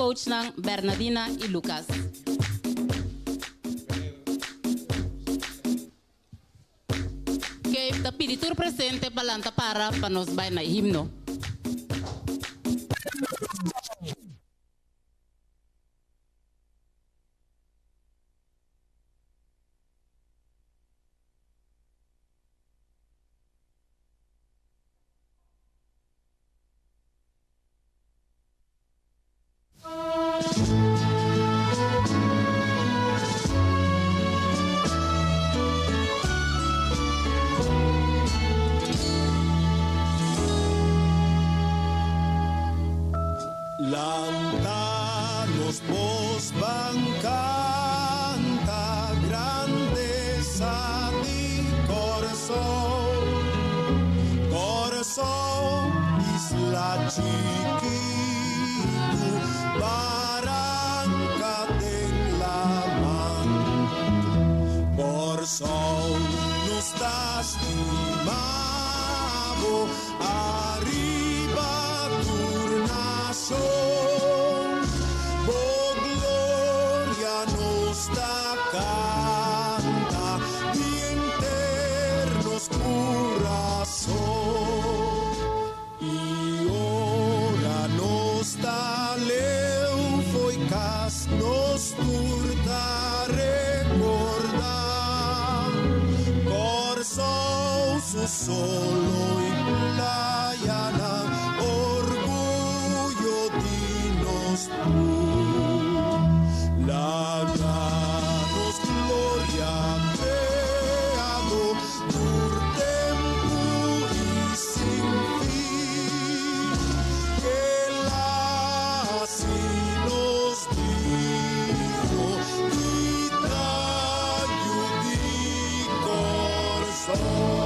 coachnan Bernadina y Lucas. Cave ta pidi tur presente pa lanta para pa nos bai na e himno. Lanta nos bos ban canta grandeza di Corsou. Corsou, isla chikitu, baranca den laman. Corsou, nos ta stima bo ariba tur nashon. Bo gloria nos ta canta di henter nos curason. I ora nos ta leu fo'i cas, nos tur ta recorda Corsou su solo i playanan, orguyo di nos tur. Laga nos gloria Creador tur tempu i sin fin, k'El a hasi nos digno di ta yu di Kòrsou.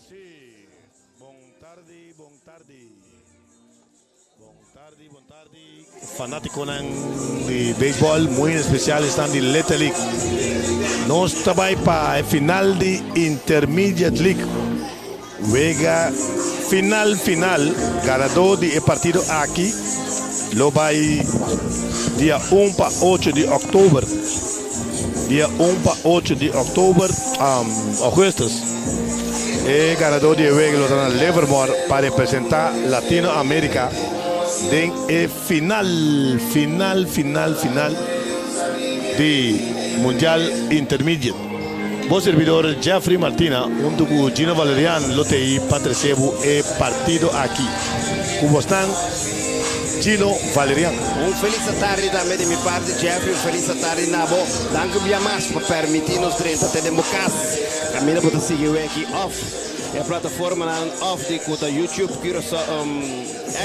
Sí, bon tardi, bon tardi. Bon tardi, bon tardi. Fanaticonan di baseball, muy en especial esnan di Little League. Nos ta bay pa e final di Intermediate League. Wega final final, ganador di e partido aki lo bay dia un pa ocho di october. Dia un pa ocho di october, augustus, e ganador di e wega lo ta na Livermore pa representa Latino America den e final, final, final, final di Mundial Intermediate. Bo servidor Jeffrey Martina hunto cu Gino Valerian lo tei pa trece bo e partido aki. Cu bosnan Gino Valerian. Un felis atardi tambe di mi parti Jeffrey, un felis atardi na bo. Danki un bia mas pa permiti nos drenta te den bo cas. Caminda bo ta sigui weki of e plataformanan of di cu ta YouTube Curaçao,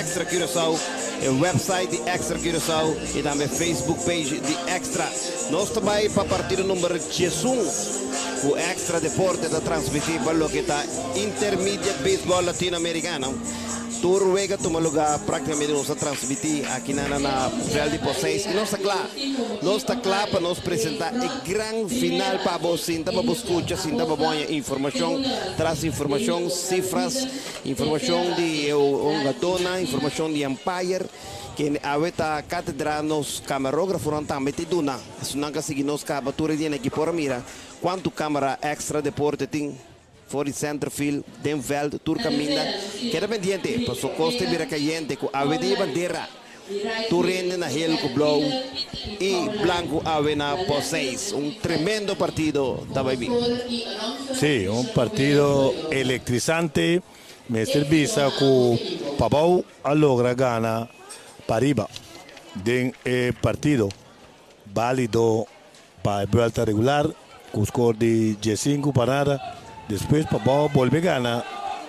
Extra Curaçao, e website di Extra Curaçao y tambe Facebook page di Extra. Nos ta bai pa partido number 11 ku Extra Deporte ta transmití pa loke ta Intermediate Baseball Latinoamericano. Tur wega tuma lugá práktikamente nos ta transmití aki na na vèlt di pos seis i nos ta kla. Nos ta kla pa nos presentá e gran final pa bo sinta pa bo skucha, sinta pa bo haña informashon tras informashon, sifras, informashon di e hungadónan, informashon di umpire. Kende awe ta katedra nos kamarógrafonan tambe ta duna. Esunnan ka sigui nos kaba tur e dia na ki por a mira kuantu kamera Extra Deporte tin for di centerfield, den veld, tur kaminda. Keda pendiente paso kos ta bira kayente ku awe di e bandera. Tur hende na hel ku blou i blanku awe na pos seis. Un tremendo partido ta bai bin. Sí, un partido elektrisante. Mester bisa ku Pabou a logra gana pariba den e partido bálido pa e buelta regular ku skor di diesinku pa nada. Despues Pabou a bolbe gana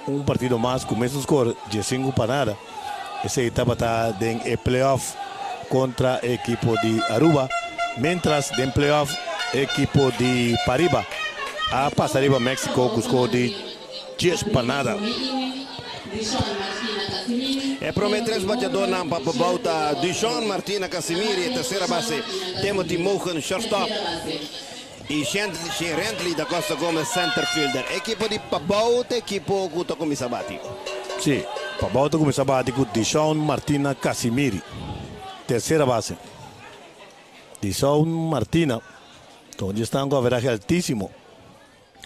un partido mas ku mesun skor diesinku pa nada. Esei tabata den e playoff kontra e ekipo di Aruba. Mientras den playoff e ekipo di pariba a pasa riba Mexico ku skor di Djes pa nada. E prome tres bateadornan pa Pabou ta Dushon Martina Casimiri, e tersera base, Timothy Mogen, shortstop, y Shenrently da Costa Gomez, center fielder. Ekipo di Pabou ta ekipo ku ta kuminsá bati. Si, Pabou ta kuminsá bati ku Dishon Martina Casimiri, tersera base. Dishon Martina ta un dje stan ku averahe altísimo.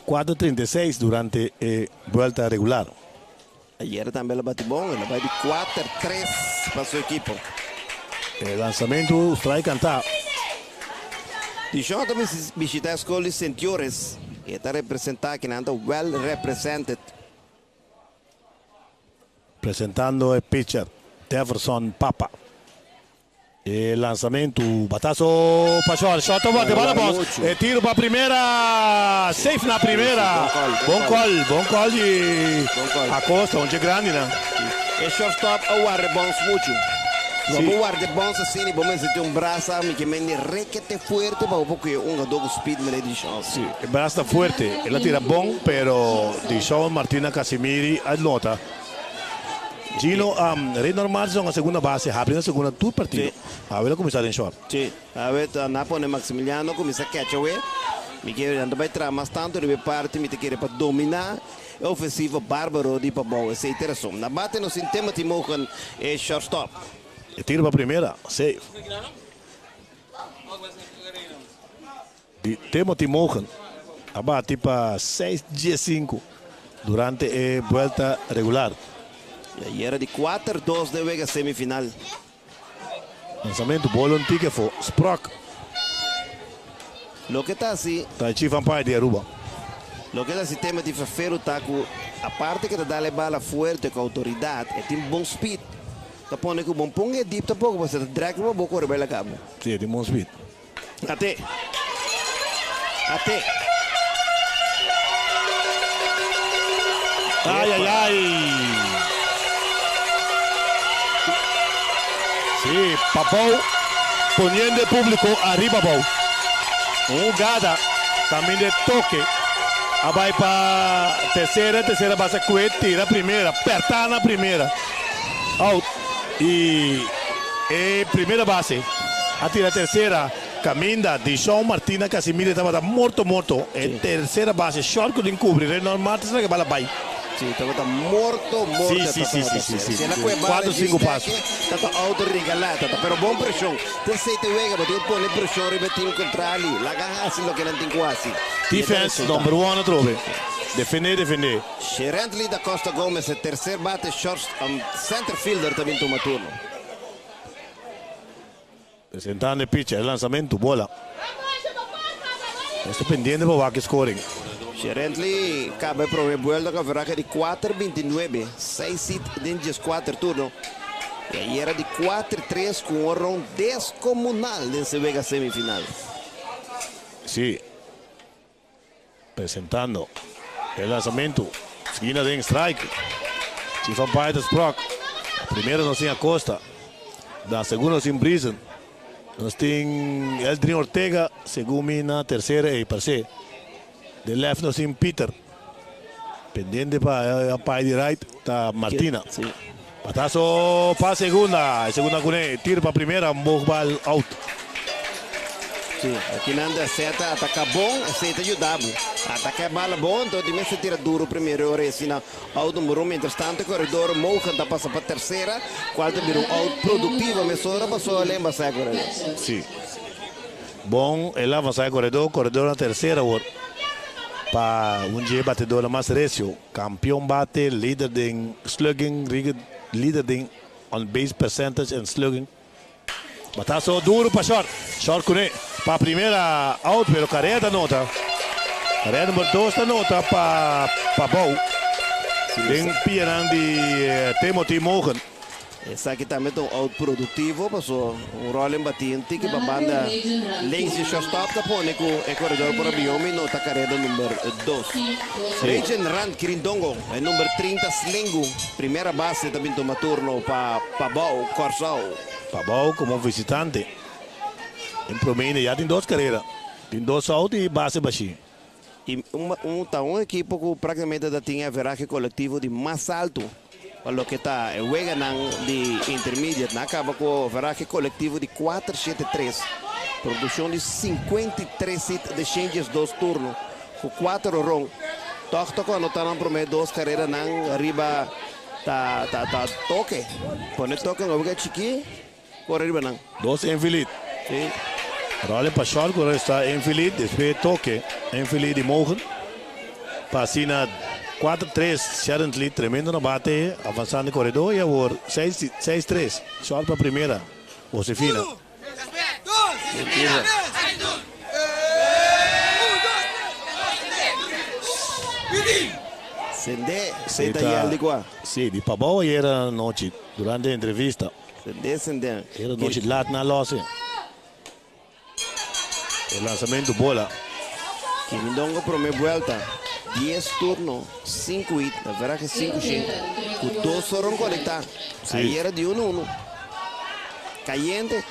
4.36 durante e buelta regular. Ayera tambe el a bati bon, el a bai di kuater tres pa su ekipo. E lansamentu strike kantá. Dishon ta bishita e skol di Sint Joris i e ta representá kinan ta well represented. Presentando e pitcher Deverson Papa. E lansamentu, bataso pa short, short ta bate bala bos, e tiro pa primera, safe na primera, bon call, bon call di Acosta, un dje grandi nan. E shortstop a warda bons muchu. Si bo warda bons asina bo mester tin un brasa mi ke mende rekete fuerte pa bo por kuye un hungador ku speed manera di Dishon. Si, e brasa ta fuerte, el a tira bon pero Dishon Martina Casimiri a nota. Gino, Raynor Martinson a segunda base, habri na segunda tur partido. Awe lo cuminsa den short. Sí, awe ta na pone Maximiliano cuminsa catch awe. Mi kere nan ta bay traha mas tanto riba e parti, mi ta kere pa domina e ofensivo barbaro di Pabou. Esey ta e rason. Na bate nos tin Timothy Mogen e shortstop. E tiro pa primera, safe. Di Timothy Mogen a bati pa seis diesinku durante e buelta regular. I ayera di kuater dos den wega semifinal. Lansamentu bola un tiki afó. Sprock. Loke ta hasi. Ta e chief umpire di Aruba. Loke ta hasi Timothy Ferfero ta ku aparte ke ta dal e bala fuerte ku outoridat e tin bon speed. Ta pone ku bon pon e dip tampoko pasobra ta drag riba bo kore bai laga bo. Si e tin bon speed. Ate. Ate. Ay, ay, ay. Sí, Pabou poniendo e público ariba abou. Un hugada caminda e toque a bai pa tercera, tercera base cue tira primera, perta na primera. Out y e primera base a tira tercera caminda Dishon Martina Casimiro tabata morto morto e tercera base short cu tin cubri Reynolds Martins laga e bala bay. Si tabata morto morto Si si si si si si cuatro cinco paso. Tata auto regala tata pero bon presion te sete wega bo tin pone presion riba e team contrali laga haci loke nan tin cu haci. Defense number one atrobe defende defende. Sherently da Costa Gomez e tercer bate short center fielder ta bin tuma turno. Presentando e pitcher, e lanzamento, bola. Nos ta pendiente pa wak e scoring. Sherently caba e prome buelta cu averahe di kuater binti nuebe, seis hit den dieskuater turno. Y ayera di kuater tres cu un ron descomunal den se wega semifinal. Si. Presentando e lanzamento. Skina den strike. Chief umpire ta Sprock. Primero nos tin Acosta. Na segundo nos tin Brison. Nos tin Eldrin Ortega. Segun mi na tercera ey parce. Den left nos tin Peter. Pendiente pa e umpire di right ta Martina. Batazo pa segunda. E segunda cune. Tiro pa primera. Un boog bal out. Si, aki nan seta ataka bon, seta yuda bo. Ataka bala bon, anto di mes tira duro prome ora asina out number 1. Mientras tanto, coredor Mogen ta pasa pa tercera, cual ta bira un out productivo, mesora paso el a basa coredor. Si. Bon, el a avansa coredor, coredor na tercera awor. Pa un di batedor mas recio. Campeon bate, lider di slugging, lider di on base percentage and slugging. Bataso duro pa short. Short cu pa primera out, pero careda ta nota. Careda number 2 ta nota pa Bou. Den pia di Timothy Mogen. Esaki tambe ta un out productivo, paso un rolling bati un tiki pa banda links di shortstop ta pone cu e coredor por biomi nota careda number 2. Regen Rand Kirindongo, e number 30 Slengu, primera base tambe tuma turno pa Pabou, Corsou. Pabou como visitante. En promedio ya tin dos carera. Tin dos out y base bashi. Y ta un ekipo cu practicamente tin average colectivo di mas halto. Pa loke ta wega di intermediate, nan a caba cu average colectivo di 4,73. Produccion di 53 hit den 102 turno, cu 4 homerun. Toch toch anota nan prome dos carera nan riba ta toke. Pone toke no chiki, core riba nan. Dos infield. Rolling pa short, awor ta infield, despues toke, infield di Mogen. Pa asina 4-3, Sharon Lee, tremendo no bate, avansando coredor y awor 6-3, short pa primera, Josefina. Mentira. Sende, senta yel di qua. Si, di Pabou ayera nochi, durante e entrevista. Sende, sende. Ayera nochi laat na lose. E lansamento, bola. Kirindongo prome vuelta. 10 turno, 5 hit, average 5 5. Cu dos homerun conecta. Ayera di 1-1. Cayente.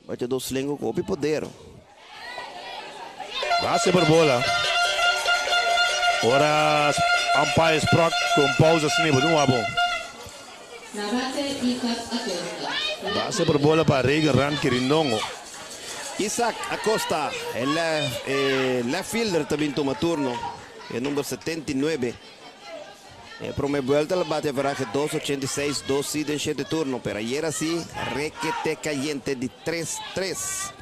Bate dos lengo cu poder. Base por bola. Ora umpire Sprock cu pausa asina, un abo. Base por bola pa Reagan Rand Kirindongo. Isaac Acosta, el left fielder tambe tuma turno, e number 79. Prome vuelta el a bate average 2.86, 2 hit den 7 turno, pero ayera si, requete cayente di 3-3.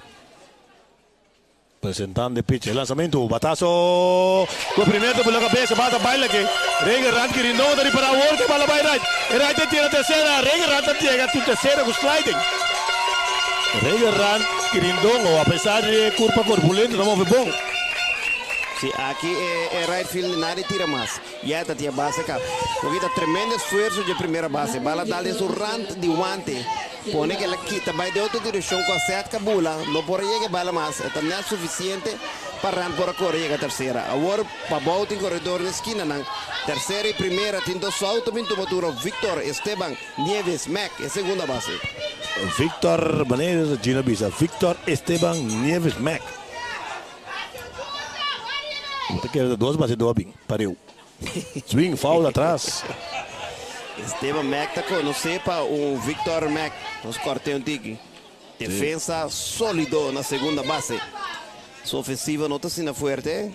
Presentando e pitch, lansamento, bataso, cu prome pa cabes, bata baila aki. Reagan Rand Kirindongo ta para work, bala bay right. Right tira tercera, Reagan Rand yega na tercera cu sliding. Reagan Rand Kirindongo, apesar di curpa corpulento, no move bon. Si, aki e right field nada tira mas. Ya ta tin base caba. Pasobra ta tremendo esfuerso di primera base. Bala dal den su rand di guante. Pone cu el a kita, bay den otro direccion cu a set cabula. No por yega bala mas. Ta no suficiente pa Rand por core yega tercera. Awor Pabou tin coredor na skina nan. Tercera y primera tin dos out bin tuma turno Victor Esteban Nieves Mac e segunda base. Victor, manera Gino bisa, Victor Esteban Nieves Mac. Bo kier dos base dobing, pareu. Swing, foul atras. Esteban Mac ta conoce pa un Victor Mac. Nos corte un tiki. Defensa solido na segunda base. Su ofensiva no ta asina fuerte.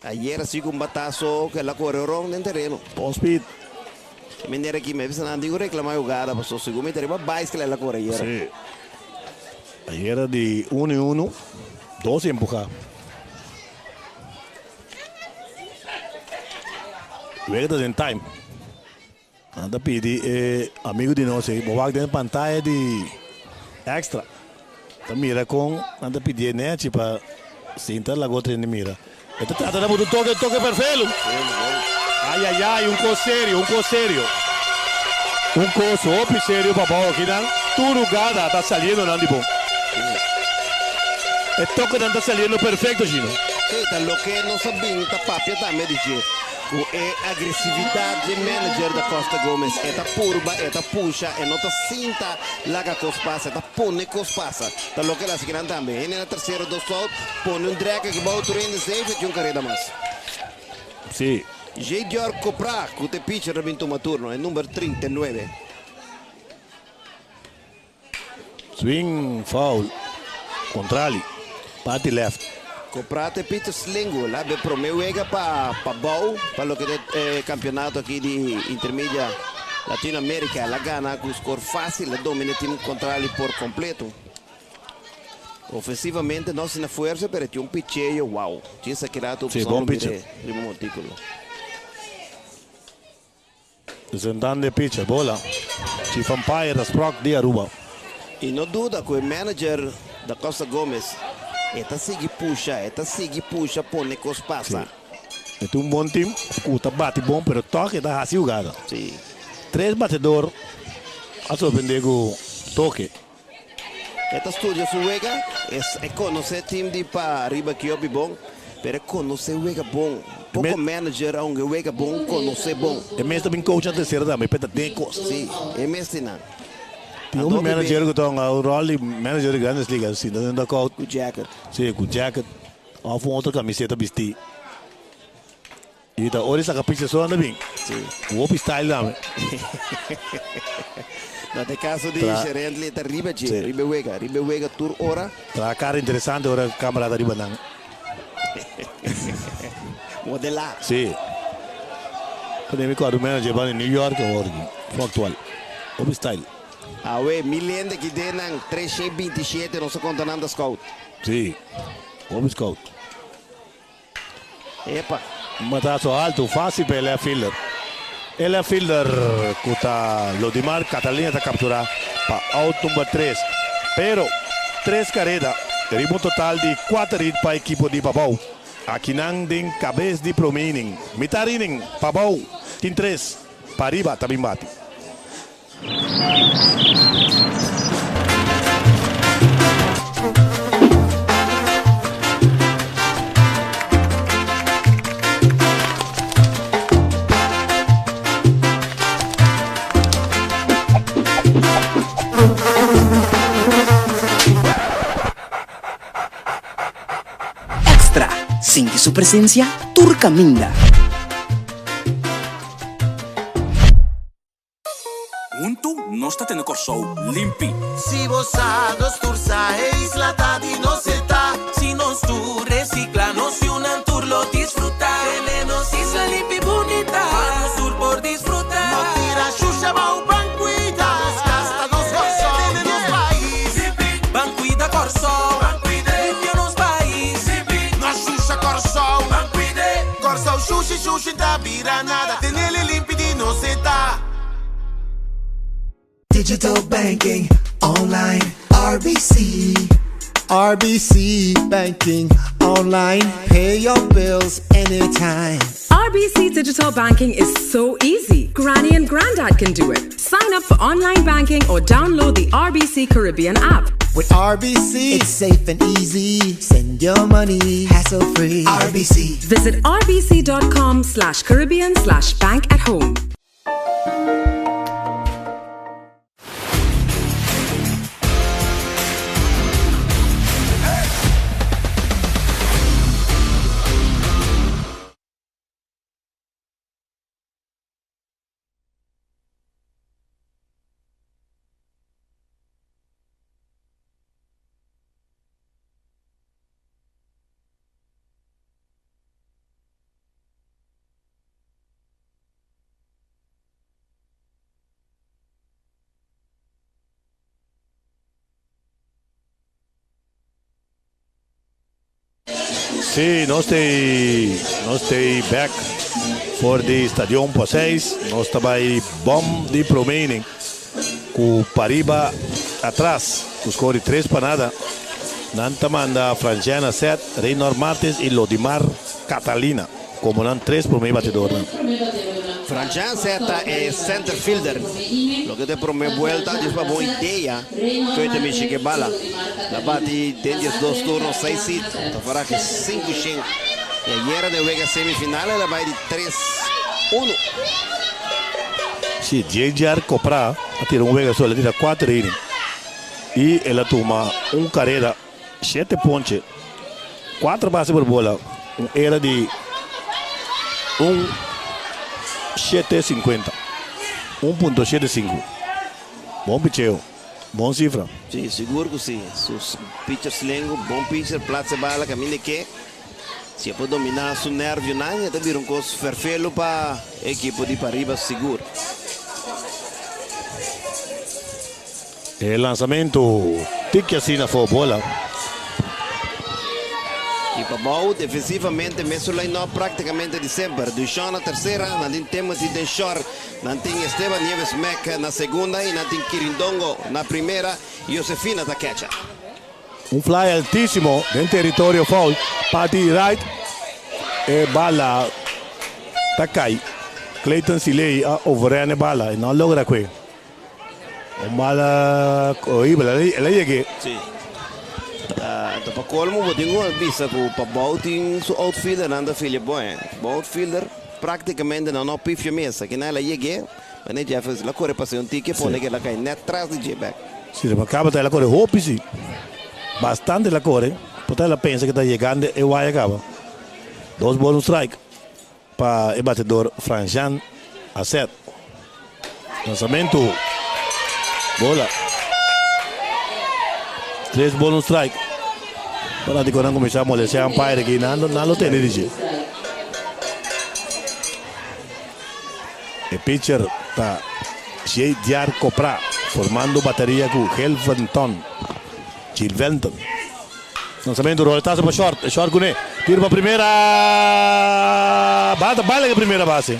Ayera si cu un bataso cu el a core rond den tereno. Ball speed. Manera cu mi bisa digo reclama hugada, paso segun mi riba bicycle el a core ayera. Si. Ayera di 1 y 1, dos empuha. Wega ta den time. Nan ta pidi amigo di nos, bo wak den pantaya di extra. Ta mira con nan ta pidi nechi pa sinta lago trene mira. E ta trata di toque, toque perfecto. Ai, ai, ai, un cos serio, un cos serio. Un cos hopi serio pa Pabou aki nan. Tur hugada ta saliendo nan di bon. E toque nan ta saliendo perfecto, Gino. Si, ta loke nos a bin ta papia tambe di dje. Cu e agresividad di manager da Costa Gomez. E ta purba, e ta pusha, e no ta sinta laga cos pasa, e ta pone cos pasa. Ta loke el a haci tambe. E na tercera dos out, pone un drag aki bou tur in safe y un careda mas. J. Dior Copra, cu ta pitcher ta bin tuma turno, e number 39. Swing foul. Kontrali, parti left. Koprate Peter Slingo, la be prome wega pa Pabou pa loke ta e kampeonato aki di Intermedia Latino America. El a gana ku skor fásil, a domina team kontrali por kompleto. Ofensivamente no asina fuersa, pero e tin un picheo, wow. Djis aki rato Sí, bon picher. riba montíkulo. Presentando e pitcher, bola. Chief umpire ta Sprock di Aruba. Y no duda cu e manager Da Costa Gomez e ta sigui pusha, e ta sigui pusha pone cos pasa. Sí. E tin un bon team cu ta bati bon pero toch e ta haci hugada. Sí. Tres batedor a sorprende cu toke. E ta studia su wega, e conoce team di pa riba Kiobi bon, pero e conoce wega bon. Poco manager aunke wega bon, conoce bon. E mes ta bin coach na tercera tambe, pe ta den cos. Si, e mes tin nan. Tin hopi manager cu ta hunga un rol di manager di Grandes Ligas, sinta den dugout. Cu jacket. Si, cu jacket of un otro camiseta bisti. Y ta ora e saca picture so anda bin. Si. Cu hopi style tambe. Na te caso di Sherendley ta riba dje, Si. riba e wega, riba e wega tur ora. Traha cara interesante ora camera ta riba nan. Modela. Si. Pone mi cuadro manager ban di New York awor aki. Fu actual. Hopi style. Awe, mi lende ki den nan 327 nos a conta nan ta scout. Si. Hopi scout. Epa. Un matazo alto fácil pa e left fielder. E left fielder cu ta Lodimar Catalina ta captura pa out number tres. Pero tres careda riba un total di cuater hit pa ekipo di Pabao. Akinan den cabes di prome inning. Mitar inning Pabao tin tres, pariba ta bin bati. Extra, Sinti su presencia tur caminda. Huntu nos ta tene Kòrsou limpi. Si bo sa, nos tur sa, e isla ta di nos e ta. Si nos tur resikla, nos yunan tur lo disfrutá. Tene nos isla limpi bunita, pa nos tur por disfrutá. No tira shusha bou, ban kuida nos kas, ta nos Kòrsou, tene nos pais. Limpi, ban kuida Kòrsou, ban kuida, limpia nos pais. Limpi, no shusha Kòrsou, ban kuida. Kòrsou shushi shushi ta bira nada, tenele limpi di nos e ta. Digital banking online RBC. RBC banking online pay your bills anytime. RBC digital banking is so easy. Granny and Grandad can do it. Sign up for online banking or download the RBC Caribbean app. With RBC, it's safe and easy. Send your money hassle free. RBC. Visit rbc.com slash Caribbean slash bank at home. Sí, nos t'ei nos t'ei bek for di Stadion Poseis. Nos ta bai bom di prome inning ku pariba atras ku skor di tres pa nada. Nan ta manda Franjana Set, Reynor Martins i Lodimar Catalina komo nan tres prome batidornan. Franjan Set ta e center fielder. Loke ta e prome buelta djis pa bon idea ku e ta mishi ku e bala. La bati den diesdos turno seis hit, ta faraje sinku shen. I ayera den wega semifinal el a bai di tres uno. Si, JJR Copra a tira un wega so, el a tira kuater inning i el a tuma un karera, shete ponche, kuater base por bola, un era di un shete sinkuenta, un punto shete sinku. Bon picheo. Bon sifra. Si, sigur ku si. Su pitcher slengu, bon pitcher, platsa e bala kaminda e ke. Si e por dominá su nèrvionan, e ta bira un kos fèrfelu pa e ekipo di Pariba sigur. E lansamentu tiki asina afó bola. I Pabou defensivamente mesun line-up praktikamente di semper. Duchamp na tersera, nan tin Timothy den short, nan tin Esteban Nieves Mek na segunda i nan tin Kirindongo na primera. Josefina ta ketcha. Un fly altísimo den teritorio foul parti right. E bala ta kai. Clayton Siley a overren e bala e no a logra kue. Un bala horibel, el a yeg'é. Sí. Ta pa colmo bo tin cu bisa cu Pabou tin su outfieldernan ta filia bon eh. Bon outfielder practicamente nan no pifia mes. Aki nan el a yeg'é, manera Jeffers el a core pasa un tiki pone cu el a cay net tras di dje bek. Sí, ta caba ta el a core hopi sí. Bastante el a core, por ta el a pensa cu ta yegando e waya caba. Dos ball un strike. Pa e batedor Franjan Asset. Lansamentu. Bola. Tres bol un strike. Fanaticonan cuminsa molestia umpire aki. Nan nan lo tene di dje. E pitcher ta Jdiar Copra formando bateria cu Gelventon. Gilventon. Lanzamento roletazo pa short. E short kuné. Tiro pa primera. Bata baila ke primera base.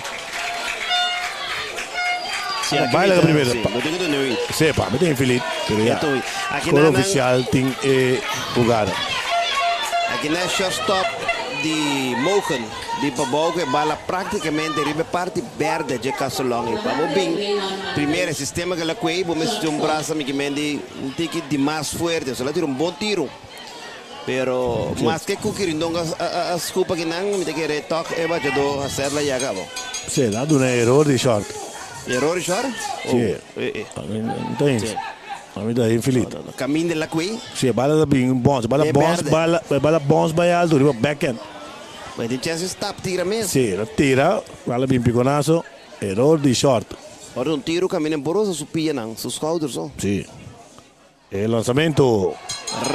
Sí, aquí Baila ke primera. Sí, no tengo donde oír. Sí, pa mi ta infeliz. Pero ya. Esto, aquí Score na- na- oficial tin e jugada. Aki na shortstop di Mogen di Pabou ku e bala práktikamente riba e parti berde dje Castellon. I pa bo bin primera e sistema ku el a kuei bo mester tin un brasa mi ke men di Un tiki di mas fuerte, osea el a tira un bon tiro. Pero maske ku Kirindongo a skupa kinan, mi ta kere tòg e bachadó haserla ya kaba. Sí, el a duna eror di short. Eror di short? Sí. Ami ta infelit. Kaminda el a kuei? Sí, e bala ta bin bons. E bala bons, e bala bons bai alto riba backhand. Ma e tin chèns di stap tira mes. Sí, el a tira, bala bin pikonaso. Eror di short. Ora un tiro camina en borosa su pianan, su schouder so. Sí. E lanzamento.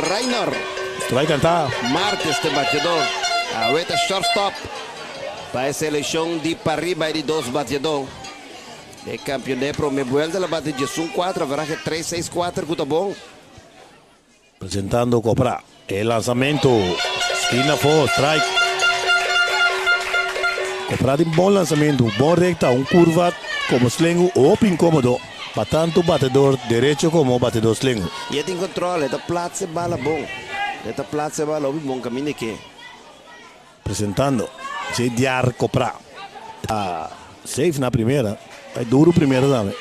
Raynor. Strike cantá. Martes te bateador. Awe ta shortstop pa e seleccion di pariba e di dos bateador. E campeon den e prome buelta la bate 11-4, averahe 3-6-4 cu ta bon. Presentando Copra. E lanzamento. Skina afó, strike. Copra tin bon lanzamento, bon recta, un curva como slengu hopi incomodo pa tanto batedor derecho como batedor slengu. Y e tin control, e ta plaats e bala bon. E ta plaats e bala hopi bon caminda ke. Presentando Jdiar Copra. Ta safe na primera. Bay duro primera tambe.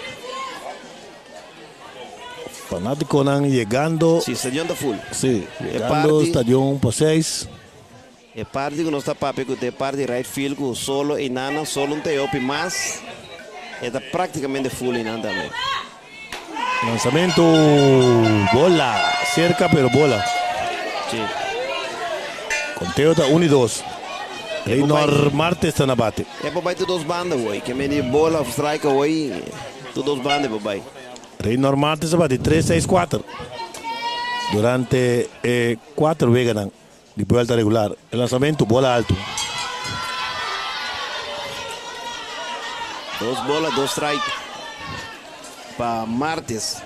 Fanaticonan yegando. Si, stadion ta full. Si, yegando stadion pa seis. E parti cu nos ta papia cu ta e parti right field cu solo eynannan, solo un ta hopi mas. E ta practicamente full eynan tambe. Lanzamento, bola, cerca pero bola. Sí. Conteo ta 1 y 2. Reynor Martes ta na bate. E por bai tur dos banda hoy. Ke meni bola of strike hoy, tur dos banda e por bai. Reynor Martes a bati 3, 6, 4 durante e 4 weganan di buelta regular. E lanzamento, bola alto. Dos bola, dos strike pa Martes.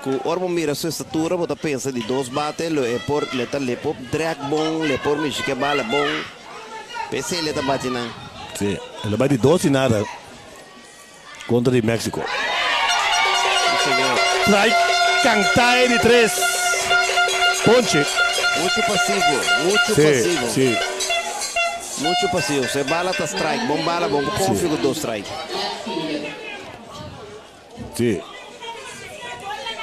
Ku ora bo mira su estatura bo ta pensa di dos bate lo e por le ta le por drag bon, le por mishi ke bala bon. P'esei le ta bati nan. Sí, el a bai di dos y nada kontra di Mexico. Sí, señor. Strike kanta e di tres. Ponche. Mucho pasivo, mucho Sí, pasivo. sí. Mucho pasivo. Se bala ta strike, bon bala, bon konfia ku dos strike. Sí.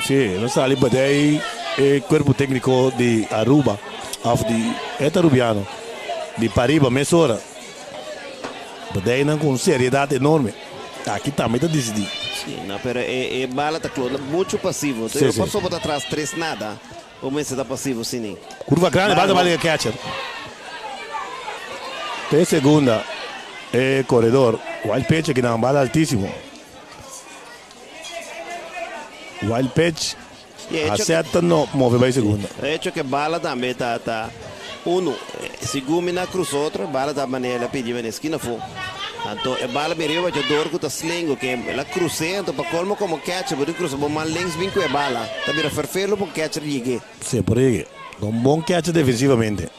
Sí, lo sali badei e cuerpo técnico di Aruba, of di et Arubiano, di pariba mesora. Badei nan cu un seriedad enorme. Aki tambe ta dicidi. Sí, no, pero e, e bala ta clona mucho pasivo. Sí, sí. Paso bo ta tras tres nada, bo mester ta pasivo sini. Curva grande, bala ta bala catcher. Te segunda, e corredor, wild pitch aki nan, bala altísimo. Wild pitch. Haset ta no move bai segunda. E hecho ku e bala tambe ta ta unu. Segun mi na krusa otro, e bala ta manera el a pidi manera eskina afó. Anto e bala bin riba bachador ku ta slengo ke el a krus'é, anto pa kolmo komo catcher bo tin krusa bo man links bin ku e bala. Ta bira ferfelu pa un catcher yeg'é. Si, por yeg'é. Ta un bon catcher defensivamente.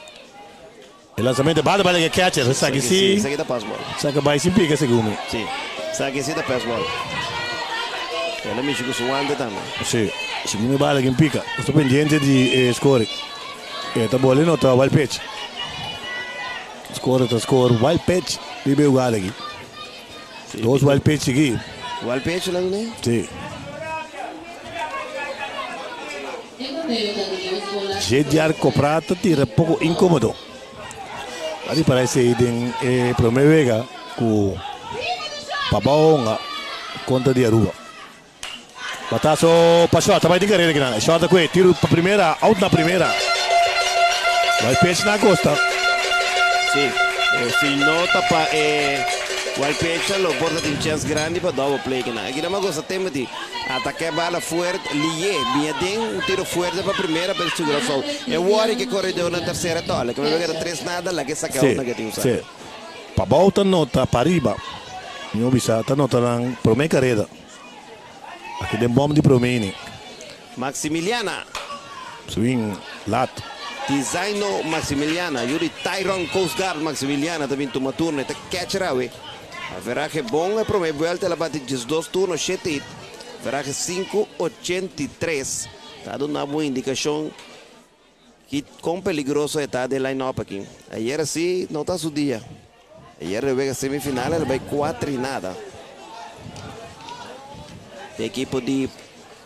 E lanzamento bala bala ke catcher. Esaki si. Esaki ta pass ball. Esaki bai sin pica segun mi. Si. Esaki si ta pass ball. El a mishi cu su wante tambe. Si. Segun mi bala kin pica. Nos ta pendiente di e score. E ta boli no ta wild pitch. Score ta score wild pitch riba e hugada aki. Dos wild pitch sigui. Wild pitch la dune? Si. Jediar Copra ta tira poko inkomodo. A ripará esei den e promé wega ku Pabao hunga kontra di Aruba. Bataso pa short, ta bai den karera kinan. Short a kue, tiro pa primera, out na primera. Wild pitch na Acosta. Sí, si no ta pa e wild pitch lo por ta tin chèns grandi pa double play kinan. Aki nan a gosa Timothy. Ataca e bala fuerte, liye, biña den un tiro fuerte pa primera pero segura fout. E worry ke corredor na tercera tola, ke mebe keda tres nada la ke saca Sí, out na ke tin usa. sí. Pabou ta nota pariba, mi bisa ta nota nan prome careda. Aki den bom di prome ini. Maximiliana. Swing lat. Designo Maximiliana, yu di Tyron Coast Guard Maximiliana ta bin tuma turno, e ta catcher awe. Averahe bon e prome buelta el a bati 12 turno, shete hit. Averahe 5.83 ta duna bo indikashon ki kon peligroso e ta den line-up aki. Ayer si no ta su dia. Ayer den wega semifinal el a bai kuater i nada. E ekipo di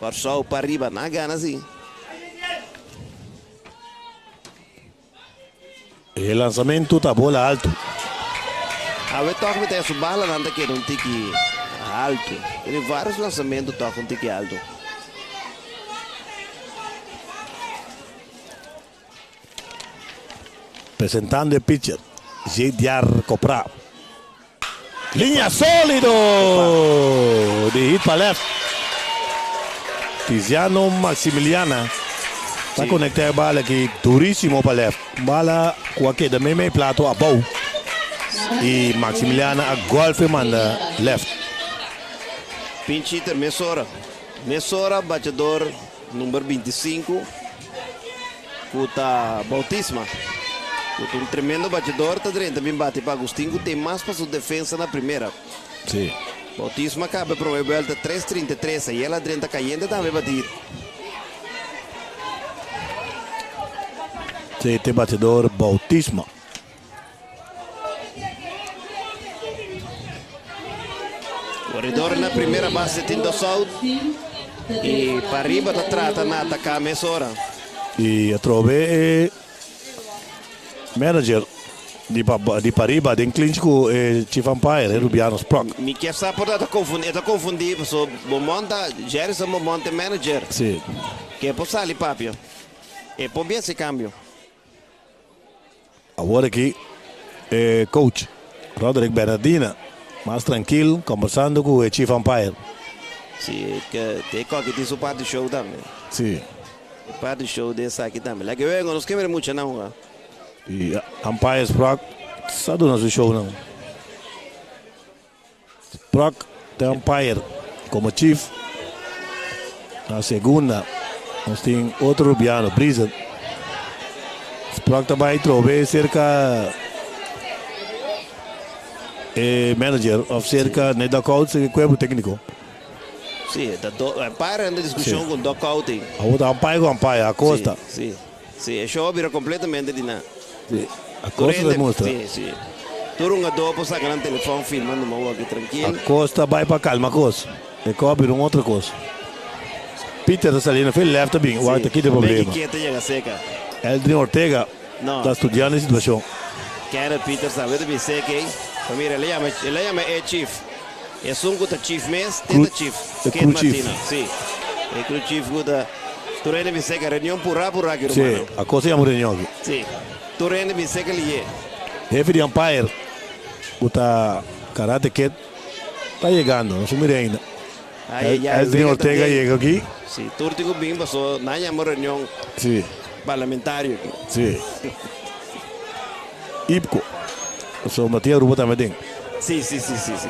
Kòrsou pa riba nan a gana si. E lanzamentu ta bola altu. Awe tòg mi ta e su balanan ta keda un tiki altu. Tin vários lanzamentu tòg un tiki altu. Presentando e pitcher, Jediar Copra. Liña sólido di hit pa left. Tiziano Maximiliana ta konektá e bala aki durísimo pa left. Un bala ku a keda meimei plato abou i Maximiliana a gòlf e manda left. Pinch hitter mesora. Mesora bachador number 25 ku ta Bautisma. Ku ta un tremendo bachador ta drenta bin bati pa Agustin ku tin mas pa su defensa na primera. Sí. Bautisma kaba e prome buelta 3.33 i el a drenta kayente tambe bati. Sí, te batidor Bautisma. Corredor na primera base tin dos out. Y pariba ta trata na ataca mesora. Y atrobe e manager di pa di pariba den clinch cu e chief umpire, e Rubiano Sprock. Mi kier sa por ta confundi, e ta confundi paso bo monta Jerison bo monta e manager. Sí. Ke por sali papia. E por bien si cambio. Awor aki e coach Roderick Bernardina mas trankil kombersando ku e chief umpire. Si, ke e koki tin su parti show tambe. Si. E parti show den esaki tambe. Lake wego nos ke mira muchanan hunga. I umpire Sprock sa duna su shownan. Sprock ta umpire komo chief. Na segunda nos tin otro Rubiano, Brizen. Sprock ta bai trobe serka e manager of serka ne dugout serka e kuerpo tekniko. Si, ta do, umpire anda diskushon ku dugout ei. Awor ta umpire ku umpire, Acosta. Si, si. Si, e show a bira completamente di na. Si, Acosta ta mustra. Si, si. Tur hungador por saca nan telefon filma numa waki trankil. Acosta bay pa calma cos. E cos a bira un otro cos. Peter ta saliendo fe left ta bin. Wak ta kita e problema. Si, Becky ta yega seca. Eldrin Ortega ta studiando e situacion. Kenneth Peters tambe ta bin seca ey. Pa mira, el a yama, el a yama e chief. Esun cu ta chief mes, te ta chief. E Kate crew chief. Martina, si. E crew chief cu ta. Tur hende bin seca reunion purá purá aki rumannan. Si, a cosa yama reunion aki. Si, tur hende bin seca liye. Hefe di umpire cu ta Karate Kid ta yegando, no su mira ainda. Ay, ay, ay, Eldrin wega Ortega también. yega aki. Si, tur tin ku bin paso nan yama reunion Si. parlamentario aki. Si. Ipco. Pasobra tin Aruba tambe den. Si, si, si, si, si.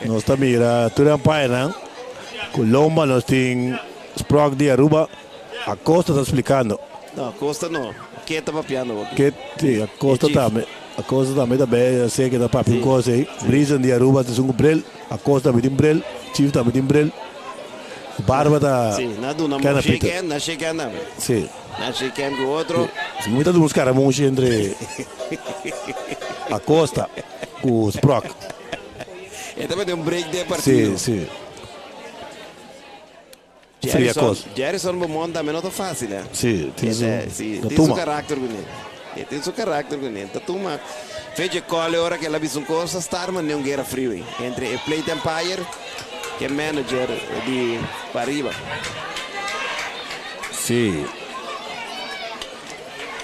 Nos ta mira tur e umpirenan ku lomba nos tin Sprock di Aruba. Acosta ta splikando. No, Acosta no. Ke ta papiando bo aki? Ke, si, Acosta tambe. Acosta tambe ta bay a ser ke ta papia un cos ey. Brison di Aruba ta esun cu bril. Acosta tambe tin bril. Chief tambe tin bril. Barba ta Si, na duna Ken mo a Peter. shake hand, na shake hand tambe. Si. Na shake hand cu otro. Si, mi ta duna un scaramushi entre Acosta cu Sprock. E ta mete un break den e partido. Si, si. Fria Jerison, Jerison Beaumont tambe no ta fácil, eh. Sí, tin su, Sí, ta tin su tuma. karakter kuné. E tin su karakter kuné. Ta tuma. Fecha kòle ora ku el a bisa un kos, a star manera un guera friu ei entre e plate umpire ku e manager di pariba. Sí.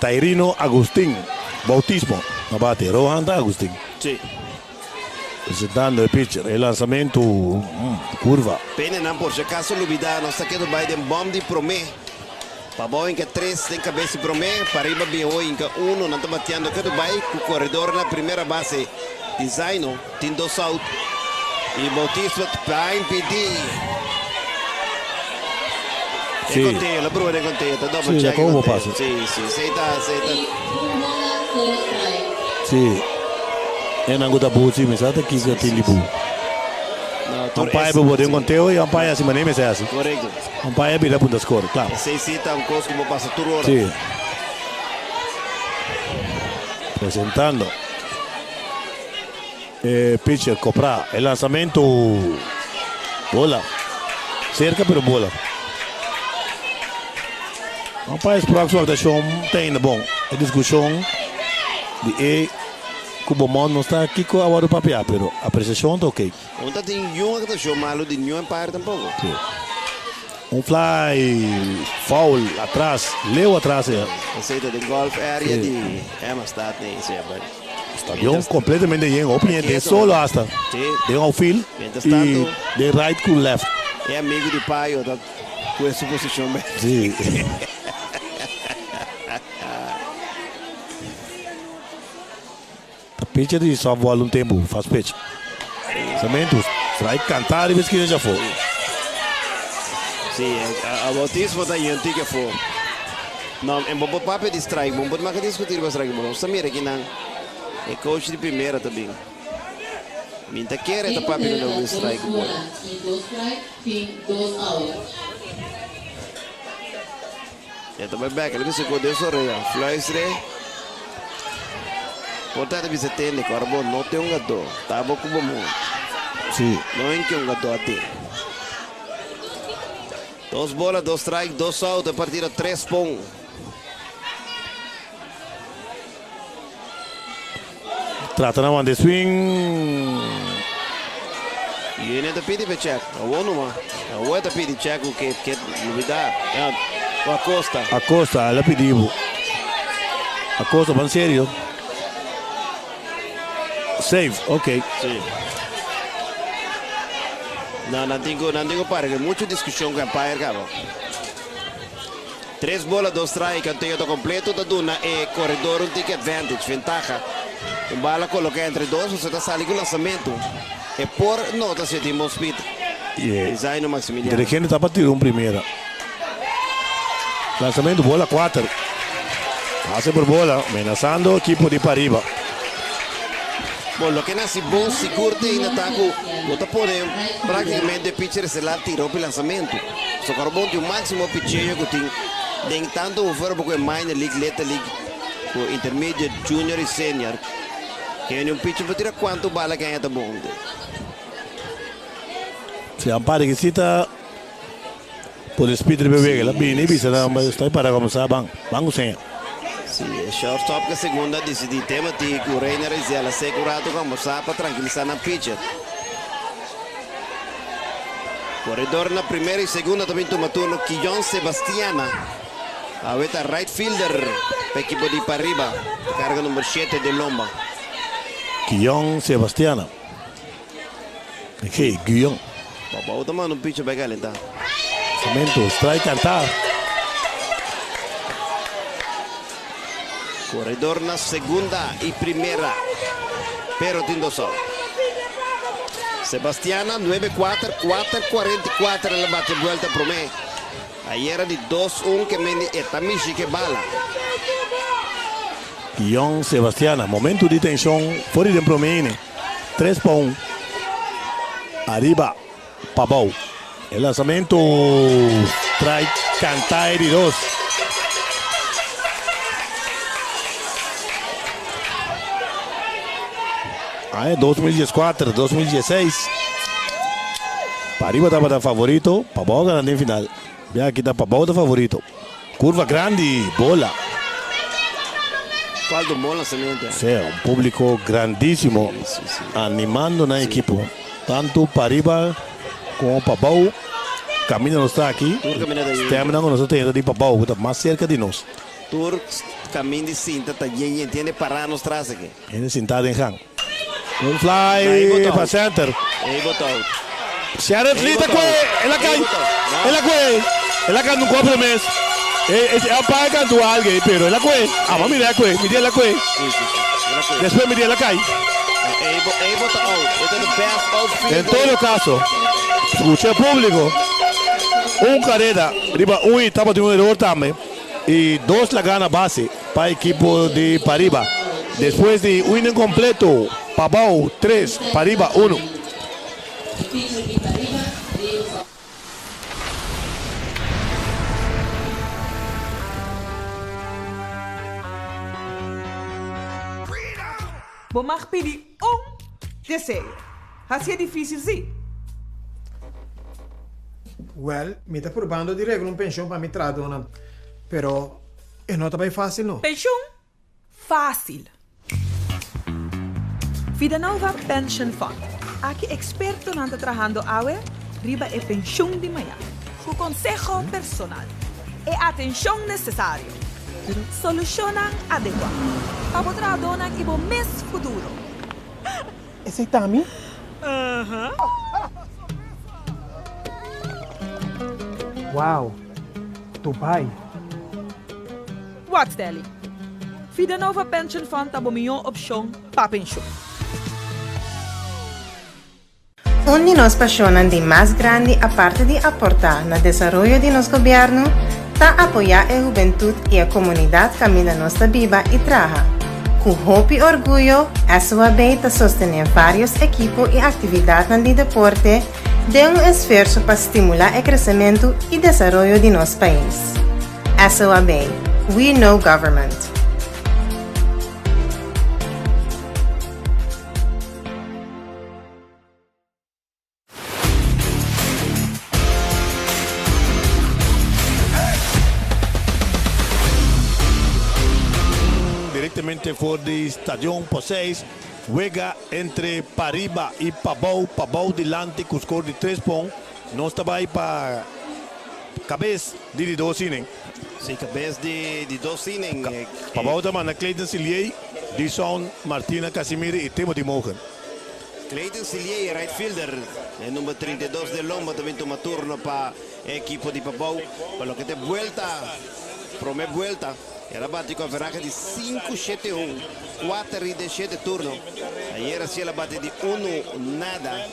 Tairino Agustin, bautismo na bate. Rohan ta Agustin. Sí. Presentando e pitcher, e lanzamento, curva. Penenan por si acaso lubida nos ta keda bay den bom di prome. Pabao hinca tres den cabes di prome, pariba bin hoy hinca uno, nan ta bateando ketu bay cu corredor na primera base. Di Zaino tin dos out y Bautista ta impidi. E Sí. conteo, lo proba den conteo, ta double Sí, check e como conteo. pasa. Sí, sí, esey ta, esey ta. Sí. E nan ku ta bu si mi sa ta kiko tin di bu. No, tur Umpire es- bo bo den sí. conteo y umpire hasi manera mester hasi. Correcto. Umpire bira punta score, claro. Esey sí ta un cos ku bo pasa tur ora. Sí. Presentando. E pitcher Copra. E lanzamento. Bola. Cerca pero bola. Umpire próximo actuacion ta ainda bon. E discusion di e cu Beaumont no sta kico a wordo papia, pero apreciacion ta ok. No ta tin niun actuacion malo di niun umpire tampoco. Sí. Un fly foul atras, leu atras e. Esey ta den golf area Sí. di Emmastad nee, sí, but Stadion completamente yen, hopi hende solo hasta Sí. den outfield Mientras y tanto, den right cu left. E amigo di Payo ta cu su posicion bij. Sí. Ta pitcher di softball un tempo, fast pitch. Lanzamento, strike cantá riba esquina djafó. Sí, a bautismo ta yen tiki afó. No, en bo por papia di strike, bo por maka discutir riba strike, bo no sa mira kinan e coach di primera ta bin. Mi ta kere ta papia riba un strike bo. E ta bai bek, el a bisa ku den su orea, fluistre. Por ta ta bisa tende ku ora bo no tin un gadó, ta bo ku bo mond. Sí. No en ke un gadó a tin. Dos bola, dos strike, dos out, e partido tres pon. Trata na wante swing. Yene ta pidi pe check. Awo numa. Awo ta pidi check ku ke ke lubida. O Acosta. Acosta, el a pidi bo. Acosta, ban serio. Safe, ok. Sí. No, nan tin ku nan tin ku para ke mucho diskushon ku umpire kaba. Tres bola, dos strike, conteo ta completo, ta duna e corredor un tiki advantage, ventaha. Un bala coloca entre dos, o ta sali cu lanzamento. E por nota si e tin bon speed. Yeah. Designo Maximiliano. Dirigente ta pa tira un primera. Lanzamento bola 4. Pase por bola, menazando equipo di Pariba. Bon, loke nan si bon sigur te ainda ta ku bo ta pone práktikamente pitcher estelar tira hopi lansamentu. So Carbon tin un máksimo picheo ku tin den tantu hoever bo ku e minor league, little league, ku intermediate, junior i senior. Kende un pitcher por tira kuantu bala ke aña ta bon. Si ampare ki si ta pone speed riba e wega, el a bini i bisa nan sta para comenzá ban, ban ku seña. Si, e shortstop ke segunda disidí Timothy ku Reiner Rizella sek un ratu ku almorsá pa trankilisá nan pitcher. Koredor na primera i segunda ta bin tuma turno Kiyon Sebastiana. Awe ta right fielder pa ekipo di Pariba. Karga number shete den lomba. Kiyon Sebastiana. Hey, Guyon. Bou ta manda un pitcher bai kalentá. Lansamento, strike kantá. Koredor na segunda i primera, pero tin dos out. Sebastiana nuebe kuater, kuater kuarenta i kuater el a bati buelta promé. Ayera di dos un ke mende e ta mishi ke bala. Young Sebastiana, momento di tenshon for di den promé inning. Tres pa un. Ariba Pabou. E lansamento strike kanta e di dos. Aña 2014, 2016. Pariba tabata favorito, Pabou a gana den final. Bia aki ta Pabou ta favorito. Curva grandi, bola. Falta un bon lanzamiento. Sí, un publico grandísimo animando nan equipo. Tanto pariba como pabou. Caminda nos ta aki. Tur caminda ta yen. Stemnan cu nos ta tene ta di pabou, cu ta mas cerca di nos. Tur caminda di sinta ta yen yen. Tiene para nos tras aki. Hende sinta den gang. Un fly pa center. Ey bota out. Sheriff Lee ta kue. El a kai. El a kue. El a kanta un kopo mes. E umpire kanta un alge ei pero el a kue. Amo mira el a kue. Mi di el a kue. Despues mi di el a kai. Ey bota out. E ta the best outfielder. En todo caso, scucha e publico. Un careda riba un y tabatin un error tambe. Y dos la gana base pa ekipo di Pariba. Despues di un inning completo, Pabao tres, Pariba uno. Bo mag pidi un deseo. Hacié difícil sí. Wèl, mi ta purbando di regla un penshon pa mi trahadónan, pero e no ta bai fásil no. Penshon? Fásil! Vidanova Pension Fund. Aki ekspertonan ta trahando awe riba e penshon di mañan. Ku konseho personal, e atenshon nesesario, solushonnan adekuá pa bo trahadónan i bo mes futuro. Esei ta mi? Wow! Dubai! Wak Stanley, Vidanova Pension Fund ta bo mihó opshon pa penshon. Un di nos pasionnan di mas grandi aparte di aporta na desaroyo di nos gobierno ta apoya e hubentud y e comunidad caminda nos ta biba y traha. Cu hopi orguyo SOAB ta sostene varios ekipo y actividadnan di deporte den un esfuerso pa stimula e crecemento y desaroyo di nos pais. SOAB, We Know Government. Directamente for di Stadion Poseis, wega entre Pariba y Pabou, Pabou dilanti cu score di tres pon. Nos ta bay pa cabes di di dos inning. Si, cabes di di dos inning. Pabou ta manda Clayton Siliey, Dison Martina Casimiri y Timothy Mogen. Clayton Siliey, right fielder, e number 32 den lomba ta bin tuma turno pa e ekipo di Pabou. Pa loke ta e buelta, prome buelta, el a bati ku averahe di sinku shete un, kuater i den shete turno. Ayera si el a bati di unu nada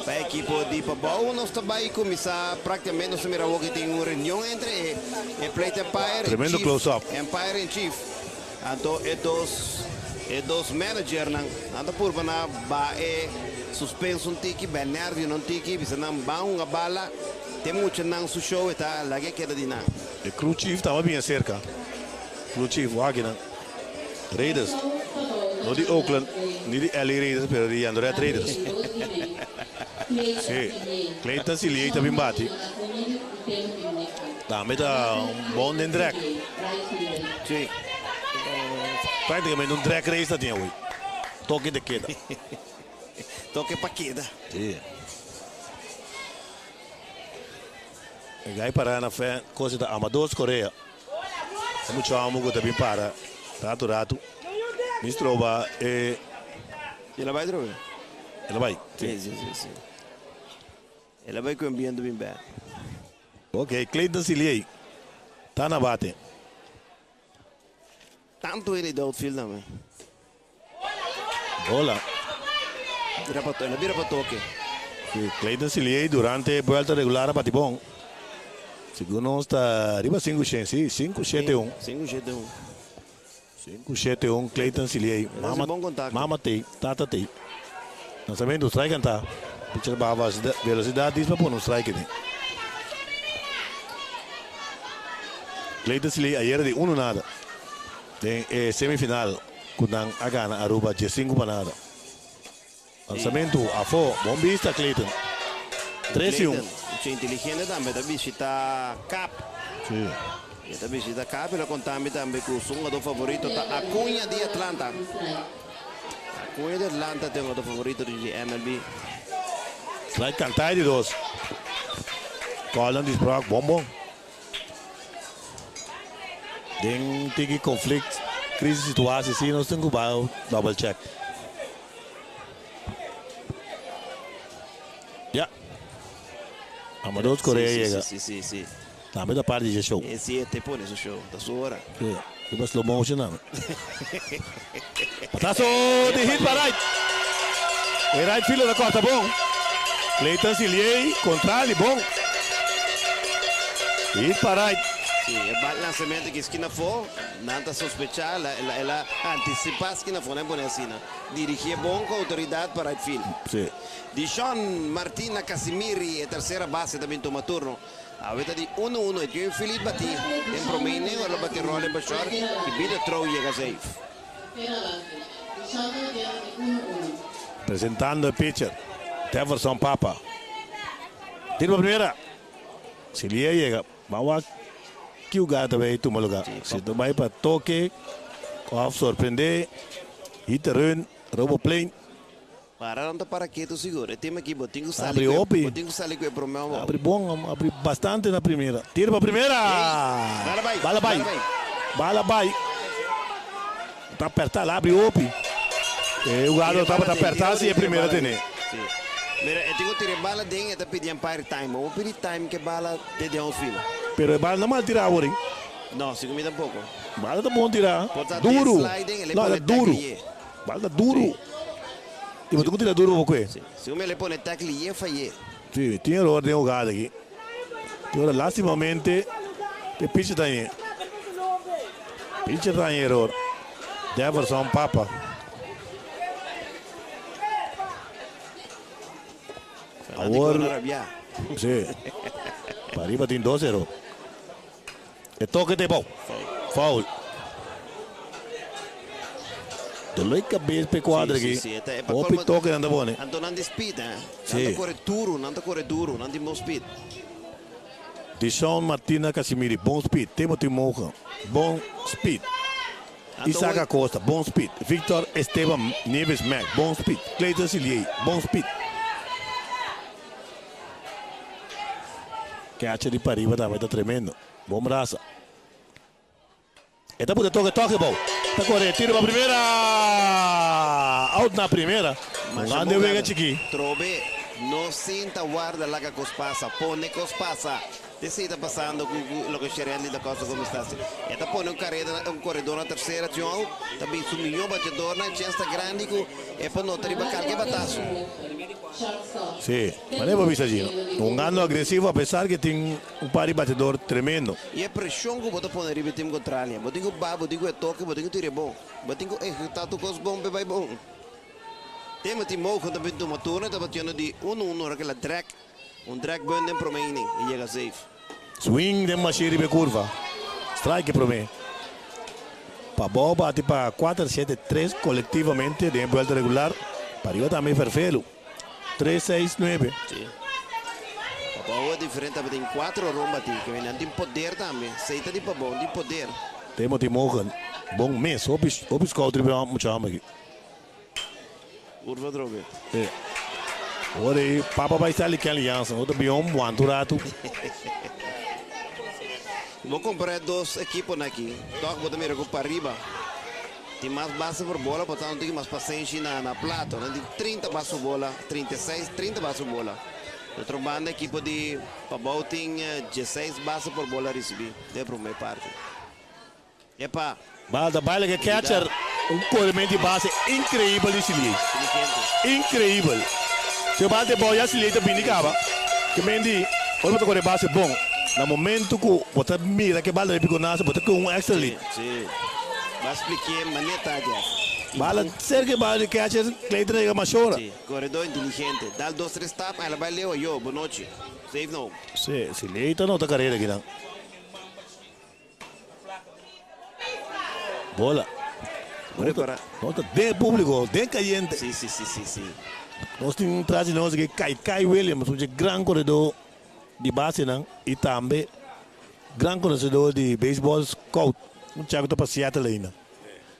pa e ekipo di Pabou. Nos ta bai kuminsá praktikamente nos ta mira awor ke tin un reunion entre e e plate umpire, e Tremendo chief close up. umpire in chief. Anto e dos e dos managernan nan ta purba na ba e suspenso un tiki, ba e nervionan un tiki, bisa nan ban hunga bala, te muchanan su show e ta laga e keda di nan. E crew chief taba bien cerca. Crew chief wakinan. Raiders. No di Oakland ni di LA Raiders pero di Jandoret Raiders. Si. Clayton Siliey ta bin bati. Tambe ta un bon den drag. Sí. Prácticamente un drag race ta tin awe. Toke de keda. Toke pa keda. Sí. E gai para na fe cosa ta Amados Correa. E mucho amo ku ta bin para ratu ratu. Mi stroba e. El a bai trobe? El a bai. Sí, sí, sí, sí. El a bai ku e bientu bin bek. Ok, Clayton Siliey ta na bate. Tantu hende di outfield tambe. Bola. Bira pa, el a bira pa toke. Si, Clayton Siliey durante e buelta regular a bati bon. Segun nos ta riba sinku shen, si, sinku shete un. Sinku shete un. Sinku shete un Clayton Siliey. Mama, mama tei, tata tei. Lanzamento, strike anta. Pitcher baha velocidad dis pa pone un strike aden. Clayton Siliey ayera di uno nada den e semifinal ku nan a gana Aruba diesinku pa nada. Lanzamento afo, bon bista Clayton. Tres y un. Clayton, mucha inteligente tambe, ta bishita Cap. Sí. E ta bishita Cap y lo conta mi tambe cu su hungador favorito ta Acuña di Atlanta. Acuña di Atlanta ta e hungador favorito di MLB. Strike canta e di dos. Colin di Sprock, bon bon. Den tiki conflict, crisis situatie, si nos tin cu bay double check. Ya. Amadeus Correa Sí, sí, yega. sí, sí, sí. Tambe ta parti dje show. E si e te pone su show, ta su ora. Sí, riba slow motion tambe. Patazo di hit pa right. E right fielder ta corta bon. Clayton Siliey contra di bon. Hit pa right. Sí, e bal lanzamento ki skina afó, nan ta sospecha, el a, el a anticipa skina afó, nan pone asina. Dirigié bon ku outoridat pa right field. Sí. Dishon Martina Casimiri, e tersera base ta bin tuma turno. Awe ta di uno uno, e tin un Philip batí den promé inning, ora lo bati Rolling pa short i Bida Trow yega safe. Presentando e pitcher, Jefferson Papa. Tira pa primera. Silia yega. Ban wak ki lugar ta bay tuma lugar. Si ta bay pa toke of sorprende, hit a run, robo plane. Para nan ta para ketu sigur. E tema aki bo tin ku sali Abri ku e hopi. bo tin ku sali ku e prome bo. Abri bon, abri bastante na primera. Tira pa primera! Ey! Bala bay! Bala bay! Bala bay! Bala bay! Ta aperta, la abri hopi. E hugado Tira bala tabata den, tira aperta si den, e tira primera bala den. tene. Si. Mira, e tin ku tira e bala den, e ta pidi umpire time. Bo pidi time ke bala te den ons fila. Pero e bala no mal tira awor, hein? No, segun mi tampoco. Bala ta bon tira. Por ta den Duru. sliding, el e No, pone ta duru. tackle ye. Bal ta duru. I bo tin ku tira duru pa kue. Si, segun mi el e pone tackle ye fayé. Si, tin eror den hugada aki. Tin ora lastimamente e pitcher ta hañ'é. Pitcher ta haña eror. Jefferson Papa. Awor, si, pariba tin dos eror. E toke te bou. Foul. Dolor di cabes p'e cuadra aki. Hopi toke nan ta pone. Anto nan di speed eh. Nan ta core duro, nan ta core duro, nan tin bon speed. Dishon Martina Casimiri, bon speed. Timothy Mogen, bon speed. Isaac Acosta, bon speed. Victor Esteban Nieves Mack, bon speed. Clayton Siliey, bon speed. Catcher di pariba tambe ta tremendo. Bon brasa. E ta buta toke toke bou. Ta kore tiro pa primera. Out na primera. Un grande wega chiki. Trobe no sinta warda laga kos pasa. Pone kos pasa. Esei ta pasando ku loke Sherendy da Costa Gomez ta hasi. E ta pone un kareda un koredor na tersera João ta bin su mihó bachadornan. Chens ta grandi ku e por nota riba kalke bataso. Sí, manera bo bisa Gino. Un gando agresivo apesar ke tin un par di batedor tremendo. I e preshon ku bo ta pone riba e tim kontralia. Bo tin ku ba, bo tin ku e toke, bo tin ku tira e bon. Bo tin ku ehekutá tur kos bon p'e bai bon. Timothy Mogen ta bin tuma turno, e ta batiendo di uno uno ora ku el a drag un drag bunt den promé inning i yega safe. Swing den mashí riba e kurva. Strike e promé. Pabou bati pa kuater shete tres kolektivamente den e buelta regular. Pariba tambe Ferfelu. Tres seis nuebe. Sí. Pabou a diferente tabatin kuater oron batí. Ke nan tin poder tambe. Sei ta di Pabou, tin poder. Timothy Morgan bon mes. Hopi hopi scout riba e mucha homber aki. Kurva droge. Sí. Ora ei papa bai sali Kenley Jansen. Otro bion wanta un ratu. Bo compara e dos ekiponan aki, toch bo ta mira cu pariba tin mas base por bola, por tanto tin mas pasenshi na plato. Nan tin 30 base por bola, 36, 30 base por bola. Di otro banda ekipo di Pabou tin dieseis base por bola risibí den e promé parti. Epa! Bal ta baila ku e catcher. Un korementu di base inkreibel di Siliey. Inkreibel. Si e bal ta e bou ya Siliey ta bini kaba. Ke men di ora bo ta kore base bon, na momento ku bo ta mira ku e bal ta riba pikonasa bo ta kohe un extra lead. Si, si. Bo a splikié manera ta, Jeff. Bal a serka e bal di catcher, Clayton a yega mas ora. Si, koredó inteligente. Dal dos tres tap, el a bai leu ayo. Bonochi. Safe nou. Si, Siliey ta nota karera akinan. Bola. Nos ta den publico, den cayente. Si, si, si, si, si. Nos tin tras di nos aki Kai Kai Williams, un dje gran corredor di basenan y tambe gran conocedor di baseball scout. Un chaco ta pa Seattle ainda.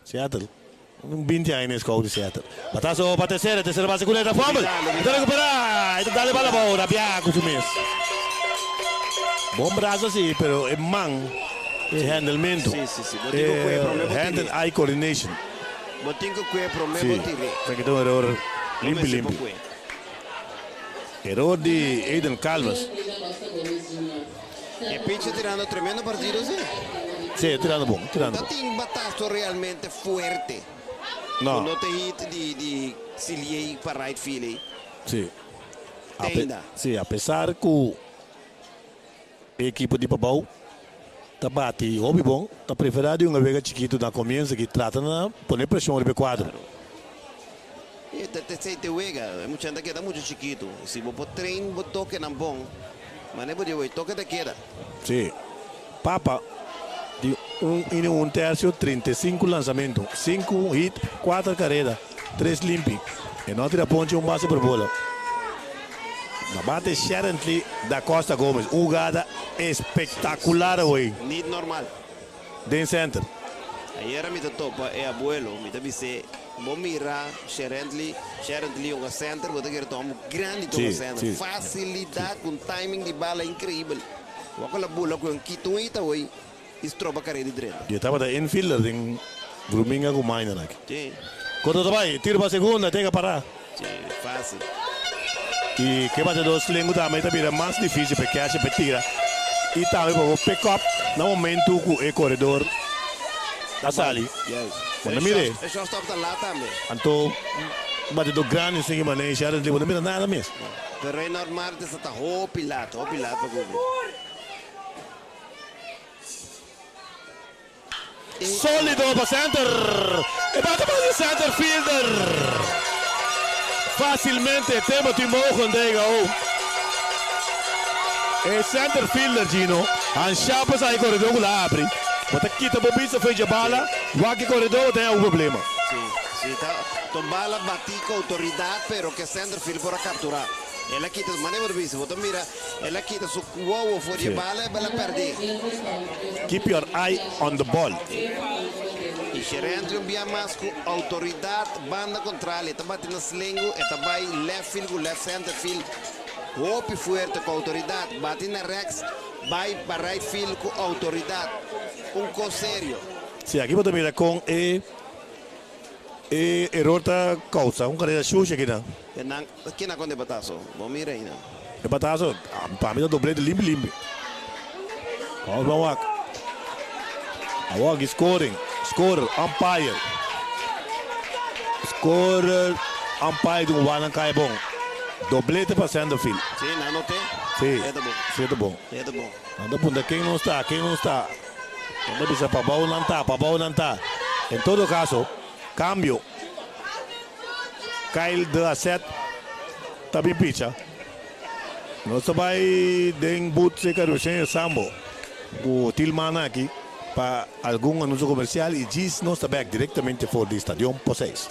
Seattle. Un binti aña na e scout di Seattle. Batazo pa tercera, tercera base cu ta fumble. E ta recupera, e ta dal e bala abao, rabia cu su mes. Bon brazo si, pero e man, e handlemento, Si, si, si. Bo tin cu cue prome bo e hand tire. and eye coordination. Bo tin cu cue prome Si, bo tire. esaki ta un eror Bo limpi mester por limpi. cue. Eror di Aiden Calmes. E pitcher tirando tremendo partido si. Si, e tirando bon, tirando No bon. ta tin batazo realmente fuerte. No. Cu no ta hit di di Siliey pa right field ey. Si. Teinda. Si, apesar cu e ekipo di Pabao ta bati hopi bon, ta prefera di un wega chikito na comienzo aki trata na pone presion riba e cuadro. Claro. E ta esey te wega. E muchanan ta keda mucho chikito. Si bo por train bo tokenan bon, mane bo di awey toke ta keda. Si. Papa di un inning un tercio, 35 lansamento, sinku hit, kuater kareda, tres limpi. E no a tira ponche un base por bola. Na bate Sherently da Costa Gomez. Un hugada espectacular awey. Niet normal. Den center. Ayera mi ta topa e abuelo, mi ta bis'é, Bo mira Sherently, Sherently yonga center, bo ta kere ta homber grandi tonga center. Facilidad cu un timing di bala increibel. Wak la bula cu un kita un ita hoy y stroba carera di drenta. Di e tabata infielder den Bruminga cu minor aki. Si. Corto ta bay, tiro pa segunda, tenga para. Si, facil. Y ke bate dos lengu tambe ta bira mas dificil pa e catcher pa e tira y tambe pa bo pick up na momento cu e coredor ta sali. Yes. Bo no mira e. E shortstop ta laat tambe. Anto batedor grandi sin ki maneha Sherently bo no mira nada mes. Pero Reynold Martens ta hopi laat, hopi laat pa cubri. Solido pa center. E bate pa di center fielder. Facilmente Timothy Mogen dega o. E center fielder Gino Hansha pa sa e corredor cu la abri. Bo ta kita bo bista for dje bala, wak e corredor bo ta haña un problema. Si, si ta to bala bati cu autoridad pero ke center field por a captura. El a kita, mane bo ta bisa, bo ta mira El a kita su wowo for di e bala e bala pèrdè. Keep your eye on the ball. I Sherently un bia mas ku outoridat banda kontral e ta bati na slengu e ta bai left field ku left center field hopi fuerte ku outoridat bati na rèks bai pa right field ku outoridat un kos serio. Si aki bo ta mira kon e e eror ta kousa un karera shushi akinan. Nan kina kon e bataso bo mira einan. E bataso pa mi ta doblete limpi limpi. Vamos ban wak. Awor aki scoring. Scorer, umpire. Scorer, umpire di un wan nan kai bon. Doblete pa centerfield. Si, nan no te. Si. E ta bon. Si, e ta bon. E ta bon. Nan ta punta ken no sta, ken no sta. Nan ta bisa pabou nan ta, pabou nan ta. En todo caso, cambio. Kyle de Asset ta bin picha. Nos ta bai den boot cerca Ruseño Sambo cu Tilman aki pa algun anuncio comercial y djis nos ta bek directamente for di Stadion Poseis.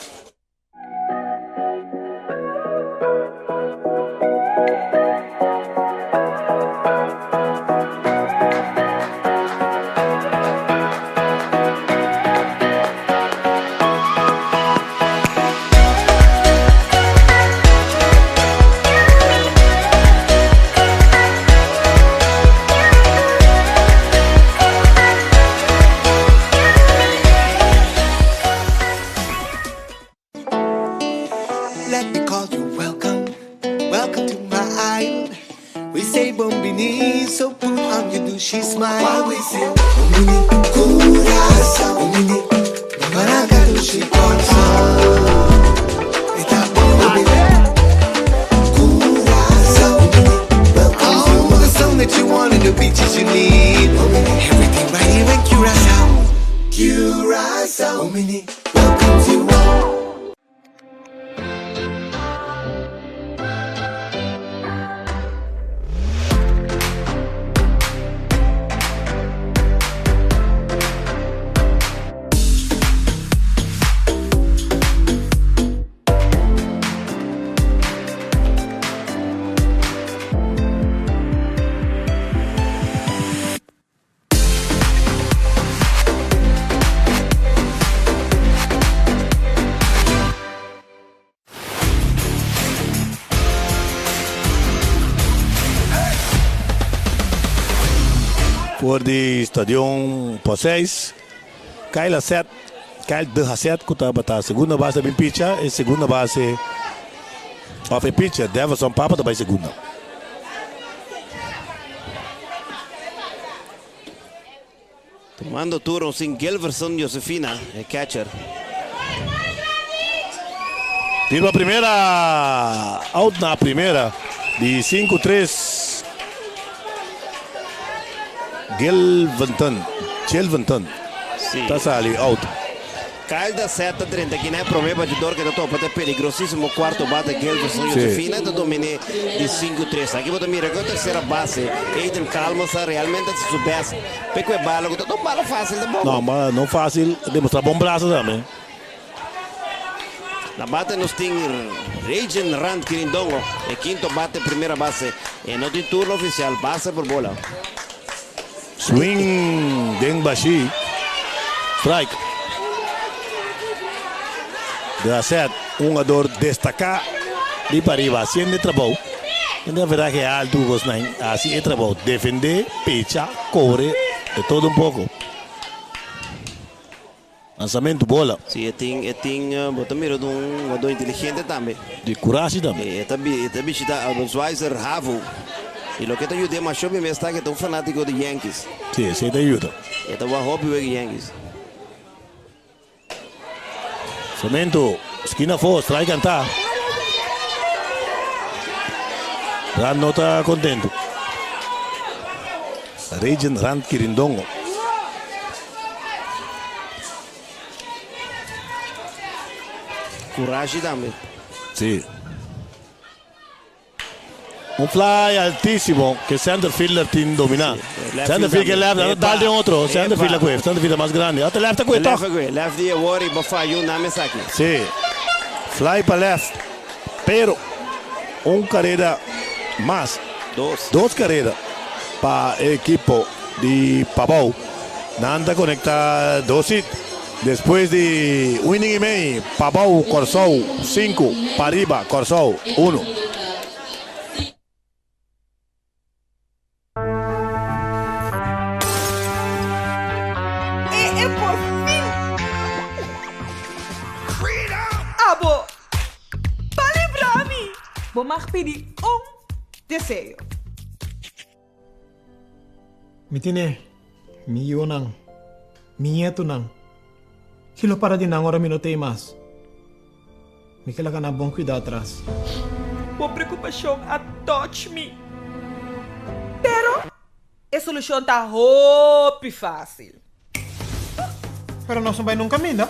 why we say Umini Curaçao Umini Maracatu Kòrsou E ta bon Curaçao Umini welcomes you all the sun that you want and the beaches you need Everything right here in Curaçao Curaçao Umini welcomes you all. For di Stadion Poseis, Kyle Asset, Kyle de Hasset ku tabata segunda base a bin picha, e segunda base of e pitcher Deverson Papa ta bai segunda. Tumando turno sin Gilverson Josefina, e catcher. Tiro a primera, out na primera di 5-3. Gilventon, Gilventon. Si. Ta sali out. Kyle da seta drenta aki na e prome batidor ku ta topa ta peligrosísimo kuarto bate Gilverson Josefina ta dominé di 5-3. Aki bo ta mira ku e tersera base Aiden Calmas a realmente hasi su best p'e ku e bala ku ta un bala fásil tampoco. No, ma no fásil demostrá bon brasa tambe. Na bate nos tin Regen Rand Kirindongo, e kinto bate primera base. E no tin turno ofisial, base por bola. Swing den bashí. Strike. Grasset, un hungador destaká di pariba, hasiendo e trabou. Den e averahe altu ku kosnan hasi e trabou, defendé, pecha, kore, de todo un poko. Lansamentu, bola. Si, e tin, e tin, bo ta mira un hungador inteligente tambe. Di kurashi tambe. E ta, e ta bishita Albert Schweitzer Havo. I loke ta yud'é masho mi mes ta ku e ta un fanátiko di Yankees. Si, esei ta yuda. E ta wak hopi wega Yankees. Lanzamentu, skina afó, strike kantá. Rand no ta kontentu. Regen Rand Kirindongo. Kurashi tambe. Si. Un fly altísimo ke center fielder tin dominá. Center fielder ke left, a dal den otro. Center fielder kue, center fielder mas grandi. Ata left a kue tòg. Left a kue, left di awor i bo faya un name esaki. Si. Fly pa left. Pero un kareda mas. Dos. Dos kareda pa e ekipo di Pabou. Nan ta konektá dos hit. Despues di un inning i mei, Pabou, Kòrsou sinku, Pariba, Kòrsou unu. E e por fin! Abo pa libra mi! Bo mag pidi un deseo. Mi tene mi yunan, mi ñetunan. Ki lo para di nan ora mi no t'ei mas? Mi ke laga nan bon cuida atras. Bo preocupacion a touch mi. Pero e solucion ta hopi facil. Pero nos no bai nunca minda.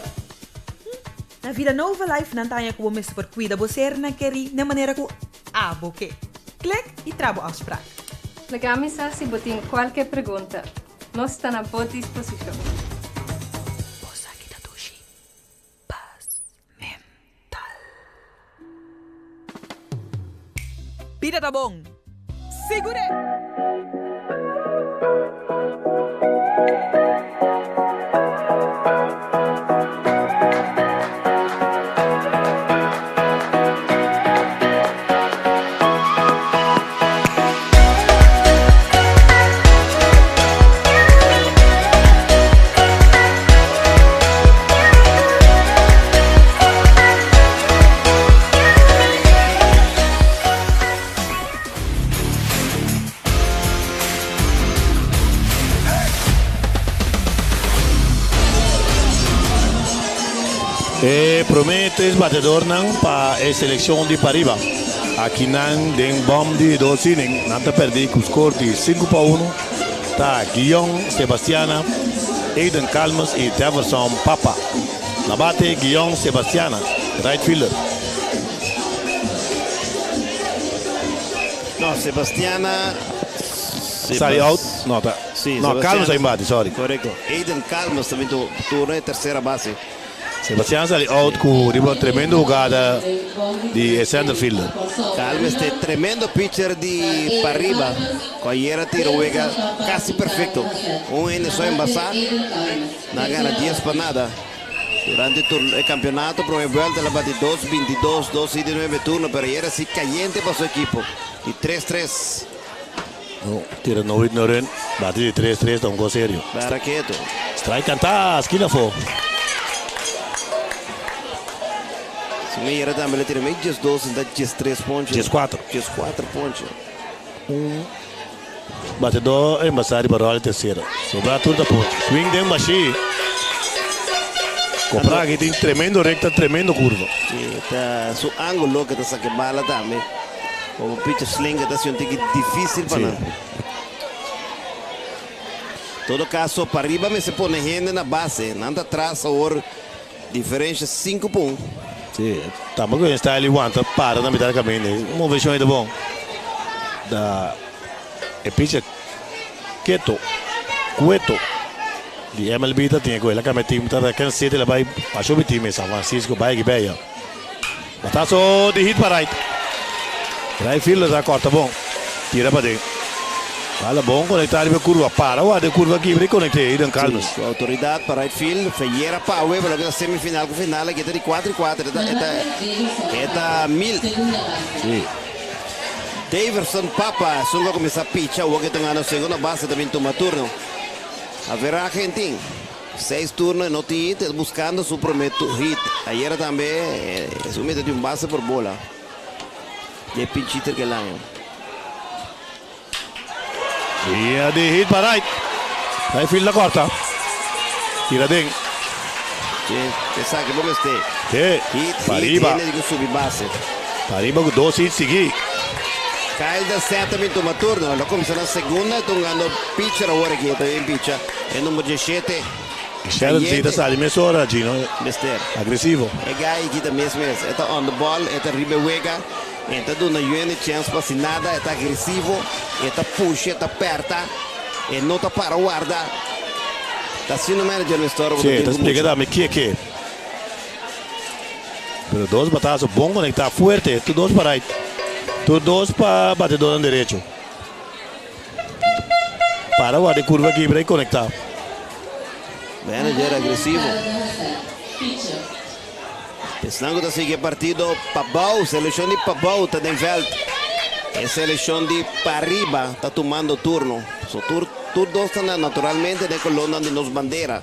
Na Vidanova Life nan ta haña ku bo mester por kuida bo sernan kerí na manera ku abo ke. Klek i tra bo afsprak. Laga mi sa si bo tin kualke pregunta. Nos ta na bo disposishon. Bo sa ki ta dushi pas mental. Bida ta bon. Sigur'é! E prome tres batedornan pa e seleccion di Pariba. Akinan den bom di dos inning nan ta perdi cu score di 5-1. Ta Guillon Sebastiana, Aiden Calmes y Deverson Papa. Na bate Guillon Sebastiana, right fielder. No, Sebastiana. Sali out? No, ta. Si, No, Calmes a bate, sorry. Correcto. Aiden Calmes tambe turno e tercera base. Sebastian sali out cu riba un tremendo hugada di center fielder. Calmes ta tremendo pitcher di Pariba. Ayera a tira wega casi perfecto. Un hende so embasa. Nan a gana 10-0. Durante e campeonato, prome vuelta, el a bati 2-22, 2 y 9 turno, pero ayera si cayente pa su ekipo. Y 3-3. No, tira no hit no run. Bati di 3-3, ta un cos serio. Para keto. Strike canta, skina afo. Si mi ayera tambe el a tira mei 12, ta 13 ponche. 14. 14 ponche. Un batedor embasa riba rol tercera. Sobra tur ta ponche. Swing den bashi. Compra aki tin tremendo recta, tremendo curva. Si, ta su angulo cu ta saca bala tambe. Como pitcher slinger ta un tiki dificil pa nan. Todo caso, Pariba mester pone hende na base. Nan ta atras awor, diferencia 5 punto. Si, tampoco e style aguanta para na mitad di caminda. Movecion ta bon. Da e pitcher Keto, Cueto di MLB ta tin cu el a cambia team ta Kansas City la bay pa su team San Francisco bay aki beya. Batazo di hit pa right. Right fielder ta corta bon. Tira pa den. Bala bon conecta riba curva. Para wa de curva kibra y conecta Aiden Calmes. Si, autoridad pa right field. Feyera pa awe, pero ta semifinal cu final aki ta di 4-4. Eta mil. Daverson Papa, sungo cuminsa picha, o cu ta na segunda base tambe tuma turno. Averahe tin seis turno no tin hit, buscando su prome hit. Ayera tambe, su meta di un base por bola. E pinch hitter cu el a. E di hit pa right. Right field ta corta. Tira den. Si, cu sabi con ta. Si, Hit, Pariba. hit, hende cu subi base. Pariba cu dos hits sigui. Kyle da Seta tambe tuma turno. El a cuminsa na segunda, tumando pitcher awor aki, tambe pitcher. E number 17. Sharon Zita sali mesora, Gino. Mister. Agresivo. E guy aki ta mes mes. E ta on the ball, e ta riba wega. E ta duna ningun chance pa nada, e ta agresivo, e ta push, e ta aperta, e no ta para warda. Ta asina manager na historia. Si, ta explicando mi kico cu. Pero dos batazo bon conecta fuerte. Tur dos pa right. Tur dos pa batedor na derecho. Para warda curva kibra y conecta. Manager agresivo. Pensando cu sigui partido Pabao, seleccion di Pabao ta den veld. E seleccion di Pariba ta tumando turno. So, tur dos ta naturalmente di color di nos bandera.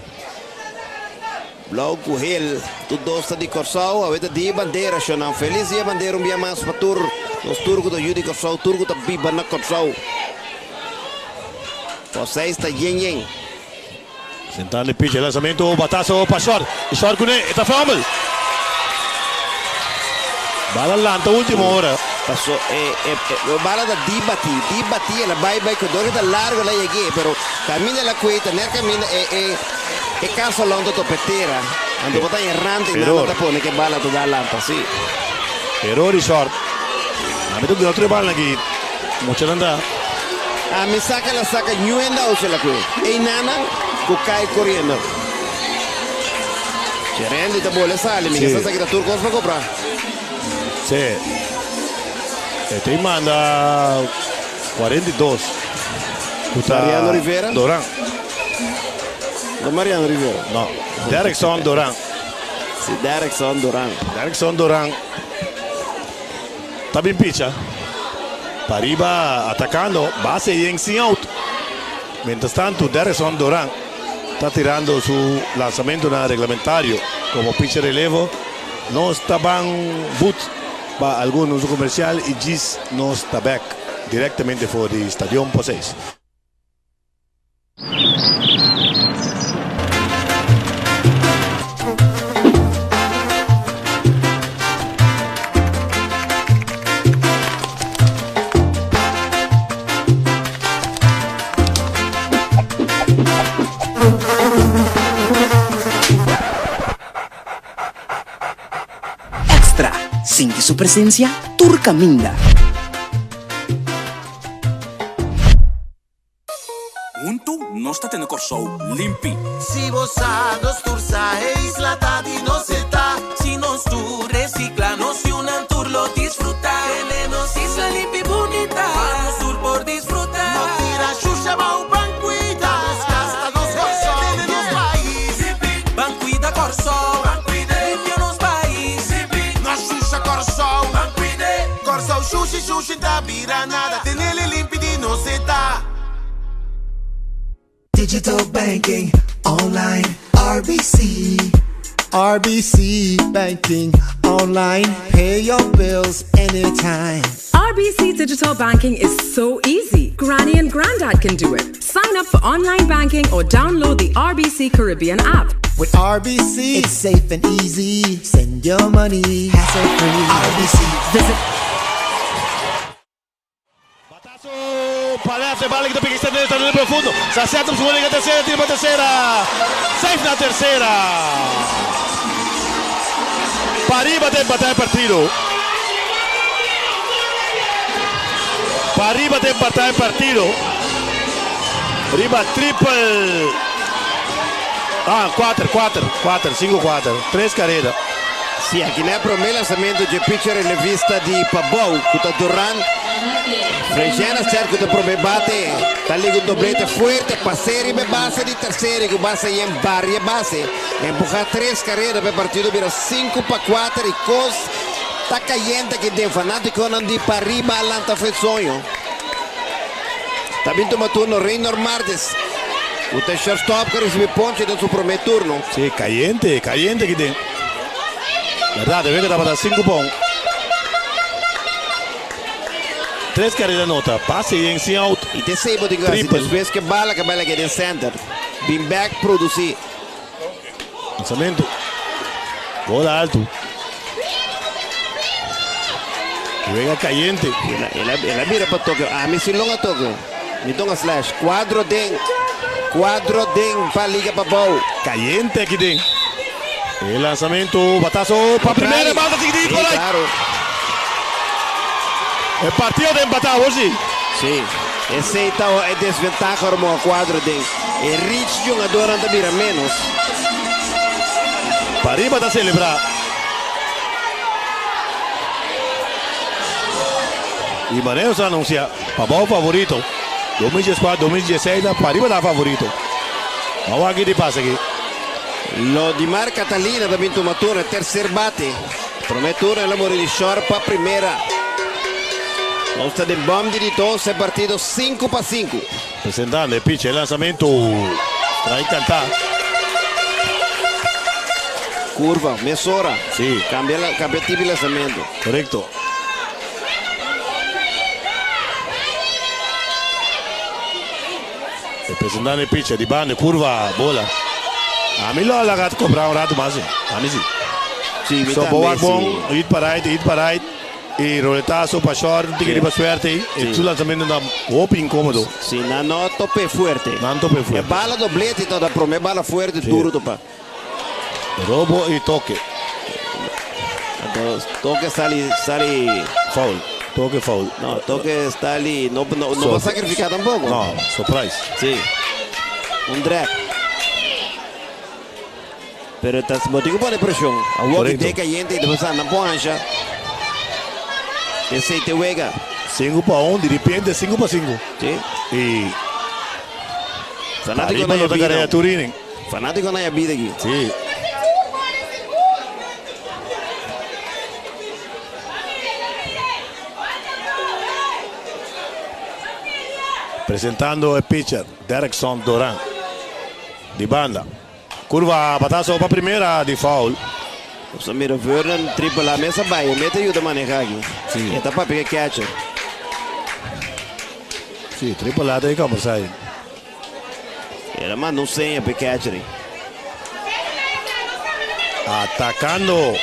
Blauw cu geel, tur dos ta di Corsou, awe ta dia di bandera, shonan. Feliz dia bandera un dia mas pa tur. Nos tur cu ta di Corsou, tur cu ta biba na Corsou. Você ta yen yen. Sentando pitch, lansamento, batazo pa short. Short cu ne, ta fumble. Bala lanta ultimo ora. Paso, bala da di bati, di bati, el a bay bay, cu ta largo el a yega, pero caminda el a cueta, ne caminda e caso lonto topa tera. Anto bo ta errante Error. nada ta pone cu bala ta lanta, si. Error y short. A mi di otro bala aki. Mucho anda. Ami saca la saca ñuenda o se la cue. E nana, cu cay coriendo. Cherendi ta bola sali, mi sa cu tur cos pa cumpra. Si. E manda 42. Puta Mariano Rivera? Doran. No Mariano Rivera. No. Derrickson Doran. Si, Derrickson Doran. Derrickson Doran. Ta bin picha. Pariba atacando. Base y sin out. Mientras tanto, Derrickson Doran ta tirando su lansamento na reglamentario como pitcher relevo. Nos ta ban boot pa algun uso comercial y djis nos ta back directamente for di Stadion Poseis. su presensia tur kaminda. Huntu nos ta tene Kòrsou limpi. Si bo sa, nos tur sa, e isla ta di nos e ta. Si nos tur resikla, nos yunan tur lo disfrutá. Tene nos isla limpi bunita, pa nos tur por disfrutá. No tira shusha bou, ban kuida nos kas, ta nos Kòrsou, tene nos pais. Ban kuida Kòrsou, ban kuida, limpia nos pais. No shusha Kòrsou, ban kuida. Kòrsou shushi shushi ta bira nada, tenele limpi di nos e ta. Digital banking online RBC. RBC banking online. Pay your bills anytime. RBC Digital Banking is so easy. Granny and Grandad can do it. Sign up for online banking or download the RBC Caribbean app. With RBC, it's safe and easy. Send your money hassle free. RBC. Visit Pa left, e bala ki ta piki extender, ta den profundo. Sa set up su liga tercera, tira pa tercera. Safe na tercera. Pariba ta empata e partido. Pariba ta empata e partido. Riba triple. Ah, cuater, cuater, cuater, cinco cuater, tres careda. Si, aki na e prome lansamento dje pitcher relevista di Pabou ku ta Duran Frejena ser ku ta prome bate ta liga un doblete fuerte pas'é riba e base di tercera i ku base yen baria base empuha tres kareda pa e partido bira 5-4 i kos ta kayente aki den fanatikonan di pariba a lanta fu e soño. Ta bin tuma turno Raynor Martes ku ta shortstop ku a risibi ponche den su prome turno. Si, kayente, kayente aki den. Berdad, e wega tabata sinku pa un. Tres kareda nota, pase yen sin out. I te esei bo tin ku hasi Triple. despues ku e bala ku a bai lag'é den center. Bin bek produsí. Lanzamento. Bola alto. Wega cayente. El a, el a bira pa toque. Ami si long a toque. Mi tonga slash. Cuadro den. Cuadro den pa Liga Pabou. Cayente aki den. E lanzamento, batazo pa primera banda chiquitito por ahí. Claro. E partido ta empatá, hoor si. Sí. Esey ta e desventaha ora moa cuadro den e reach jungadornan ta bira menos. Pariba ta celebra. Y manera nos a anuncia, Pabao favorito. 2014, 2016 ta Pariba ta favorito. Vamos aki di pasa aki. Lodimar Catalina ta bin tuma turno, e tercer bate. Prome turno el a muri di short pa primera. Nos ta den bom di di dos e partido 5-5. Presentando e pitcher, e lanzamento. Strike cantá. Curva, mesora. Sí. Cambia, la, cambia tipo di lanzamento. Correcto. Presentando e pitcher di banda, curva, bola. Ami lo a laga cobra un rato mas, ami si. Sí, mi So, tambe, bo wak bon, sí. hit pa right, hit pa right. Y roletazo pa short, un tiki Sí. riba suerte. E Sí. su lanzamento ta hopi incómodo. Sí, nan no tope fuerte. Nan tope fuerte. E bala doblete ta da prome bala fuerte Sí. duro topa. Robo y toque. Entonces, toque sali, sali. Foul. Toque foul. No, toque sali. No, no, no So- va a sacrificar tampoco. No, surprise. Sí. Un drag. Pero tas motivo pone presión. A walk Correcto. de caliente y después anda poncha. Ese te juega. 5 pa 1, de repente 5 pa 5. Sí. Y Fanático Arriba na no ta vida. carrera Turinen. Fanático na vida aquí. Sí. Presentando el pitcher, Derrickson Doran. Di banda. Curva, batazo pa primera di foul. Nos mira Vernon triple A mesa vai, mete ajuda a manejar aqui. Sí. Eta pa pica catcher. Sí, triple A tem que conversar aí. Era manda um senha para catcher. Atacando.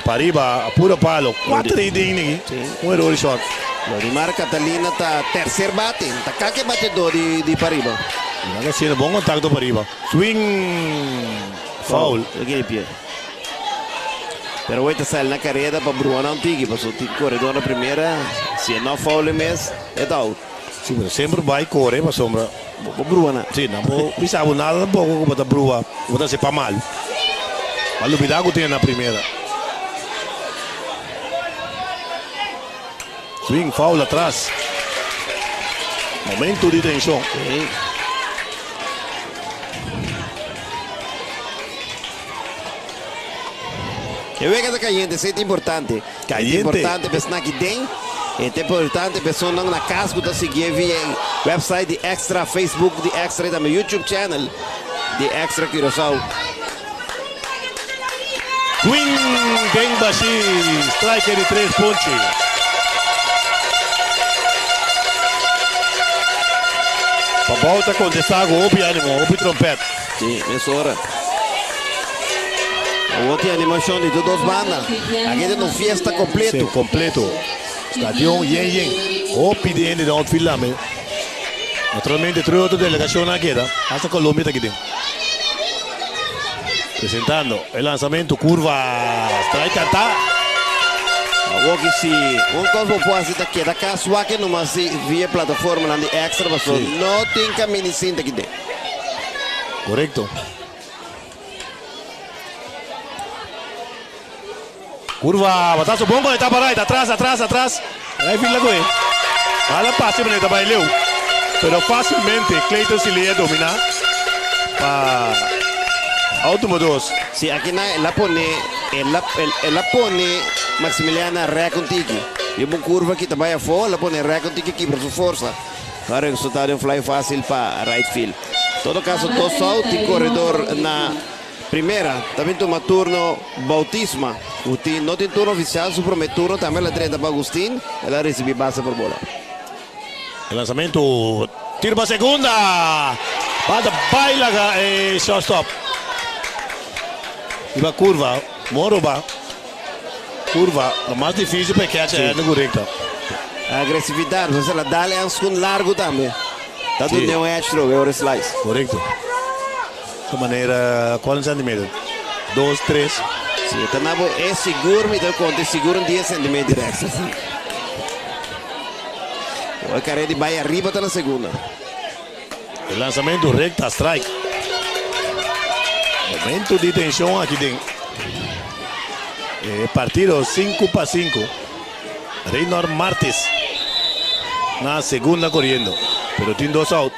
Pariba, a puro palo. 4 inning. Un error short. Lorimar Catalina tá terceiro bate. Tá caque batedor de Pariba. Mira haciendo buen contacto Pariba. Swing. Foul. Aqui, Pierre. Pero awor ta sali na kareda pa brua nan tiki pasobra tin koredor na primera. Si e no foul e mes, e ta out. Si, pero semper bai kore pasobra. Bo por brua nan. Si, nan por bisa bo nada tampoco ku bo ta brua, ku bo ta hasi pa malu. Bo a lubida ku tin na primera. Swing, foul atras. Momento di tenshon. E wega ta cayente, esey ta importante. Cayente. E ta importante pa esnan aki den, e ta importante pa esunnan na cas cu ta siguié via e website di Extra, Facebook di Extra y tambe YouTube channel di Extra Curaçao. Swing den bashi, strike di tres ponchi. Pabou ta contesta cu hopi animo, hopi trompet. Sí, mesora. Awor tin animashon di tur dos banda. Aki ta un fiesta kompleto. Sí, kompleto. Stadion yen yen. Hopi di hende den outfield tambe. Naturalmente tur e otro delegashonnan a keda. Hasta Colombia ta aki den. Presentando e lansamento, kurva, strike kantá. Awor ki si un kos bo por hasi ta keda kas wak e nomas si via plataformanan di extra pasobra no tin kaminda di sinta aki den. Korekto. Kurva, bataso bon konekta pa right, atras, atras, atras. Right field a kohe. Bala pase manera ta bai leu. Pero fásilmente Clayton Silea dominá pa out number dos. Si aki nan el a pone el a el a pone Maximiliana rek un tiki. Di un kurva ki ta bai afó el a pone rek un tiki kibra su forsa. A resultá den un fly fásil pa right field. Todo kaso dos out tin koredor na primera. Ta bin tuma turno Bautisma ku tin no tin turno ofisial. Su promé turno tambe el a drenta pa Agustin. El a risibí base por bola. E lansamentu tiro pa segunda. Bal ta bai laga e shortstop. Riba kurva. Moro ba. Curva ta mas dificil pa e catcher hende cu recta. Agresividad, pues el a dal e hanskun largo tambe. Ta dune un edge throw e ora e slice. Correcto. Esta manera cuanto centimeter? Dos, tres. Si, e ta na bo e sigur mi ta conta e sigur un dies centimeter extra. E carrera di bay ariba ta na segunda. E lanzamento recta, strike. Momento di tension aki den e partido 5-5. Reynor Martis na segunda corriendo, pero tin dos out.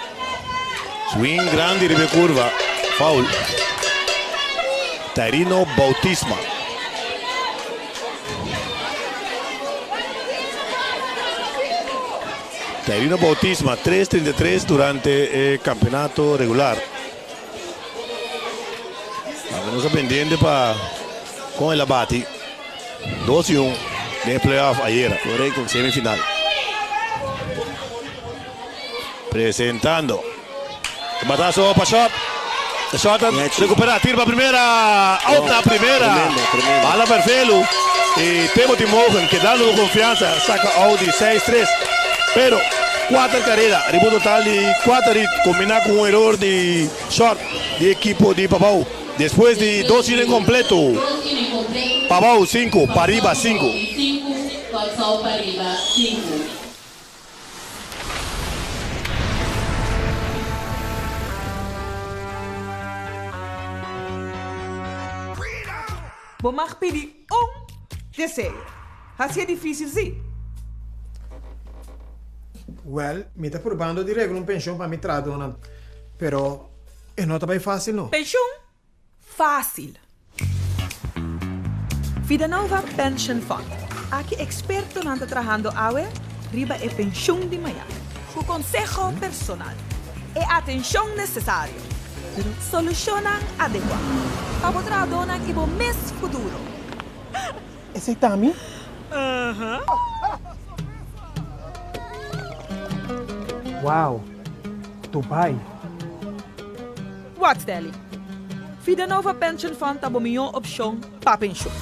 Swing grandi riba e curva, foul. Tairino Bautisma. Tairino Bautisma tres 33 durante e campeonato regular. Tambe nos ta pendiente pa con el a bati 2-1 den e playoff ayera. Correcto. Semifinal. Presentando. Batazo pa short. Short a recupera. Tiro pa primera. Out na primera. Tremendo, tremendo. Bala Vervelu. Y Timothy Mogen kedando cu confianza saca out di 6-3. Pero 4 carrera. Riba un total di 4 hit combina cu un error di short di equipo di Pabao. Despues di dos inning completo. Pabao 5, Pariba 5. Bo mag pidi un deseo. Hacié difícil sí. Wèl, mi ta purbando di regla un penshon pa mi trahadónan, pero e no ta bai fásil no. Penshon? Fásil. Vidanova Pension Fund. Aki ekspertonan ta trahando awe riba e penshun di mañan. Ku konseho personal, e atenshon nesesario, solushonnan adekuá pa bo trahadónan i bo mes futuro. Esei ta mi? Wow! Dubai! Wak Stanley, Vidanova Pension Fund ta bo mihó opshon pa penshun.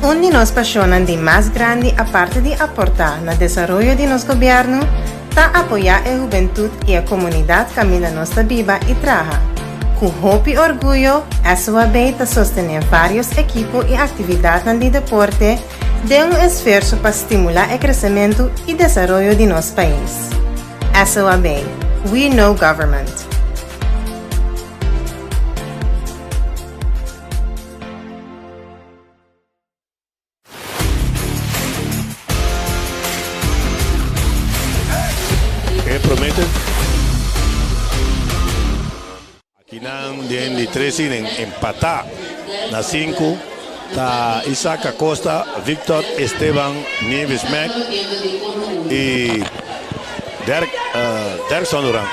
Un di nos pashonnan di mas grandi aparte di aportá na desaroyo di nos gobièrnu ta apoyá e hubentut i e komunidat kaminda nos ta biba i traha. Ku hopi orguyo, SOAB ta sostené vários ekipo i aktividatnan di deporte den un esfuerso pa stimulá e kresementu i desaroyo di nos pais. SOAB, We Know Government. E promete akinan den di tres inning empatá na sinku ta Isaac Acosta, Victor Esteban Nieves Mack i Derk Derkson Duran.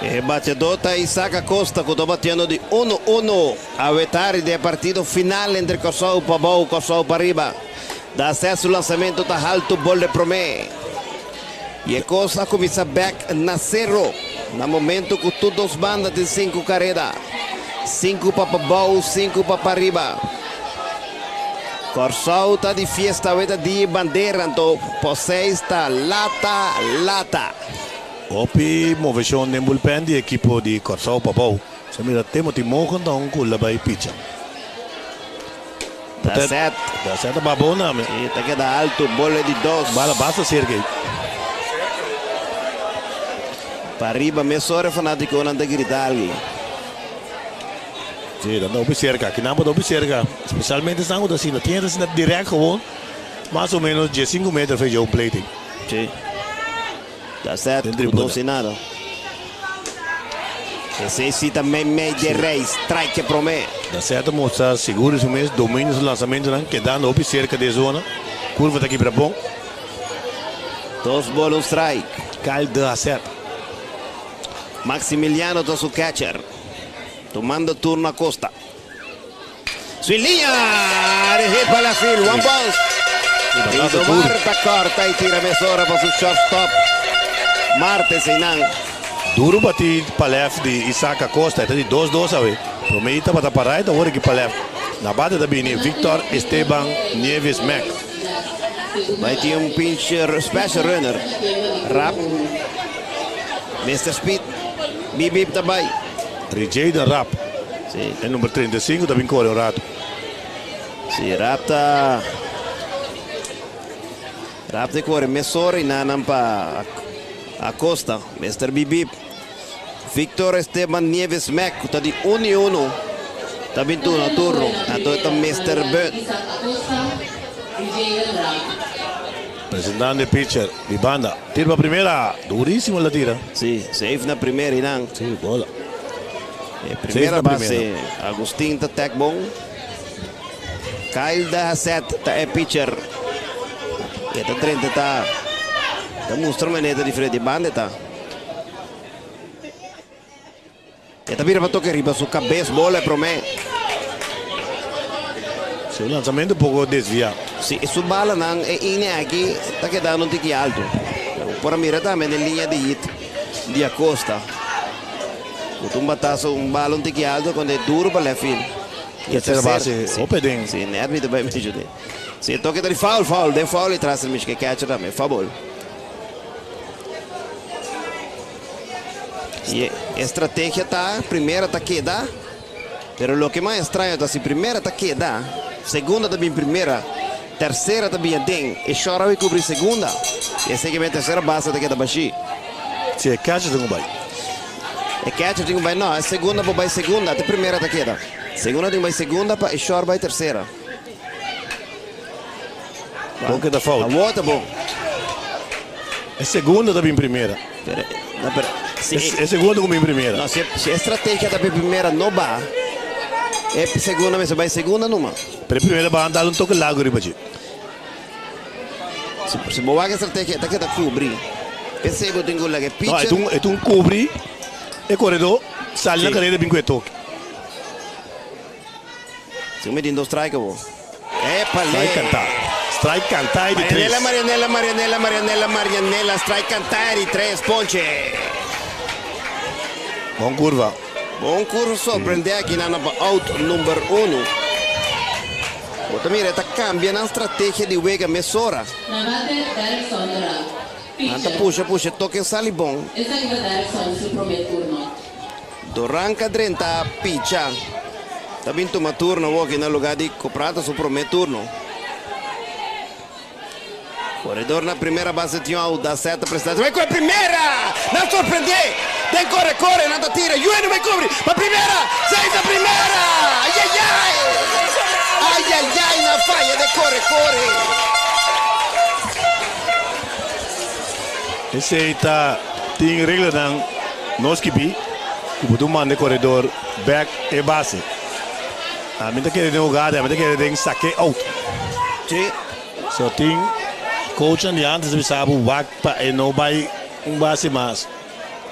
E bateadó ta Isaac Acosta ku ta batiendo di uno uno. Awe tardi den e partido final entre Kòrsou pabou, Kòrsou pariba. Dassè su lansamentu ta haltu bol de promé. I e kos a kuminsá bèk na sero na momentu ku tur dos banda tin sinku kareda. Sinku pa pabou, sinku pa pariba. Kòrsou ta di fiesta awe ta dia e bandera anto Poseis ta lata lata. Hopi moveshon den bulpen di ekipo di Kòrsou pabou. Sa mira Timothy Morgan ta un ku la bai picha. Ta set. Ta set ta bon name. Si, ta keda alto, bola di dos. Bala basta serka ei. Pariba mesora e fanatikonan ta grita algu. Si, nan ta hopi serka. Kinan bo ta hopi serka. Spesialmente esnan ku ta asina. Tin hende asina dirèkt gewoon mas o menos diesinku meter for e home plate ei. Si. Ta set ku dos i nada. Esei si ta mei mei di e rei. Strike e promé. Ta set ta mustra sigur di su mes dominio su lansamentunan kedando hopi serka di e zona. Kurva ta kibra bon. Dos bol un strike. Kyle de Haset. Maximiliano ta su catcher. Tumando turno Acosta. Su liña de hit pa left field. One bounce. Idomar ta corta y tira mesora pa su shortstop. Martes einan. Duro bati pa left di Isaac Acosta. E ta di dos dos awe. Prome tabata pa right, awor aki pa left. Na bate ta bini Victor Esteban Nieves Mack. Bai tin un pincher special runner. Rap. Mister Speed. Bip bip ta bai. Rijaden Rapp. Sí. E number 35 ta bin kore un rato. Sí, Rapp ta Rapp ta kore mesora y nanan pa Acosta. Mister Bip Bip. Victor Esteban Nieves Mack ku ta di 1 y 1 ta bin turno turno. Anto ta Mister Bud. Presentando e pitcher di banda. Tira pa primera. Durísimo la tira. Sí, safe na primera y nan. Sí, bola. E primera base, Agustin ta tag bon. Kyle Dahasset ta e pitcher. E ta drenta ta ta mustra manera diferente. Banda ta. E ta bira pa toke riba su kabes bola e prome. Su lanzamento un poco desvia. Si, su balanan e ine aki ta kedando un tiki alto. Por a mira tambe den liña di hit di Acosta. Ku ta un bataso, un bala un tiki alto cuando e duro pa left field. Tercera base, hopi den. Si, net mi ta bay mencion'e. Si e toke ta di foul, foul, den foul y tras el mishi ke catcher tambe, foul ball. Y e estrategia ta, primera ta keda, pero loke mas extraño ta si primera ta keda, segunda ta bin primera, tercera ta bin aden, e short a bay cubri segunda, y esey ke bin tercera base ta keda bashi. Si e catcher tin cu bay. E catcher tin cu bay, no, e segunda por bay segunda, te primera ta keda. Segunda tin cu bay segunda pa e short bay tercera. Bon keda fout. Awor ta bon. E segunda ta bin primera. Pero, no, pero, si e, e segunda ku bin primera. No, si, si e estrategia ta bin primera no ba, e segunda mester bai segunda numa. Pero e primera ba dal un toke largo riba dje. Si, si bo wak e estrategia e ta keda kubri. P'esei bo tin ku laga e pitcher. No, e ta un kubri e koredó sali na kareda bin ku e toke. Si mi tin dos strike awo. Epale! Strike cantá. Strike cantá e di tres. Marianela, Marianela, Marianela, Marianela, Marianela, strike cantá e di tres, ponche. Bon curva. Bon curva sorprende aki nan pa out number uno. Bo ta mira e ta cambia nan strategia di wega mesora. Na bate Derrickson Durant. Nan ta Pitcher. pusha pusha token sali bon. Esaki ta Derrickson su prome turno. Doran ka drenta picha. Ta bin tuma turno awor aki na lugar di Coprata su prome turno. Corredor na primera base tin un out da seta presenta. Bai cu e primera! Nan sorprende! Den corre corre nan ta tira. Yueno bai cubri pa primera! Safe na primera! Ayayay! Ayayay nan faya den corre corre. Esey ta tin reglanan no skibí ku bo ta manda e koredor bèk e base. Ami ta kere den hugada, ami ta kere den sake out. Sí. So tin coachnan di antes ta bisa bo wak pa e no bai un base mas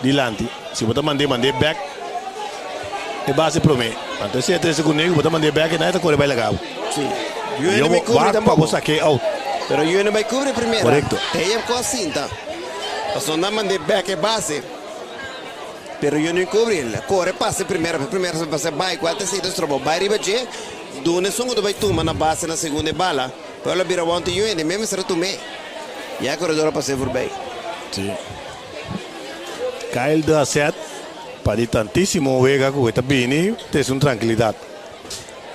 dilanti. Si bo ta mand'é, mand'é bèk e base promé. Anto esei a trese kuné ku bo ta mand'é bèk e nan e ta kore bai laga bo. Sí. Yo no bai kubri Wak pa bo sake out. Pero yo no bai kubri primera. Korekto. Ella ku a sinta. Pasobra nan mand'é bèk e base. Pero yo no kubri. El a kore pasa e primera. Pa primera sa pasa bai ku el ta sinta stroba. Bai riba dje. Duna esun ku ta bai tuma na base na segunda e bala. Pero el a bira wanta yo hende. Mester a tum'é. Ya e koredor a pas'é voorbij. Sí. Kyle de Asset pa di tantísimo wega ku e ta bini trese un trankilidat.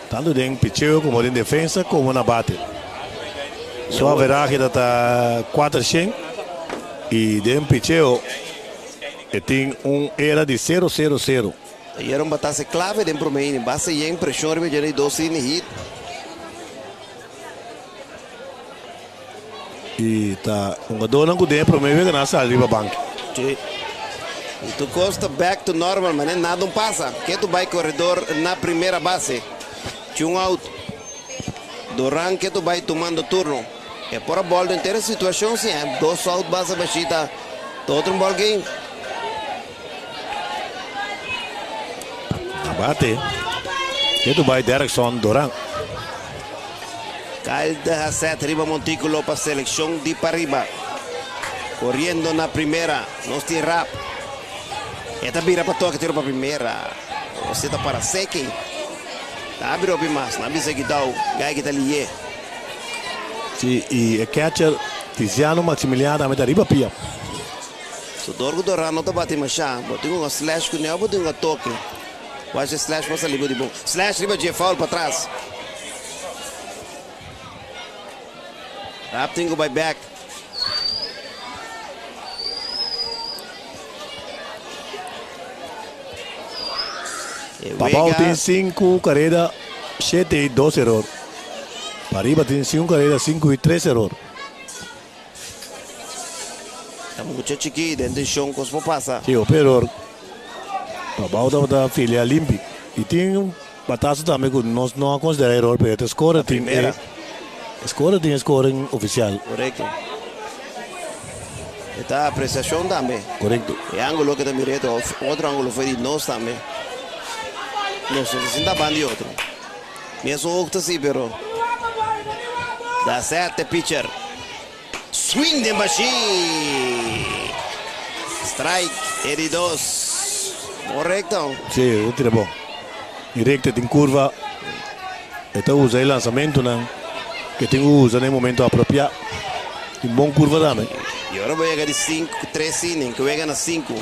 Tantu den picheo komo den defensa komo na bate. Su averahe ta ta kuatershen i den picheo e tin un era di sero sero sero. Ayera un batase klave den prome inning. Base yen preshon riba dje di dos inning hit. I ta hungadónan ku den e promé wega nan a sali riba banki. Sí. I tur kos ta back to normal, manera nada un pasa. Ke tu bai koredor na primera base. Tin un out. Duran ke tu bai tumando turno. E por a bòldu henter e situashon si eh. Dos out base bashita. Ta otro un ball game. Na bate. Ke tu bai Derkson Duran. Kyle de Haseth riba montículo pa seleccion di pariba. Coriendo na primera, nos tin Raap. E ta bira pa toque tiro pa primera. José ta para seki. Ta abri hopi mas. Nan bisa Guidao, guy ki ta liye. Si, y e catcher Tiziano Maximiliano tambe ta riba pia. So dor cu Doran no ta bati masha. Bo tin un slash cu ne of bo tin un toque? Wach e slash pa sali bo di bon. Slash riba dje, foul patras. Raap tin ku bai bek. E Pabao wega. tin sinku kareda, shete i dos eror. Pariba tin sinku kareda, sinku i tres eror. Ta mucha chikí den tenshon kos por pasa. Sí, hopi eror. Pabao tabata filea limpi. I tin un batazo tambe ku nos no a konsiderá eror, pero e ta score tin e score tin e scoring ofisial. Korekto. E ta apresiashon tambe. Korekto. E ángulo ke ta mira ta otro ángulo foi di nos tambe. Nos no ta sinta banda di otro. Mesun oog ta si pero da sete pitcher. Swing den bashi. Strike e di dos. Bon recta. Si, e tira bon. E recta tin curva. E ta usa e lanzamentonan ke tin ku usa na e momento apropiá. Tin bon curva tambe. Y ora bo yega di sinku, tres inning, ku wega na sinku,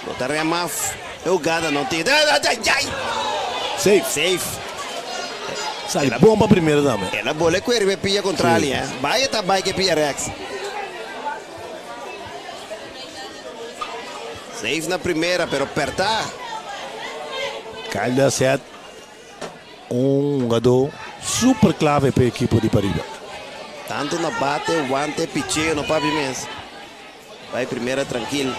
bo ta remaf e hugada no tin. Safe. Safe. Sali bon pa primera tambe. El a bola e cuer riba e pia contrali, eh. Bai e ta bai ke pia rechts. Safe na primera, pero perta. Kyle Dasset, un hungadó super clave pa e ekipo di Pariba. Tanto na bate, wante, picheo, no papia mes. Bai primera trankil.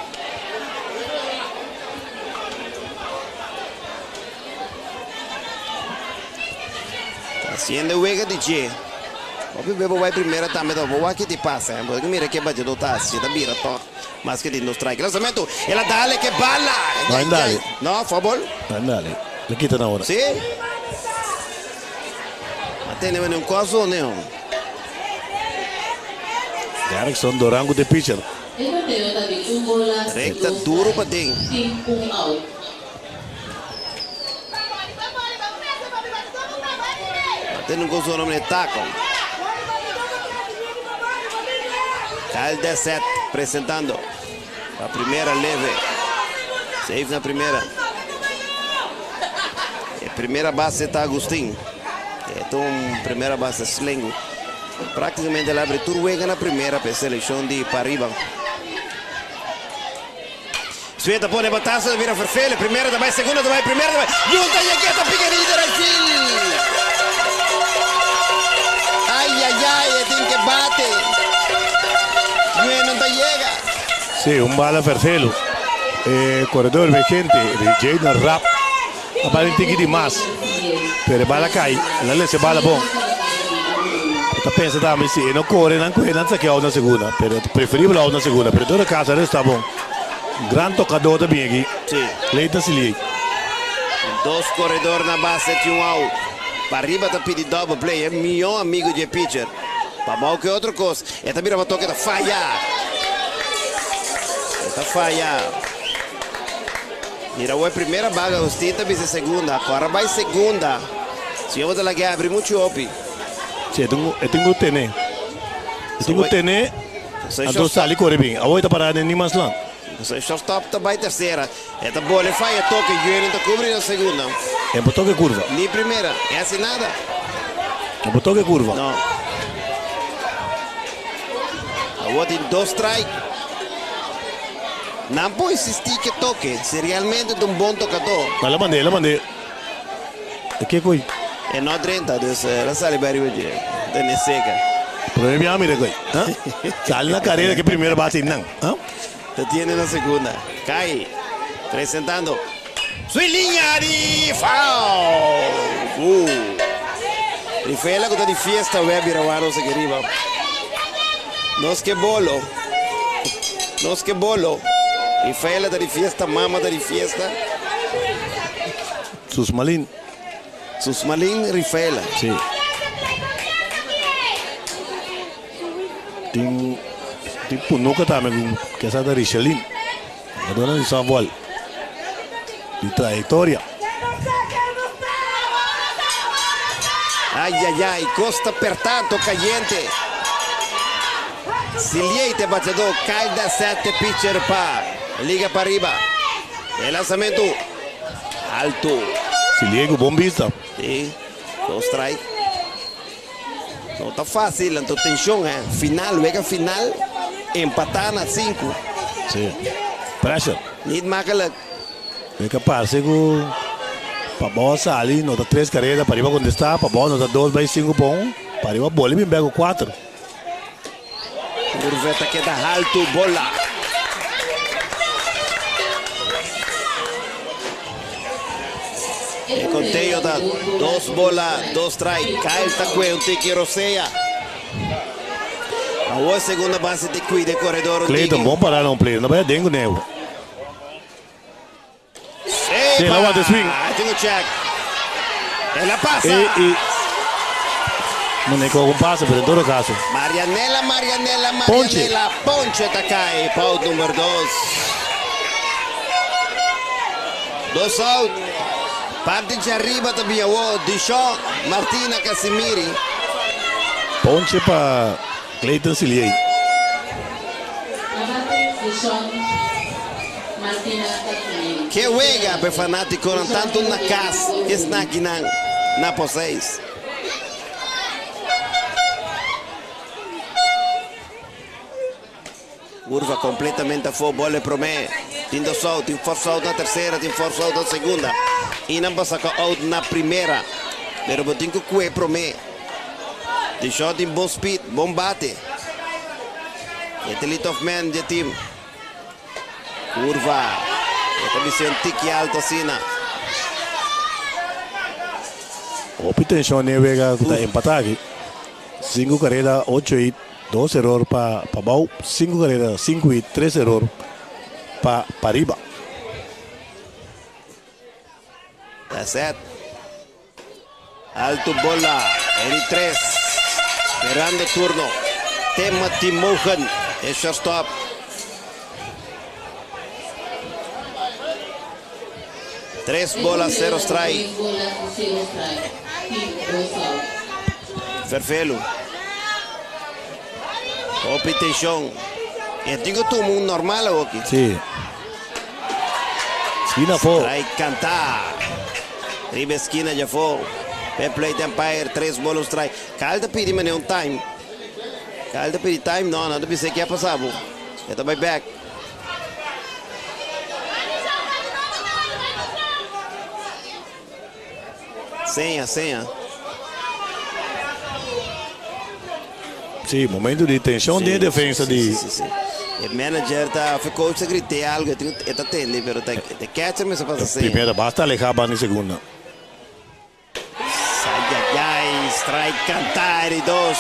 Haciendo e wega di dje. Hopi bebo bai primera tambe ta bo wak ki ti pasa eh. Bo mira ke batido ta haci ta bira toch mas ke tin dos strike. Lanzamento el a dale ke bala. Bai dale. No, foul ball. Bai dale. Le kita na ora. Si. A tene mene un coso neo. Derrickson Doran ku te pitcher. E bateo ta di un bola, Recta dos duro strike, paden. tin un out. A tene un coso nombre taco. Kyle Desset presentando. Pa primera leve. Safe na primera. E primera base ta Agustin. E ta un primera base slengu. Práktikamente el a abri tur wega na primera pa e selekshon di Pariba. Sue ta pone bataso ta bira Vervele. Primera ta bai, segunda ta bai, primera ta bai. Junta yega ta pika di right field. Ay ay ay, e tin ke bate. Yue no ta yega. Sí, un bala Vervelo. E koredor vigente, Jayden Rapp, a bala un tiki di mas. Pero e bala kai, el a lesa e bala bon. E ta pensa tambe si e no kore nan kohe nan sake'ou na segunda. Pero ta preferibel out na segunda. Pero en todo caso a esta bon. Gran tokadó ta bin aki. Sí. Clayton Siliey. Dos koredor na base tin un out. Pariba ta pidi double play. E mihó amigo dje pitcher. Pa bou ke otro kos. E ta bira pa toke ta faya. E ta faya. Mira awor primera baga Agustin ta bisa segunda. Kora bai segunda. Si yo bo ta laga abri muchu hopi. Si e tin e tin ku tene. E tin ku tene anto sali kore bin. Awor e ta para den nimas lan. Pasobra e shortstop ta bai tersera. E ta bole faya toke Julian ta kubri na segunda. E por toke kurva. Ni primera. E hasi nada. E por toke kurva. No. Awor tin dos strike. Nan por insistí ke toke si realmente ta un bon tokadó. El a mand'é, el a mand'é. E ke koe? E no drenta, dus el a sali bai riba dje. Tene seka. Prome biaha mira koe. Ha? Sali na karera ke primera base nan. Ha? Ta tiene na segunda. Kai presentando su liña di foul. Rifela ku ta di fiesta wè bira wak nos aki riba. Nos ke bolo. Nos ke bolo. Rifela ta di fiesta, mama ta di fiesta. Susmalin. Susmalin Rifela. Si. Tin tin punuka tambe ku kesa ta Richelin. Jugadornan di softball di trayectoria. Ay ay ay, kos ta pertá to kayente. Siliey ta e bateadó, Kyle Dasset ta e pitcher pa Liga Pariba. E lansamentu alto. Siliey ku bon bista. Si, dos strike. No ta fácil, anto tenshon eh. Final, wega final, empatá na sinku. Sí, pressure. Niet makkelijk. E ka parse ku Pabou a sali, no ta tres kareda, pariba kontestá, Pabou no ta dos bai sinku pa un, pariba boli bin bek ku kuater. Curve ta keda haltu, bola. E conteo ta dos bola, dos strike. Kyle ta kue un tiki rosea. Awor segunda base ta cuida e corredor un tiki. Clayton bon pará na un play, no bai aden ku nevo. Sí, el a wanta swing. Tin un check. El a pasa. E, e. Muneco con pasa, pero en todo caso. Marianela, Marianela, Marianela. Ponche ta cai. Pa out number dos. Dos out. Parti dje ariba ta bin awo. Dishon, Martina, Casimiri. Ponche pa Clayton Siliey. Ke wega pa e fanatikonan tantu na kas ke snakinan na Poseis. Kurva kompletamente afó, bòl e promé. Tin dos out, tin force out na tersera, tin force out na segunda. I nan pa saka out na primera. Pero bo tin ku kue promé. Dishon tin bon speed, bon bate. E ta lead off man dje team. Kurva, e ta bis'é un tiki alto asina. Hopi tenshon den e wega ku ta empatá aki. Sinku kareda, ocho hit, dos eror pa pabou, sinku kareda, sinku hit, tres eror pa pariba. That's it. Alto bola, e di tres. Sperando turno. Timothy Mogen, e shortstop. Tres bola, cero strike. Ferfelu. Hopi tension. E tin ku tuma un normal awoki. Sí. Skina afó. Strike kanta. Riba eskina djafó. P'e plate umpire tres bola un strike. Kyle ta pidi manera un time. Kyle ta pidi time no nan ta bisa ke a pasa bo. E ta bai bek. Seña, seña. Sí, momento di tension den e defensa di. Sí, sí, sí. E manager ta, of e coach ta grité algo, e tin, e ta tende, pero ta e catcher mester pasa seña. Primera base ta alehá banda di segunda. Sayayay, strike kantá di dos.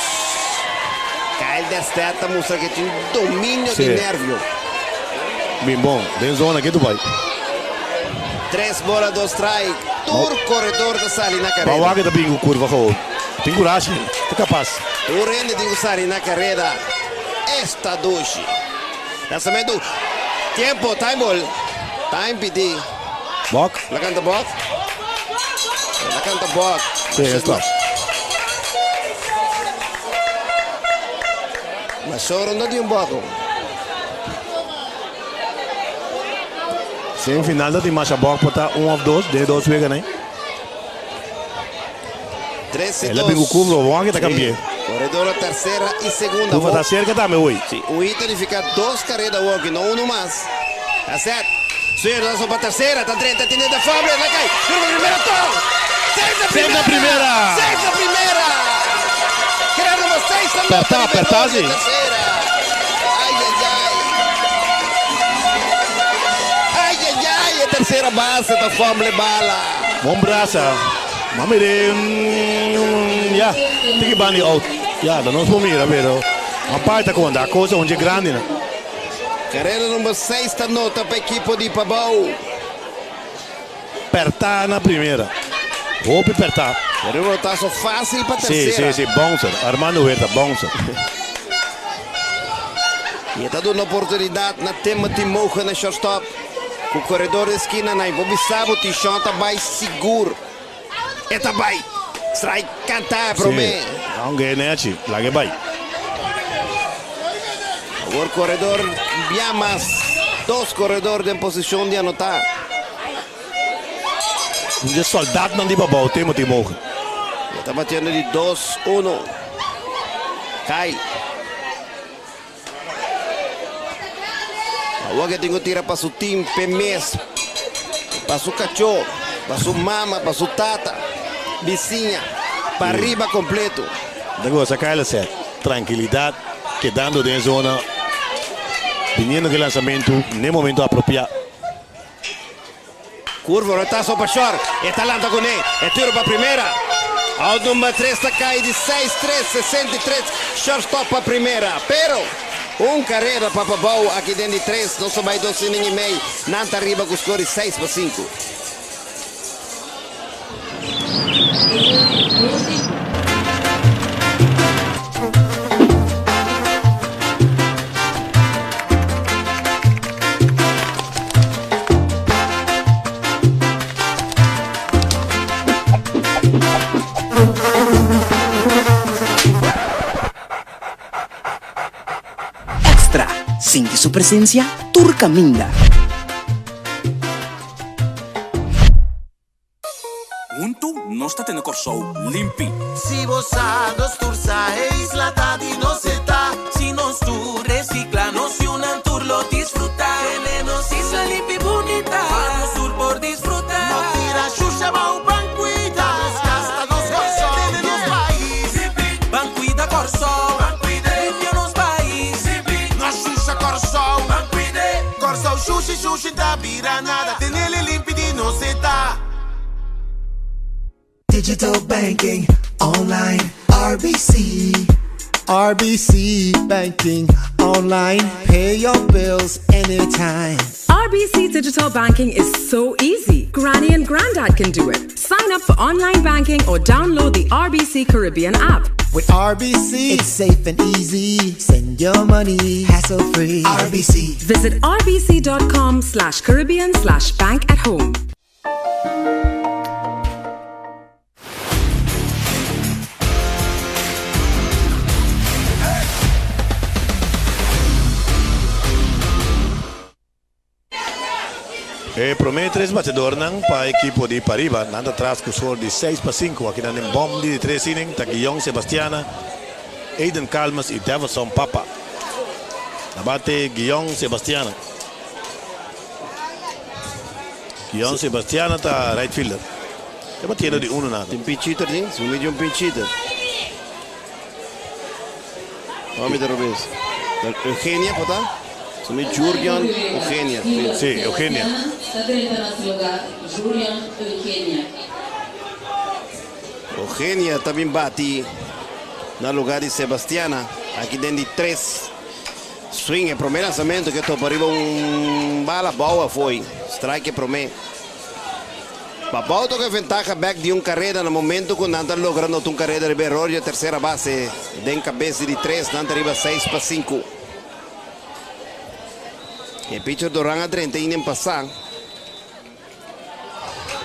Kyle Destet ta mustra ke tin dominio di nervio. Bin bon, den zona ke tu bai. Tres bola, dos strike. Tur koredor ta sali na kareda. Bawaga ta bin ku kurva gewoon. Tin kurashi, ta kapas. Tur hende tin ku sali na kareda. Esta dushi. Lansamentu. Tiempo, time ball. Time pidi. Bok. La kanta bok. La kanta bok. Sí, esta. Ma soro no di un boko. Semifinal ta tin masha bok por ta un of dos den e dos weganan. Tres y El a dos. bin ku curva, bon ke ta kambi'é. Corredor a tercera y segunda. Curva ta cerca tambe hoy. Sí, un hit ta nifica dos carrera awor, no uno mas. Ta set. Suero ta sopa tercera, ta drenta, tiene de fumble, la cae. Curva primera, to. Seis na Seis na primera. primera. Seis na primera. Carrera number seis ta Pertá, nota pertá, riba sí. tercera. Ay, ay, ay. Ay, ay, ay. E tercera base ta fumble bala. Bon brasa. Ma mire, ya, tiki bandi out. Ya, ta nos por mira, pero aparte ta konta, a cosa un dje grandi nan. Carrera number 6 ta nota pa ekipo di Pabou. Pertá na primera. Hopi pertá. Pero un rotazo fácil pa Sí, tercera. sí, sí, bouncer. Armando Huerta, bouncer. Y e ta duna oportunidad na Timothy Mogen na shortstop. Cu corredor di esquina na bo bisa bo Tishon ta bay sigur. E ta bay. Strike canta prome. Sí, aunke nechi, laga e bay. Awor corredor bia mas. Dos corredor den posicion di anota. Un dje soldatnan di Pabou, Timothy Mogen. E ta batiendo di dos uno. Kyle. Awor ke tin ku tira pa su team p'e mes, pa su kachó, pa su mama, pa su tata, bisiña, pa riba kompleto. Ta gosa Kyle sèt trankilidat kedando den e zona biniendo ku e lansamentu n'e momento apropiá. Curva no ta so pa short, e ta lanta kuné, e tiro pa primera. Out number tres ta kai di seis tres, 63, shortstop pa primera. Pero un karera pa Pabou aki den di tres, nos ta bai dos inning i mei, nan ta riba ku skor di 6-5. Extra, Sinti su presencia tur caminda. Huntu nos ta tene Kòrsou limpi. Si bo sa, nos tur sa, e isla ta di nos e ta. Si nos tur recicla, nos yunan tur lo disfruta. Tene nos isla limpi bunita, pa nos tur por disfruta. No tira shusha bou, ban cuida nos cas, ta nos Kòrsou, tene nos pais. Ban cuida Kòrsou, ban cuida, limpia nos pais. No shusha Kòrsou, ban cuida. Kòrsou shushi shushi ta bira nada, tenele limpi di nos e ta. Digital banking online RBC. RBC banking online. Pay your bills anytime. RBC digital banking is so easy. Granny and Grandad can do it. Sign up for online banking or download the RBC Caribbean app. With RBC, it's safe and easy. Send your money hassle free. RBC. Visit rbc.com/caribbean/bank at home. E prome tres batedornan pa ekipo di Pariba, nan ta tras ku skor di 6-5. Akinan den bòm di di tres inning ta Guillon Sebastiana, Aiden Calmes i Deverson Papa. Na bate Guillon Sebastiana. Guillon Sebastiana ta right fielder. Ta batiendo di uno nada. Tin pinch hitter tin? Su midi un pinch hitter. Mami ta robes. Eugenia por ta? Su mi Jurgion Eugenia. Sí, Eugenia. Ta drenta na su lugar Jurgion Eugenia. Eugenia ta bin bati na lugar di Sebastiana. Aki den di tres. Swing e prome lanzamento ke topa riba un bala bou afoi. Strike e prome. Pabou toka e ventaha bek di un kareda na momento ku nan ta logra nota un kareda riba eror di e tersera base. Den kabes di di tres nan ta riba 6-5. E pitcher Doran a drenta inen pasá.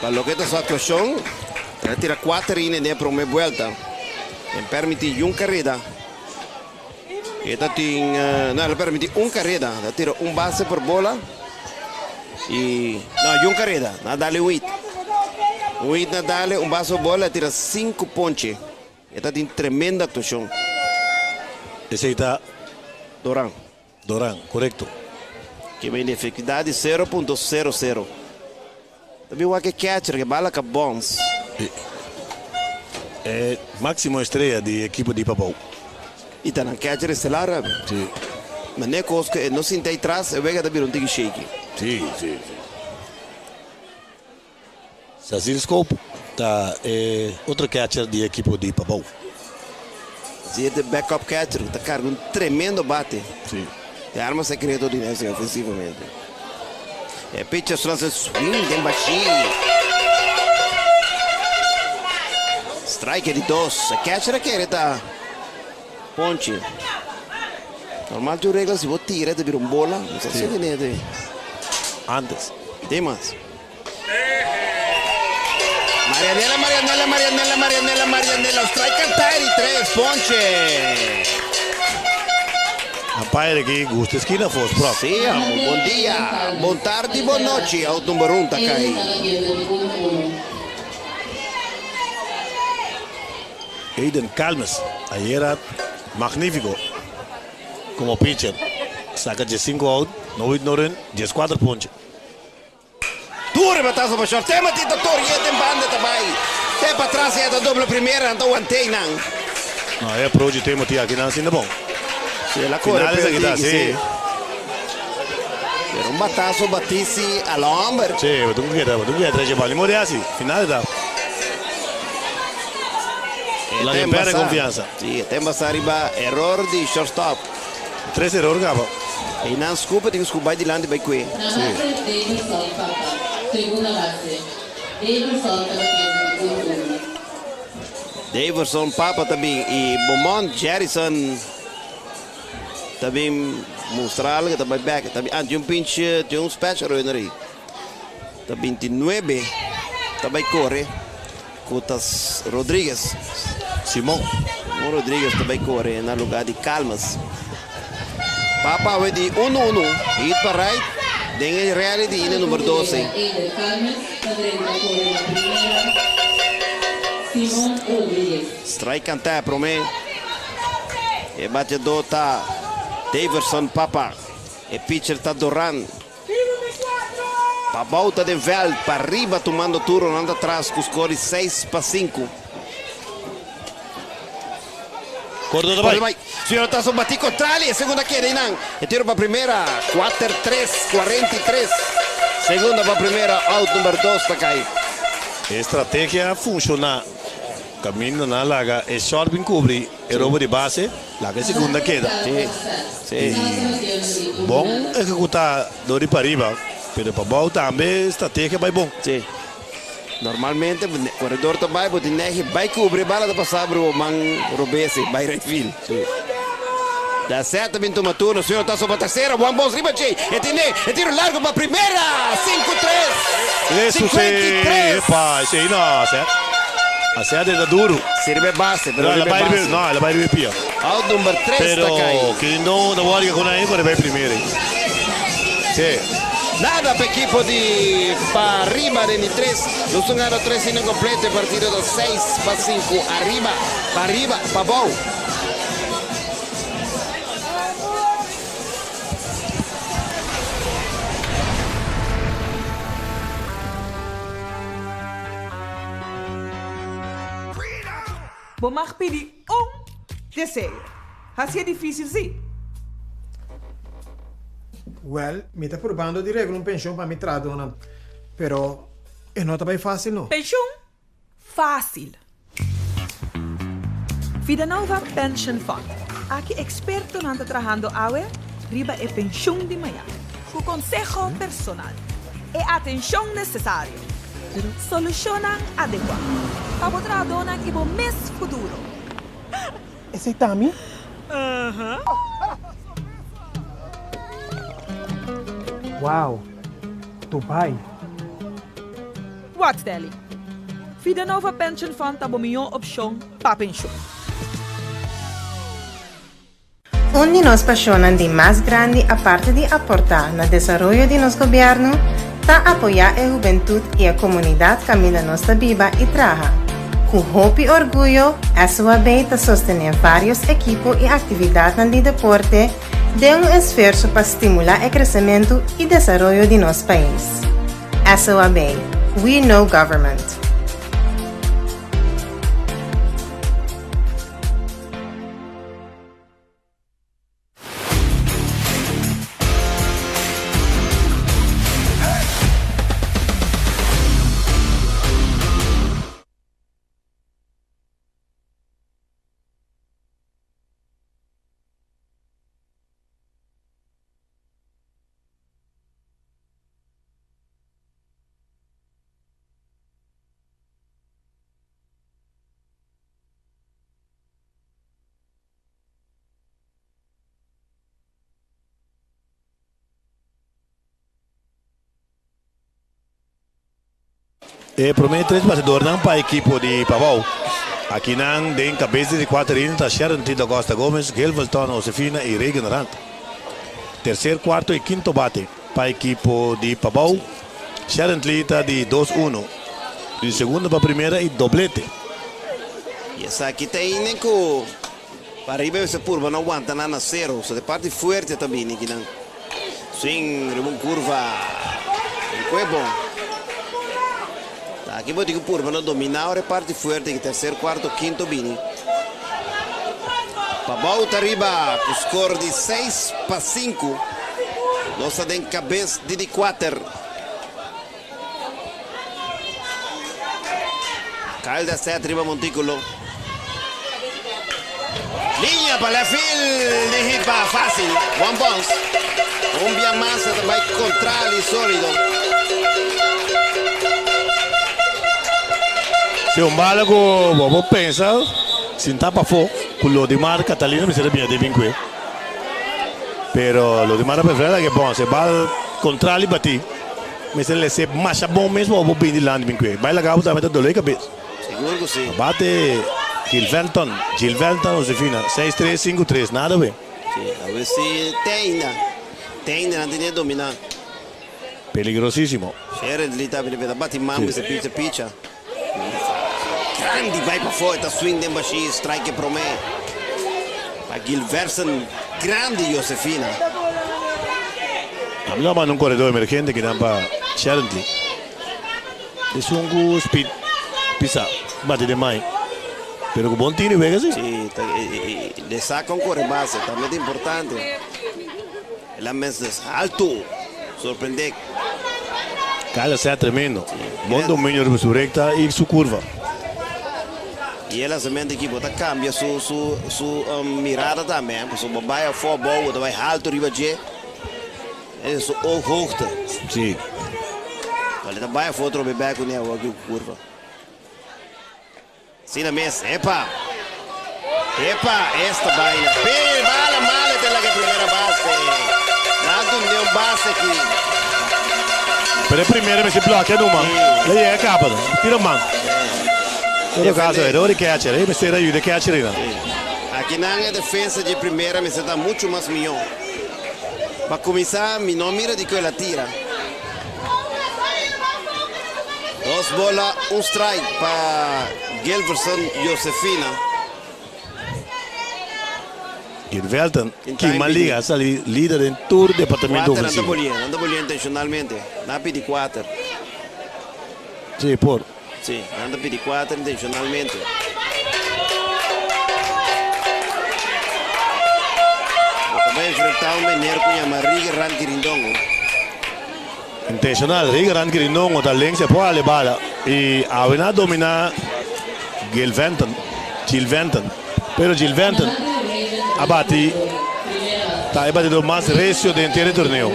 Pa loke ta su aktuashon, el a tira kuater inen den e prome buelta. En permití yun kareda. E ta tin, no, el a permití un kareda. El a tira un base por bola. I, no, yun kareda. Na dale un hit. Un hit na dale, un base por bola, el a tira sinku ponche. E ta tin tremendo aktuashon. Esei ta. Doran. Doran, korekto. Ke bende efektividat di 0.00. Ta bin wak e catcher ke bala ka bons. E máksimo estrea di ekipo di Pabou. I ta nan catcher estelar abi. Si. Ma ne kos ku e no sinti ai tras e wega ta bira un tiki shaky. Si, si, si. Sazil Scope ta e otro catcher di ekipo di Pabou. Si e ta backup catcher ku ta karga un tremendo bate. Si. E arma secreto di Nancy ofensivamente. E pitcher su lansa swing den bashí. Strike di dos. E catcher a kere ta ponche. Normal tur regla si bo tira ta bira un bola. No sa si ne Antes. Dimas. Marianela, Marianela, Marianela, Marianela, Marianela. Strike cantar y tres, ponche. Umpire aki gusta esquina fos prop. Sí, amo. Bon dia, bon tardi, bon nochi. Out number 1 ta kai. Aiden Calmes ayera magnífico como pitcher. Saca 15 out, no hit no run, 14 ponche. Duro batazo pa short. Timothy ta tori den banda ta bai. Te pa tras e ta dobla primera anto wantei nan. No, e approach di Timothy aki nan sinda bon. Sí, el a kore Finales pero aki ta, tiki, sí. sí. Pero un batazo batisi a la homber. Sí, bo tin ku keda, bo tin ku keda tres bal. Ni mori hasi. Finales ta. E La ta que perde embasá. confianza. Sí, e ta embasá riba error di shortstop. Tres error kaba. E nan scupa tin scupa bai dilanti bai kue. Na base Davidson Papa. Segunda base. Davidson ta batiendo di 1-1. Davidson Papa ta bin y Beaumont Jerison ta bin mustra algo ta bai bek. Ta bin ah tin un pinch tin un special runner ahi. Ta 29 ta bai kore ku ta Rodriguez. Simon. Simon Rodriguez ta bai kore na lugar di Calmes. Papa awe di 1-1 hit pa right den e rally di inning number 12. Eider Calmes ta drenta kore na primera. Simon Rodriguez. Strike kantá promé. E bateador ta Daverson Papa. E pitcher ta Doran. Pabou ta den veld, pariba tumando turno nan ta tras ku score di 6-5. Cordo ta bai. Señor Tazo batí kontrali, e segunda keda einan. E tiro pa primera, 4-3, 43. Segunda pa primera, out number 2 ta kai. E estrategia a funshoná. Kaminda nan laga e short bin kubri e robo di base, laga e segunda keda. Sí, sí. I bon ehekutá dor di pariba, pero pabou tambe estrategia bai bon. Sí. Normalmente koredor ta bai, bo tin negi bai kubri, bala ta pasa bro man robes i bai right field. Sí. Da seta bin tuma turno, señor Tazo pa tercera, Juan Bos riba djei, e tine, e tiro largo pa primera, 5-3, Eso sí, 53. epa, esei no, a a seta ta duro. Sirve base, pero No, el a riba bai riba, base. no, el a bai riba pia. Out number 3 ta Pero kai. que no da worry con ahí, corre bai primera. Sí. Nada pa ekipo di Pariba den di tres. Nos un gana tres inning kompleto e partido ta 6-5 ariba Pariba Pabou. Bo mag pidi un deseo. Hacié difícil sí. Wel, mi ta purbando di regla un penshon pa mi trahadónan, pero e no ta bai fácil no. Penshon? Fácil! Vidanova Pension Fund. Aki ekspertonan ta trahando awe riba e penshun di mañan. Ku konseho personal, e atenshon nesesario, solushonnan adekuá pa bo trahadónan i bo mes futuro. Esei ta mi? Wow! Dubai! Wak Stanley, Vidanova Pension Fund ta bo mihó opshon pa penshun. Un di nos pashonnan di mas grandi aparte di aportá na desaroyo di nos gobièrnu ta apoyá e hubentut i e komunidat kaminda nos ta biba i traha. Ku hopi orguyo SOAB ta sostené vários ekipo i aktividatnan di deporte den un esfuerso pa stimulá e kresementu i desaroyo di nos pais. SOAB, We Know Government. E prome tres bateadornan pa ekipo di Pabou. Akinan den kabes di kuater inning ta Sharon Tito Acosta Gomez, Gilvelton Josefina y Reagan Rand. Tercer, cuarto y quinto bate pa ekipo di Pabou. Sharon Lee ta di dos uno. Di segundo pa primera y doblete. Y esaki ta inning cu Pariba mester purba no wanta nan na sero. So de parti fuerte ta bini kinan. Swing riba un curva. Un kue bon. Ta aki bo tin ku purba no domina ora e parti fuerte ki tercer, cuarto, quinto bini. Pabou ta riba ku score di 6-5. Nos ta den kabes di di kuater. Kyle da set riba montículo. Liña pa left field di hit pa fácil. One bounce. Un bia mas ta bai contrali sólido. Si un bala ku bo por pensa sinta pafó ku Lodimar Catalina mester a bini den binkwe. Pero Lodimar a preferá laga e bounce. E bal contrali batí. Mester lese masha bon mes pa bo por bini dilanti bin kue. Bai laga bo tambe ta dolo e kabes. Sigur ku si. Bate Gilvelton, Gilvelton Josefina, seis tres sinku tres, nada we. Si, awe si te ainda. Te ainda nan tene domina. Peligrosisimo. Sherendly ta bini beta bati man bisa picha picha. Grandi bai pafó e ta swing den bashí strike e promé pa Gilverson grandi Josefina. Ami lo a manda un koredó emergente kinan pa Sherendly. Esun ku speed pisa bati den mai pero ku bon tini wega si. Si ta le saka un kore base tambe ta importante. El a mester alto sorprende. Kyle sea tremendo. Bon dominio riba su recta y su curva. Y e lanzamento aki bo ta cambia su su su mirada tambe eh pasobra bo bay afo abou bo ta bay alto riba dje e su ooghoogte. Si. Cual e ta bay afo atrobe bek cune awor aki cu curva. Asina mes, epa! Epa, esta baina. Pe, bala mala te laga primera base. Nan dunde un base aki. Pero e primera mester blokea numa. Le yega kaba no. Tira man. Todo caso, error di catcher. E mester a yuda e catcher einan. Aki nan e defensa dje primera mester ta mucho mas mihó. Pa kuminsá, mi no mira di ku el a tira. Dos bola, un strike pa Gilverson Josefina. Gilvelton, kima liga, a sali lider den tur departamento Kuater, nan ta ofensivo. bolia, nan ta bolia intencionalmente. Nan a pidi kuater. Sí, por. Sí, nan ta pidi kuater intencionalmente. Bo ta bai enfrenta un meneer ku yama Rigerand Kirindongo. Intencional, Rigerand Kirindongo ta links e por hale bala y awe nan a domina Gilventon, Gilventon, pero Gilventon a bati ta e batidor mas recio den henter e torneo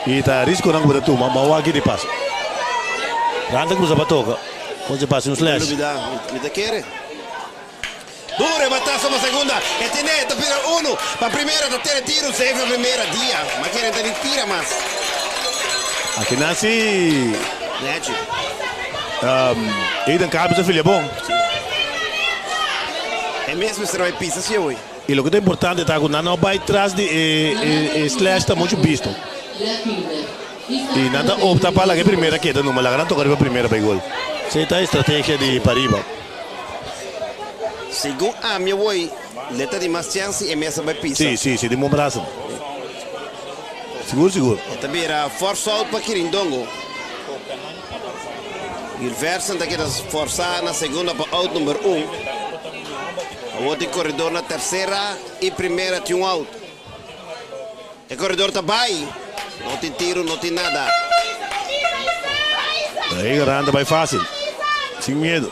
y ta risconan cu bo ta tuma, ma awor aki di paso. Rand ta cruza pa toca, con si pasa un slash. Mi ta kere. Duro e batazo pa segunda. E tene, ta bira uno. Pa primera ta tene tiro, safe na primera dia. Ma kere ta di tira mas. Aki nan si. Nechi. Eden Carpes a filia bon. Si. E mes mester bai pisa si awe. Y loke ta importante ta cu nan no bai tras di e slash ta mucho bisto. Y nan ta opta pa laga e primera keda numa, laga nan toca riba primera pa e gol. Esey ta e estrategia di pariba. Segun ami awoi, le ta di mas chèns si e mes a bai pisa. Si, si, si, di bon brasa. Sigur, sigur. E ta bira force out pa Kirindongo. Gilversen ta keda forsá na segunda pa out number un. Awor tin koredor na tersera i primera tin un out. E koredor ta bai. No tin tiru, no tin nada. E garant ta bai fácil, sin miedu.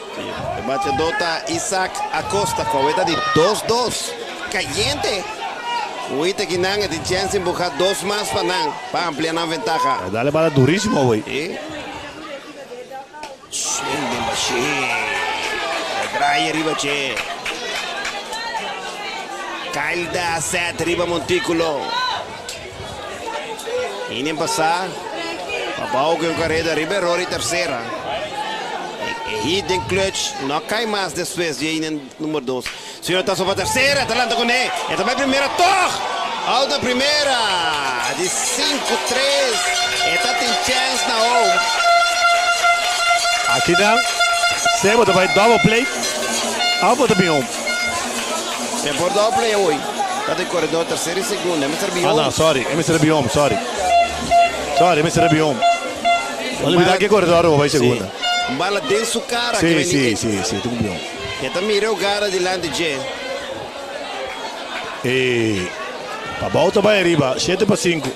E bateadó ta Isaac Acosta ku aweta di dos dos. Kayente! Wita ki nan e tin chèns di empuhá dos mas pa nan pa amplia nan ventaha. A dale bala durísimo awey. E swing den bashé. E draai riba dje. Kyle da set riba montíkulo. Inning pasá, Pabao ku un kareda riba eror di tersera. E hit den clutch no a kai mas despues di e inning number dos. Señor ta sopa tersera, ta lanta kuné, e ta bai primera tòg! Out na primera, di 5-3, e ta tin chèns na home. Akinan, Sebo ta bai double play, of bo ta bin home? E por double play awoy, ta den koredor tersera i segunda, e mester bin Ah home. no, sorry, e mester a bin home, sorry. Sorry, e mester a bin home. No olbida ke koredor bo bai segunda. Si, un bala den su kara Si, ke bini. si, si, si, tin ku bin home. E ta mira e gara dilanti dje. E Pabao ta bai ariba, 7-5.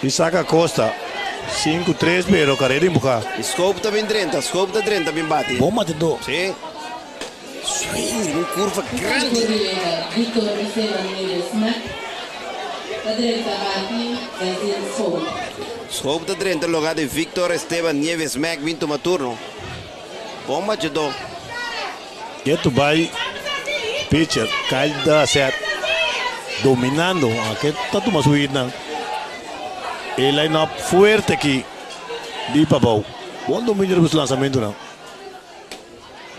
Isaac Acosta, 5-3 pero kareda empuha. E Scope ta bin drenta, Scope ta drenta bin bati. Bon batidó. Si. Swing riba un kurva grandi. Victor Esteban Nieves Mack ta drenta bati Brazil Scope. Scope ta drenta loga di Victor Esteban Nieves Mack bin tuma turno. Bon bachedó. Ketu bai pitcher Kyle Dasset dominando. Ake ta tuma su hitnan. E line up fuerte aki di Pabao. Bon dominio riba su lanzamentonan.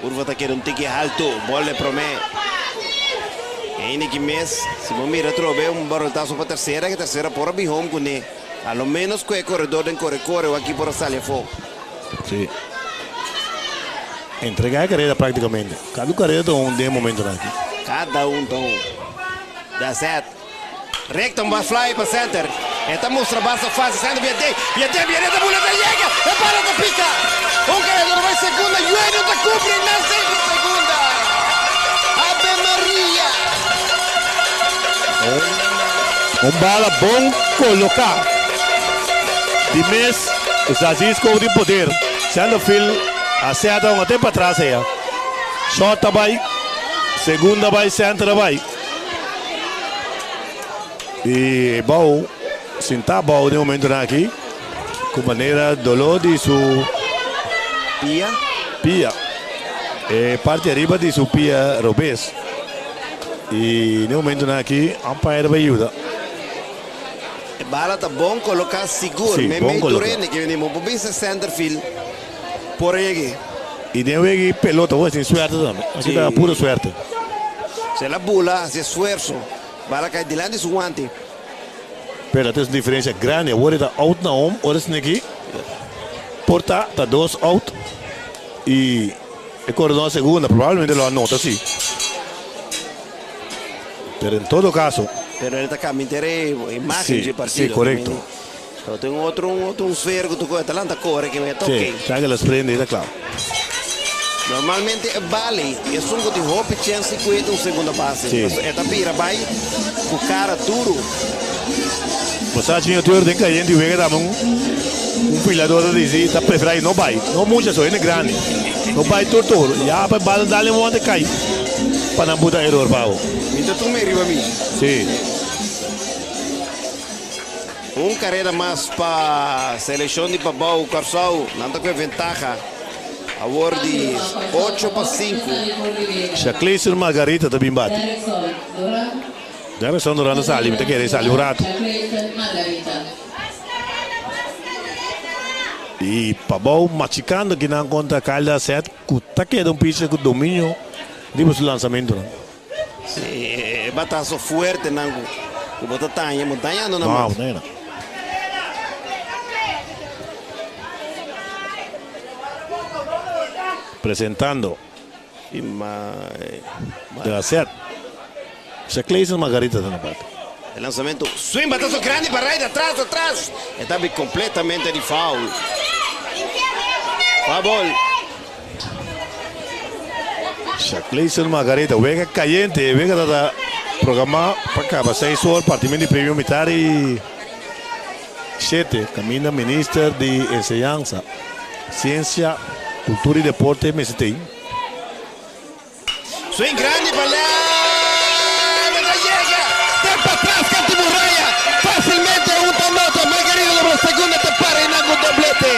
Curva ta keda un tiki halto. Bol e prome. Einde ki mes, si bo mira atrobe un baroltazo pa tercera, ke tercera por a bin home cune. A lo menos cu e coredor den core core o aki por a sali afo. Sí. Entrega e careda practicamente. Cada un careda ta un den e momentonan aki. Cada un ta un. That's it. Recta un bas fly pa center. E ta mustra basta fácil. Center bia den. Bia den, bia den ta bula ta yega. E bala ta pica. Un caredor bai segunda. Jueno ta cumpli na safe segunda. Ave Maria. Un bala bon coloca. Di mes Zazisko tin poder. Centerfield a seta un ate patras aya. Short ta bai. Segunda bai, center a bai. Y Bou sinta Bou den momentonan aki cu manera dolor di su Pia. Pia. E parti ariba di su pia robes. Y den momentonan aki umpire bay yuda. E bala ta bon coloca sigur. Sí, Mei bon mei coloca. tur hende ke bini bo por bisa centerfield por yeg'e. Y den wega pelota bo tin suerte tambe. Aki ta Sí. puro suerte. Se la bula haci esfuerzo. Bala cay dilanti su guante. Pero ta un diferencia grandi. Awor e ta out na home. Ora esaki por. Por ta, ta dos out i e koredó na segunda probablemente lo anota si. Pero en todo caso. Pero el ta cambia entero e imagen dje partido. Si, korekto. Pero tin un otro un otro un sfera ku ta Atlanta kore ke me ta Si, ok. sa ke las prende ta kla. Normalmente e bali esun ku tin hopi chèns di kuida un segunda base. Si. Pasobra e ta bira bai ku kara duru. Bo sa Junior Tour den kayente wega tambe un un filador ta disi ta prefera no bai. No mucha so hende grandi. No bai tur tur. Ya pa e bal dal en wònde kai pa nan buta eror pa bo. Mi ta tuma e riba mi. Si. Un karera mas pa selekshon di Pabou Kòrsou. Nan ta ku e ventaha awor di 8-5. Shacleyson Margarita ta bin bati. Derrickson Duran ta sali, mi ta kere e sali un ratu. I Pabou machikando kinan kontra Kyle Dasset ku ta keda un pitcher ku dominio riba su lansamentunan. Sí, e batazo fuertenan ku bo ta taña, bo tañando nan mas. No, bo taña nan. Presentando. Dasset. Sa Clayson Margarita ta na bate. E lanzamento, swing batazo grandi pa right atras, atras. E ta bi completamente di foul. Foul ball. Shaclayson Margarita wega cayente, e wega ta ta programa pa caba 6 or partimento di premio mitar y 7 caminda minister di enseñanza, ciencia, cultura y deporte mester tin. Swing grandi pa left, e ta yega den patras kanti muraya, facilmente un ta nota, Margarita lo segunda ta para y nan cu doblete.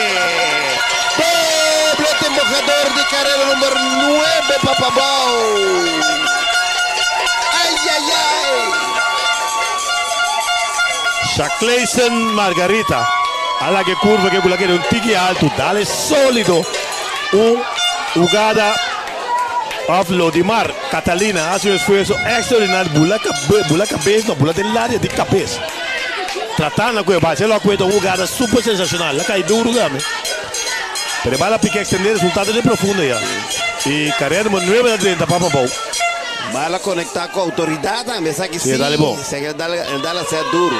Doblete embojador di carrera number 9 pa Pabao. Ay ay ay. Shaclayson Margarita a laga e curva ke cu la keda un tiki alto, dale solido un hugada. Of Lodimar Catalina haci un esfuerzo extraordinario bula bula cabes no bula den laria di cabes tratando cu e bal se lo a cuenta un hugada super sensacional la cay duro tambe pero e bal a pica extende resultado den profundo ya y carrera numero nuebe ta drenta pa pabou. Bal a conecta cu autoridad tambe esaki Si, dale bon. Si, el dal a ser duro.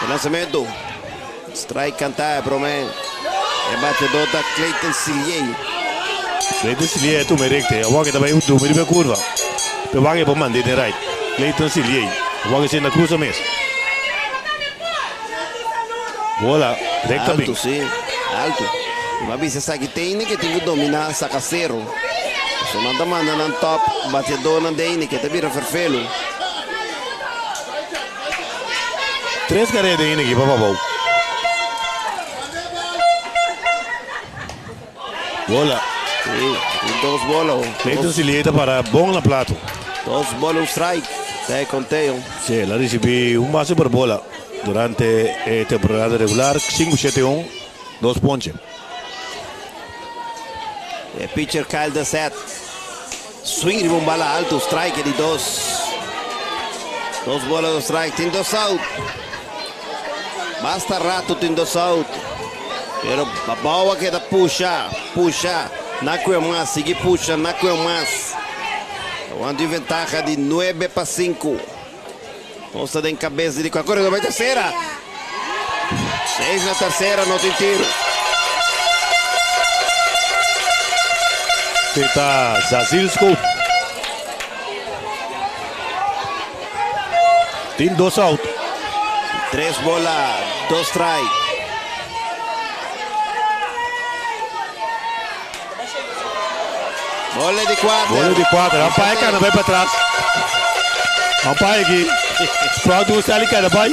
E lanzamento. Strike canta e prome e batedor ta Clayton Siliey. Clayton Siliey a tuma e recta y awor ke ta bay dumi riba e curva. Pero wak e por manda den right. Clayton Siliey awor ke senda cruza mes. Bola recta bin. Alto si, alto. Mi a bisa esaki Teine ke tin ku domina saca cero. Pasobra nan ta manda nan top bateadornan Deine ke ta bira ferfelu. Tres carrera den ekipo pa bou. Bola. Sí, dos bola. Clayton Silier ta para bon na plato. Dos bola, un strike. Ta e conteo. Sí, el a ricibi un base por bola durante e temporada regular. 5, 7, 1, dos ponche. E pitcher Kyle Dasset. Swing riba un bala alto, strike di dos. Dos bola, dos strike, tin dos out. Basta rato tin dos out. Pero Pabao a keda pusha, pusha. Na kue mas, sigui pusha, na kue mas. Awor tin ventaha di 9-5. Nos ta den kabes di kua koredor bai tersera. Seis na tersera, no tin tiro. Esei ta Zazil Scoop. Tin dos out. Tres bola, dos strike. Bola di kuater. Bola di kuater. Ampaya kana bai patras. Ampaya aki. Sprout un sali kana bai.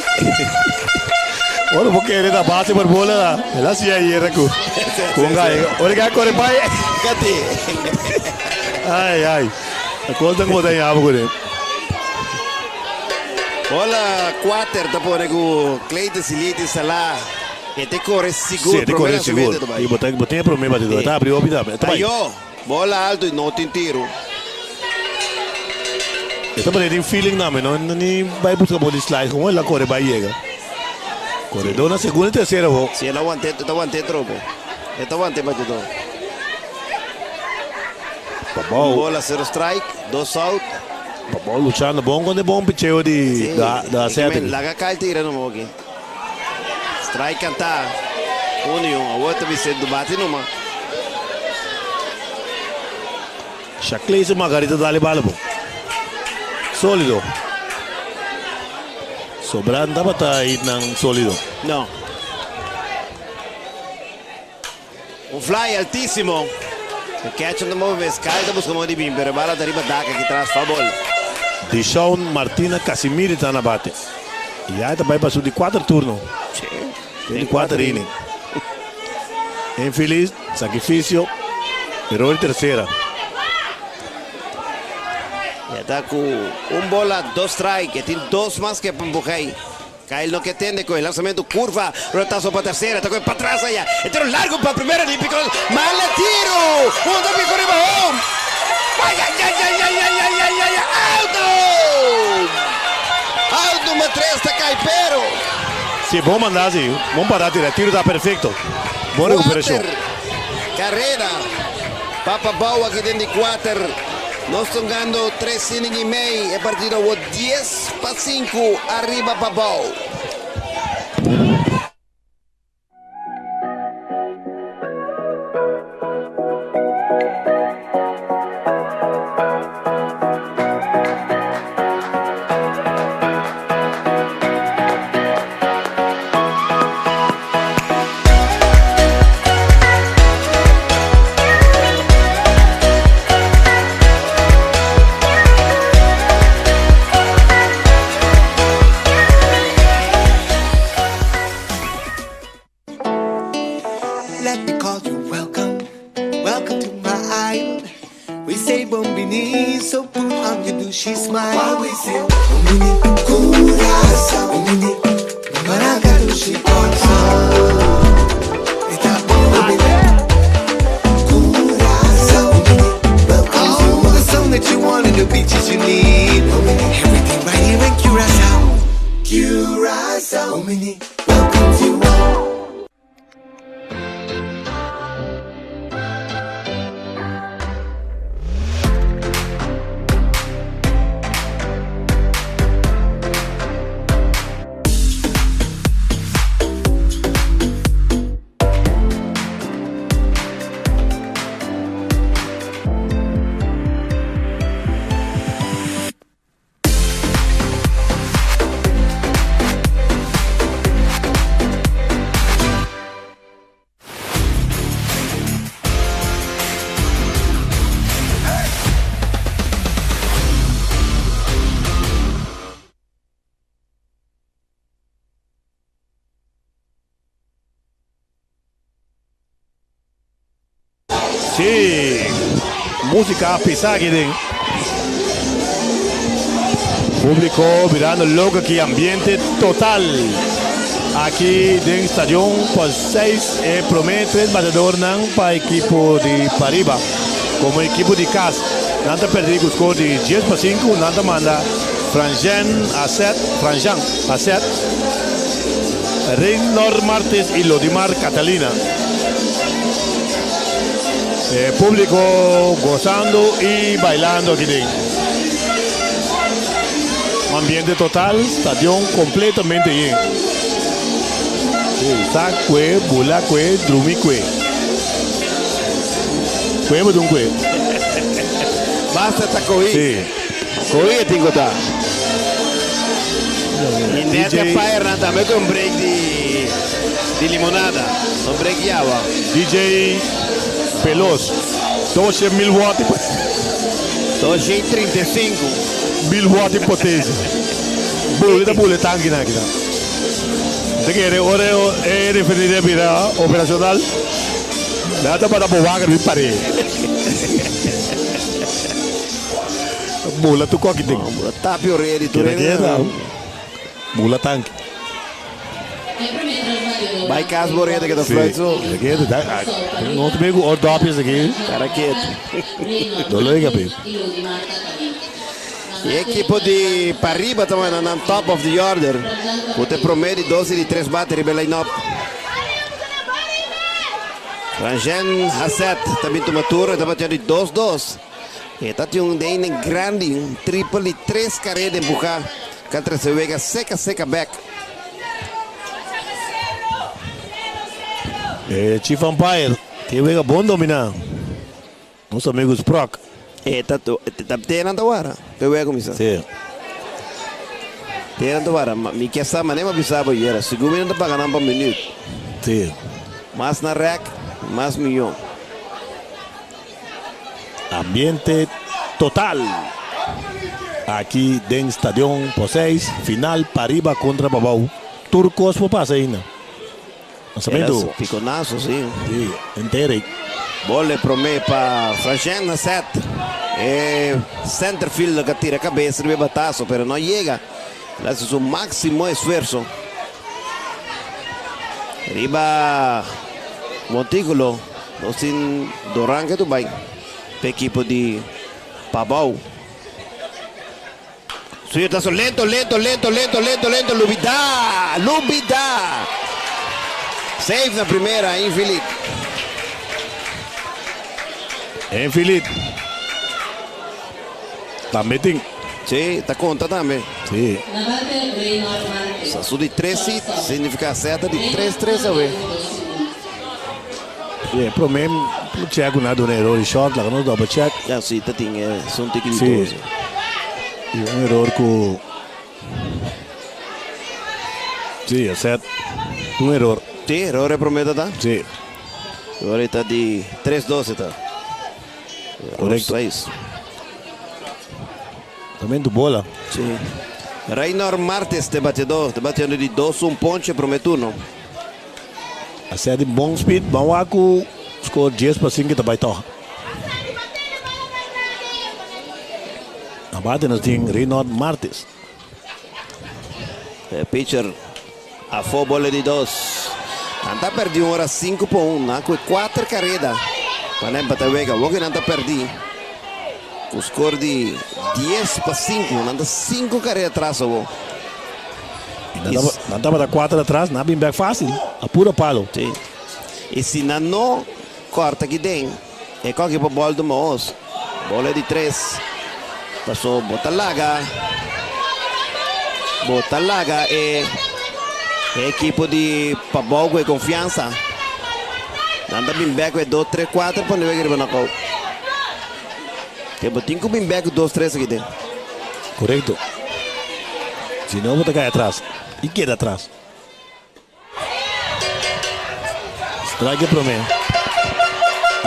Ora bo kere ta base por bola ta. El a siña ayera ku ku un gai. Ora gai kore bai. Kati. Ai ai. A kos nan ku bo ta yama kuné. Bola kuater ta pone ku Clayton Siliti Salah. E te kore sigur. Sí, e te kore sigur. I bo ta bo tin e prome batidor. E ta abri hopi tambe. E ta bai. Ayo, bola alto i no tin tiru. E ta pone tin feeling tambe. No ni bai buska bo di slide. Como el a kore bai yega. Koredor na segunda i tersera bo. Sí, el a want'é, ta want'é trobo. E ta wanta e batidó. Pabou. Un bola, sero strike, dos out. Pabou luchando bon con e bon picheo di da sete. Laga Kyle tira numa aki. Strike cantá. Uno y un. Awor ta bisa du bati numa. Shacleyson Margarita dale bala bon. Solido. Sobran tabata hitnan solido. No. Un fly altísimo. E catcher ta move mes. Kyle ta busca modo di bin, pero e bala ta riba dak aki tras. Foul ball. Deshaun Martina Casimiri ta na bate. Ya e ta bai pa su di kuater turno. Su di kuater inning. Infilis, sacrificio, eror di tercera. Ya ta cu un bola, dos strike. E tin dos mas ke pa empuha ei. Kyle no ke tende ku e lansamento kurva, rotaso pa tersera, ta kohe patras aya, e tiro largu pa primera di Pikol, mala tiro! Un ta piko riba home! Ayayayayayayayayaya! Out! Out number tres ta kai pero. Si, bon manda si, bon para tira, tiro ta perfecto. Bon recuperacion. Kuater karera pa Pabou aki den di kuater. Nos ta hungando tres inning i mei, e partido awor dies. Pa sinku ariba pa bou. Let me call you welcome, welcome to my island. We say bombini, so put on your douchey smile. While we say bombini, curacao, bombini, maraca douchey Eta bombini, curacao, bombini. All the sun that you want and the beaches you need. Everything right here in Curacao. Curacao, bombini, welcome to all. Sí, música pisa aki den. Público mirando loco aki, ambiente total. Aki den stadion pa seis e prome tres batedornan pa ekipo di Pariba. Como ekipo di cas nan ta perdi cu score di 10-5, nan ta manda Franjean a set, Franjean a set, Reynor Martes y Lodimar Catalina. E publico gozando y bailando aki den. Ambiente total, stadion completamente yen. Sa kue, bula kue, drumi kue. Kue bo dun kue. Basta ta kohi. Sí. Kohi e tin ku ta. I net e firenan tambe ku un break di di limonada. Un break di awa. DJ Pelos, 12 mil watt. 235. Mil watt di potencia. Bule ta bule tanki nan aki nan. Ta kere ora e refineria bira operacional, nan ta bata bo waker bin pare. Bula tur koki den. Bula tapi orea di tur Keda keda. Bula tanki. Bai kas bo reda keda fluit so. Keda keda. No ta bin ku ordopjes aki. Kara ketu. No lo be. E ekipo di Pariba ta wena nan top of the order. Ku ta e prome di dos i di tres bate riba e line-up. Franjen Hasset tambe tuma turno, ta bateando di 2-2. E ta tin un inning grandi, un triple di tres careda empuja. Ka trece wega seca seca bek. E chief umpire tin wega bon domina. Nos amigo Sprock. E ta ta tenan ta wara pe wega cuminsa. Si. Tenan ta wara. Mi kier sa manera mi a bisa bo ayera. Segun mi nan ta paga nan pa minuut. Si. Mas nan rek, mas miyon. Ambiente total aki den Stadion Poseis, final pariba contra pabou. Tur cos por pasa ainda. Lanzamento. Era piconazo, si. Si, entere. Bole prome pa Franchen na set. E center fielder ka tira cabeza riba e batazo, pero no yega. El hace su maximo esfuerzo. Riba montículo, nos tin Doran que tu bai pa equipo di Pabao. Suyetazo lento, lento, lento, lento, lento, lento, lubida, lubida. Safe na primera, Infilit. Infilit. Tambe tin. Sí, ta konta tambe. Sí. Sasu di tres sit, significa seta di tres tres awe. Sí, e prome check ku nan a duna eror di short, laga nos double check. Ya, sí, ta tin e son tiki di Sí. dos. I un eror ku Sí, e set un eror. Sí, eror e prome ta ta. Sí. Eror ta di 3-2 e ta. Correcto. Seis. También tu bola. Sí. Raynor Martes te bateador, te bateando di 2-1 ponche prome turno. A ser di bon speed, ban wak ku score 10-5 ta bai tog. Na bate nos tin Raynor Martes. E pitcher afó bola di dos. Nan ta perdí un ora 5-1. Nan ku kuater kareda pa nan empatá wega. Awor ku nan ta perdí ku skor di 10-5. Nan ta sinku kareda atras awor. Nan tabata kuater atras, nan a bin bek fásil. A puro palo. Sí. I si nan no kòrta aki den, e kòki pa bòl tuma os. Bola di tres. Paso bo ta laga bo ta laga e ekipo di Pabou ku e konfiansa. Nan ta bin bek ku e dos tres kuater pone wega riba nòkout. Ke bo tin ku bin bek ku dos tres aki den. Korekto. Si no bo ta kai atras i keda atras. Strike e prome.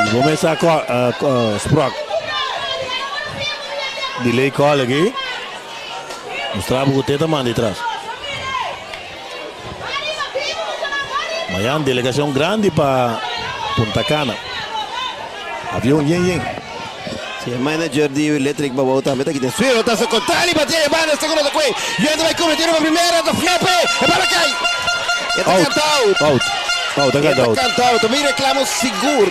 Y bo mesa Sprock. Delay call aki. Mustra bo cu te ta manda atras. Mayan delegacion grandi pa Punta Cana. Avion yen yen. Si e manager di Electric Babou tambe ta kita suero ta su contrali batea e banda segundo ta kue Yendo bai cume tiro pa primera ta flepe e bala kai E ta Out canta out out out ta E canta ta out. canta out mi reclamo sigur.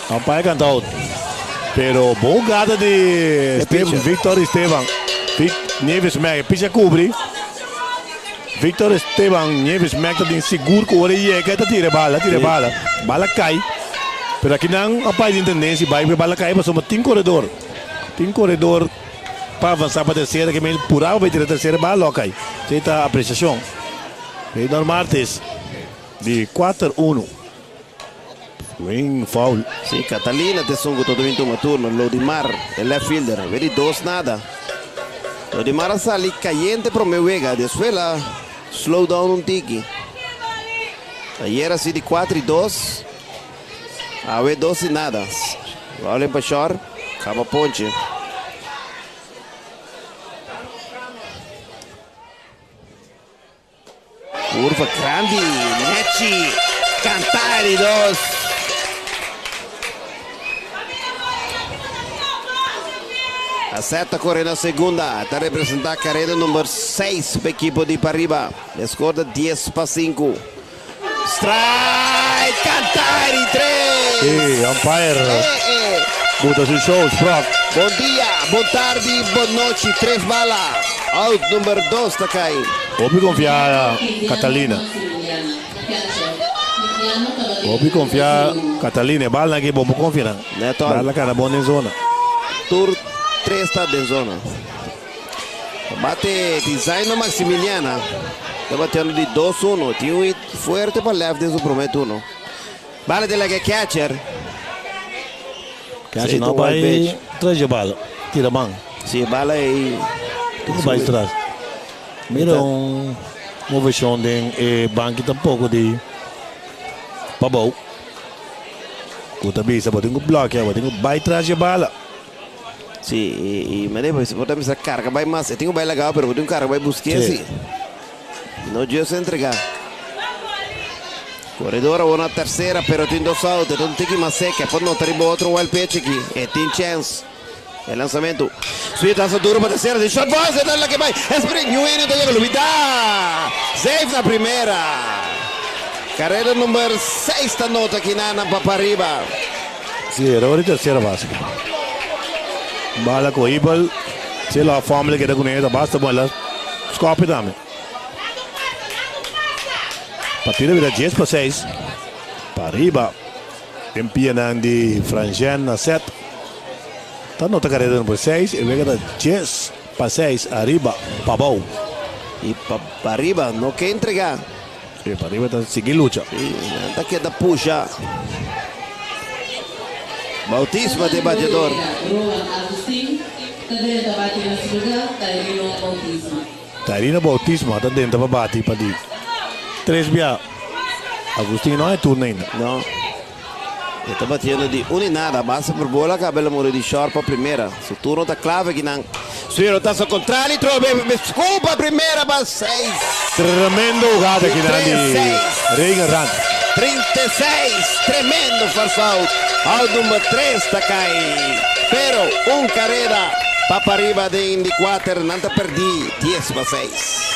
Umpire canta out pero bon jugada di E Esteban pitcher. Victor Esteban Vic Nieves Mac e pitcher a cubri Victor Esteban Nieves Mac ta tin sigur cu ora e yega e ta tira e bala tira e Sí. bala bala cay pero aki nan a bai den tendencia bai cu e bala cay pasobra tin coredor tin coredor pa avansa pa tercera ke men puraba pa e tira tercera bala lo a cay esey ta apreciacion Reynor Martes di kuater uno Swing foul. Sí, Catalina ta esun ku ta bin tuma turno. Lodimar, e left fielder, ve di dos nada. Lodimar a sali kayente prome wega, despues el a slow down un tiki. Ayer a si di kuater i dos, awe dos i nada. Rolling pa short, kaba ponche. Curva grandi, nechi, canta di dos. Aceta corre na segunda, ta representa carrera number 6 pa equipo di Pariba. E score ta 10-5. Strike, canta di tres. Sí, umpire. Eh, eh. Buta su show, Sprock. Bon dia, bon tardi, bon nochi. Tres bala. Out number 2 ta cay. Hopi confia Catalina. Hopi konfia Catalina, e balnan aki bo por konfia nan. Neto. Bala kana bon den zona. Tur tres ta den zona. Bate di Zaino Maximiliana. Ta bateando di dos uno. Tin un hit fuerte pa left den su prome turno. Bala den laga e catcher. Catcher no bai tras dje bala. Tira man. Si e bala ei. Tur bai tras. Mira un moveshon den e banki tampoco di Pabou. Ku ta bisa bo tin ku blòkia, bo tin ku bai tras dje bala. Si, i mane bo ta bisa karga bai mas. E tin ku bai lagao pero bo tin ku karga bai busk'é si. No djus entregá. Koredor awor na tersera pero tin dos out. E ta un tiki mas seka. E por nota riba otro wild pitch aki. E tin chèns. E lansamentu. Sweet lansa duro pa tersera. Tin short ball. E ta laki bai. E sprint. New inning ta yega. Lubida. Safe na primera. Kareda number seis ta nota kinanan pa pariba. Si, era ora di tercera base. Bala cu Ibel. Si lo fumble keda cu ne ta basta bon. El a scopi tambe. Partido bira dies pa seis. Pariba. Den pianan di Frangien na set. Ta nota careda number seis. E wega ta dies pa seis ariba Pabou. Y pa pariba no ke entrega. Si, pariba ta sigui lucha. Si, nan ta keda pusha. Bautisma ta e bateador. Rowan Agustin ta drenta bati na su lugar, Tairino Bautisma. Tairino Bautisma ta drenta pa bati pa di tres bia. Agustin no a e turno ainda. No. E ta batiendo di un i nada. Basta por bola caba el a muri di short pa primera. Su turno ta clave aki nan. Suero ta su contrali trobe. Scoop pa primera pa seis. Tremendo hugada aki nan di Reagan Rand. 36. Tremendo force out. Out number tres ta cay. Pero un careda pa pariba den di cuater. Nan ta perdi dies pa seis.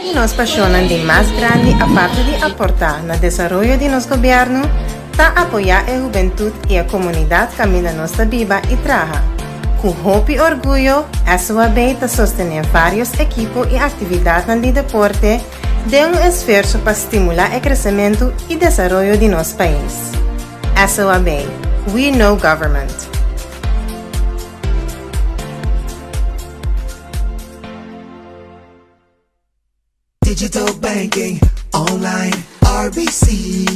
I nos pasionnan di mas grandi aparte di aportá na desaroyo di nos gobièrnu ta apoyá e hubentut i e komunidat kaminda nos ta biba i traha. Ku hopi orguyo SOAB ta sostené vários ekipo i aktividatnan di deporte den un esfuerso pa stimulá e kresementu i desaroyo di nos pais. SOAB, We Know Government. Digital banking online RBC.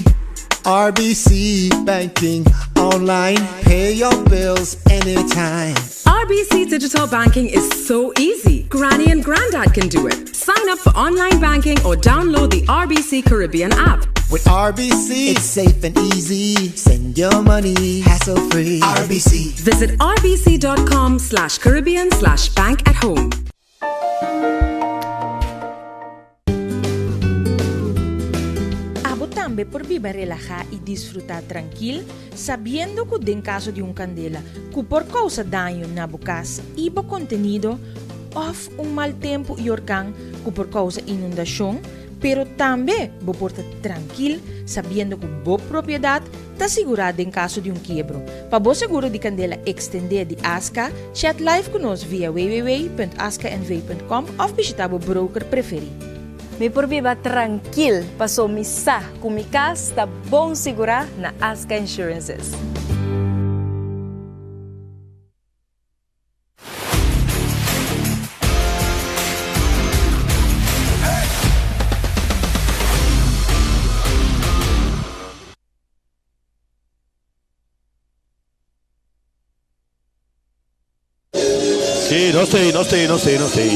RBC banking online. Pay your bills anytime. RBC digital banking is so easy. Granny and Grandad can do it. Sign up for online banking or download the RBC Caribbean app. With RBC, it's safe and easy. Send your money hassle free. RBC. Visit rbc.com slash Caribbean slash bank at home. Abo tambe por biba relahá i disfrutá trankil, sabiendo ku den kaso di un kandela ku por kousa daño na bo kas i bo kontenido, òf un mal tempu i orkan ku por kousa inundashon, pero tambe bo por ta trankil sabiendo ku bo propiedat ta sigurá den kaso di un kiebro. Pa bo seguro di kandela ekstendé di Aska, chat live ku nos via www.askanv.com òf bishitá bo broker preferí. Mi por biba trankil paso mi sa ku mi kas ta bon sigurá na Aska Insurances. Sí, nos t'ei, nos t'ei, nos t'ei, nos t'ei.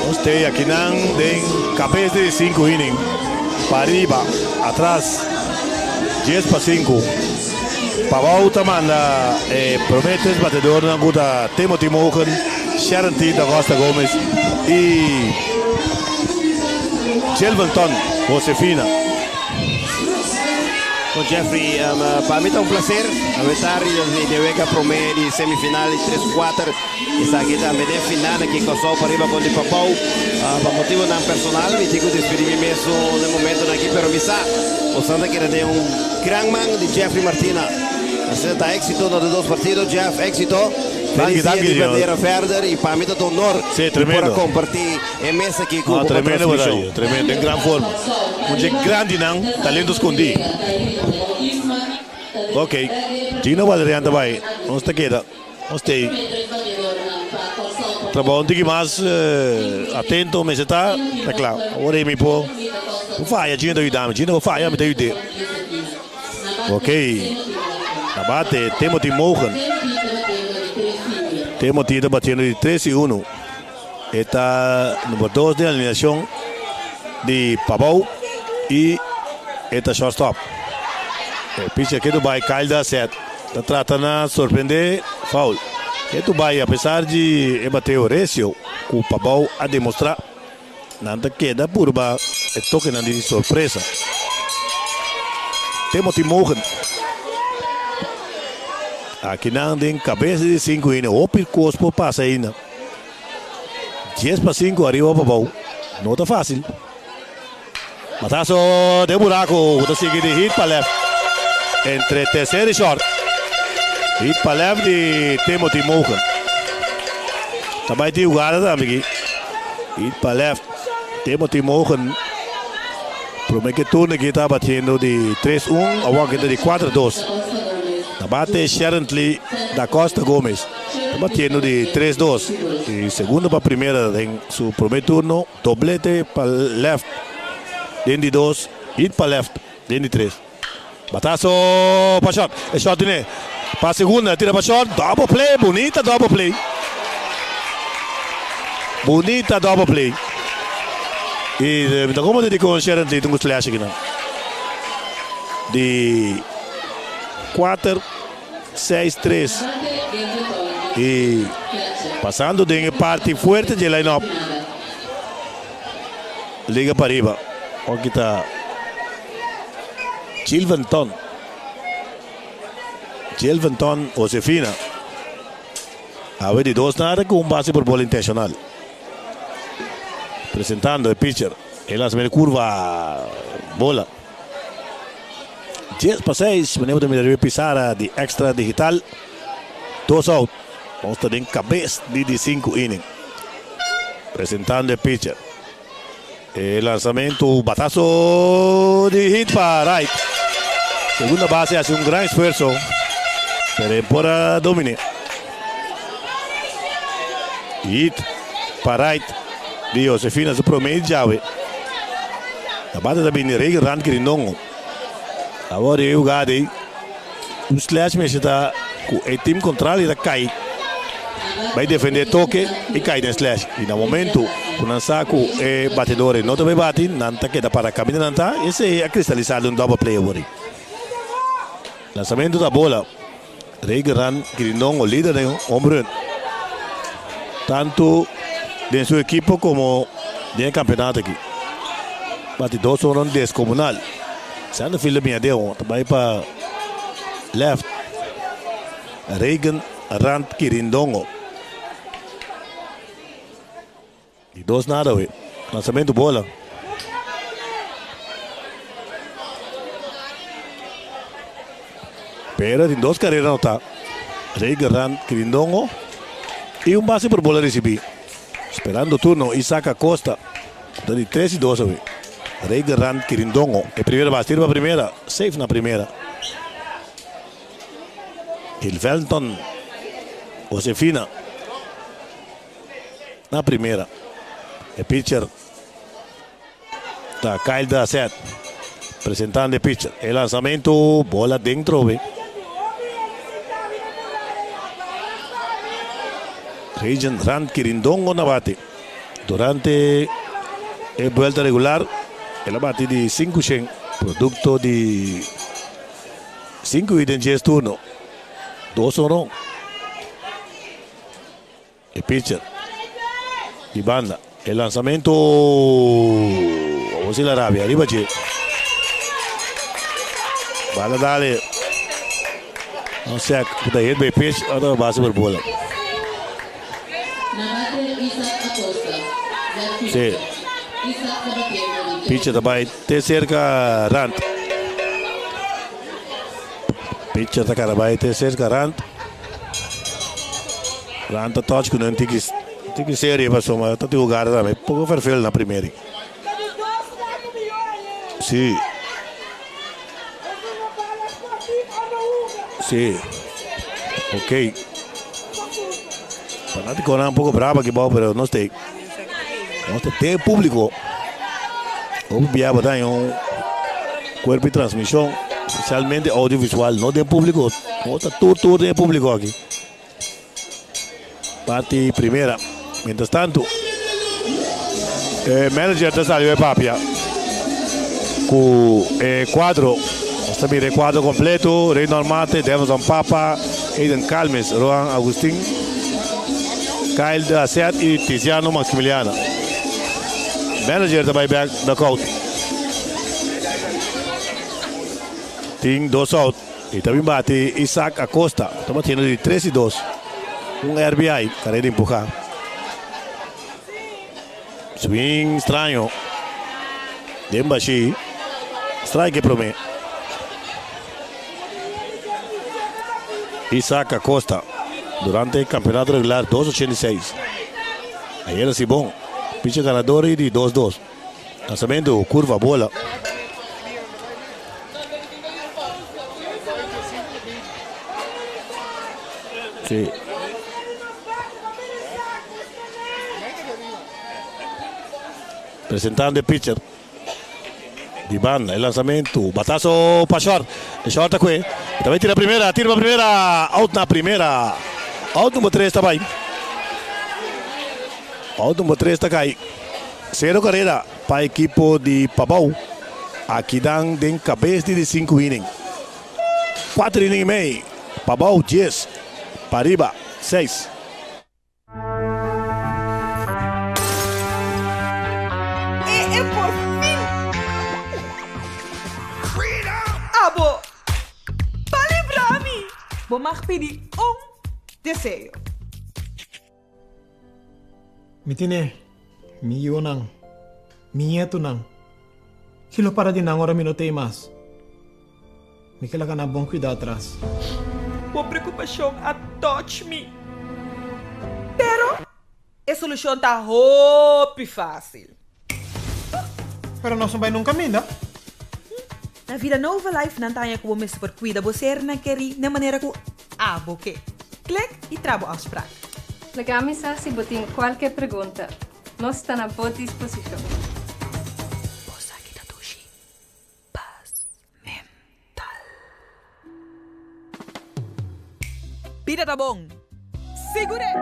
Nos t'ei akinan den kabes di sinku inning. Pariba, atras, dies pa sinku. Pabou ta manda e prome tres batedornan ku ta Timothy Mogen, Sharon Tita Costa Gomez i Gilventon Josefina. Con Jeffrey, pa mi ta un placer awe tardi di wega prome di semifinal di tres cuater. Esaki tambe den final aki Kòrsou pariba kontra di Pabou. Pa motibonan personal mi tin ku despedi mi mes den momentonan aki, pero mi sa ku Santa keda den un gran man di Jeffrey Martina. Asina ta éxito na de dos partido. Jeff, éxito. Feliz Danki, dia di danki, bandera verder y pa mi ta un honor Sí, tremendo. por comparti e mesa aki cu Ah, bo pa tremendo transmision. batalla, tremendo, en gran forma. Un grandi nan, talento scondi. Ok, Gino Valerian tambe, nos ta keda, nos t'ey. Trabou un tiki mas atento, mester ta, ta cla. Awor mi por faya, Gino ta yuda mi, Gino por faya, mi ta yuda. Ok, na bate Timothy Mogen. Timothy ta batiendo di 3 y 1. E ta number 2 di alineacion di Pabou y e ta shortstop. E pitcher ke bay Kyle Dasset. Ta trata na sorprende foul. Ke bay apesar di e bateo recio ku Pabou a demostra. Nan ta keda purba e toque nan di sorpresa. Timothy Mogen. Aki nan den cabes di 5 inning. Hopi cos por pasa ainda. 10 pa 5 ariba Pabou. No ta facil. Batazo den buraco. Ta sigui di hit pa left. Entre tercer y short. Hit pa left di Timothy Mogen. Tambe tin hugada tambe aki. Hit pa left. Timothy Mogen. Prome cu turno aki ta batiendo di 3-1. Awor aki di 4-2. Na bate Sharontley da Costa Gomez. Ta batiendo di 3-2. Y segundo pa primera den su primer turno. Doblete pa left. Den di 2. Hit pa left. Den di 3. Batazo pa short. E short ne. Pa segunda. Tira pa short. Double play. Bunita double play. Bunita double play. Y como di con Sharon tin un slash aki no. Di 4 6 3 y pasando den parti fuerte di line-up. Liga pariba. Aki ta Gilventon. Gilventon Josefina. Awe di 2-0 cu un base por bola intencional. Presentando e pitcher. El hace curva bola. 10 pa 6. Manera di mira pizarra di Extra Digital. 2 out. Nos ta den cabes di 5 inning. Presentando e pitcher. E lansamento, batazo di hit pa right. Segunda base hace un gran esfuerzo. Pero por a domina. Hit pa right di Josefina su promedio awe. Na bate tambe Regan Rand Quirindongo. Awor e hugada ey. Un slash mes ta cu e team contrario ta cay. Bay defende toque y cay den slash. Y na momento cu nan sa cu e batedor no ta bay bati, nan ta keda para caminda nan ta. Esey a cristaliza un double play awor. Lansamento da bola. Regan Quirindongo, lider den home run. Tanto den su ekipo como den campeonato aki. Bati dos home run descomunal. Sando fila minha deu, bay pa left. Regan Rand Quirindongo. Di 2-0, we. Lansamento bola. Pero tin dos carera anota. Regan Rand Quirindongo. Y un base por bola recibi. Esperando turno Isaac Acosta. Di 3-2, we. Regan Rand Quirindongo. E primera base, tira pa primera. Safe na primera. Hilvelton Josefina. Na primera. E pitcher. Ta Kyle Dasset. Presentando e pitcher. E lansamento, bola dentro, we. Regan Rand Quirindongo na bate. Durante e vuelta regular, el a bati di 5 shen, producto di 5 y 10 turno. 2-1. E pitcher. Di banda. E lansamento. Vamos la rabia. Ariba dje. Bala dale. No sek. Puta hit by pitch. Otro base por bola. Na bate Isaac Acosta. Left fielder. Si. Isaac ta batiendo di Pitcher tambe te cerca Rand. Pitcher ta cara bay te cerca Rand. Nan ta touch ku nan tiki tiki serio pasobra ta tin hugada tambe poko ferfel na primeri. Si. Si. Ok. Fanaticonan un poco bravo aki bao pero nos te nos ta te publico. Hopi bia bo ta haña un cuerpo di transmision especialmente audiovisual no den publico. No ta tur tur den e publico aki. Parti primera. Mientras tanto, e manager ta sali bai papia ku e kuadro. Nos ta mira e kuadro kompleto. Reynold Mate, Deverson Papa, Eden Calmes, Rohan Agustin, Kyle de Asset i Tiziano Maximiliano. Manager ta bai bek dugout. Tin dos out. E ta bin bati Isaac Acosta. Ta batiendo di tres i dos. Un RBI. Carrera empuja. Swing straño. Den bashi. Strike e prome. Isaac Acosta. Durante e campeonato regular 2.86. Ayer a si bon. Pitcher ganador di 2-2. Lanzamento, curva, bola. Sí. Presentando el pitcher. Di banda, el lanzamento. Batazo pa short. El short a kue. También tira primera, tira pa primera. Out na primera. Out number 3 ta bai. Out number 3 ta kai. Sero karera pa ekipo di Pabou. Aki dan den kabes di di sinku inning. Kuater inning i mei. Pabou dies, pariba seis. E e por fin! Abo pa libra mi! Bo mag pidi un deseo. Mi tine mi yunan, mi ñetunan. Ki lo para di nan ora mi no t'ei mas? Mi ke laga nan bon kuida atras. Bo preokupashon a touch mi. Pero e solushon ta hopi fásil. Pero nos no bai nunka minda. Na Vidanova Life nan ta haña ku bo mester por kuida bo sernan kerí na manera ku abo ke. Klik i tra bo afsprak. Laga mi sa si bo tin kualke pregunta. Nos ta na bo disposishon. Bo sa ki ta dushi pas mental. Bida ta bon. Sigur'é!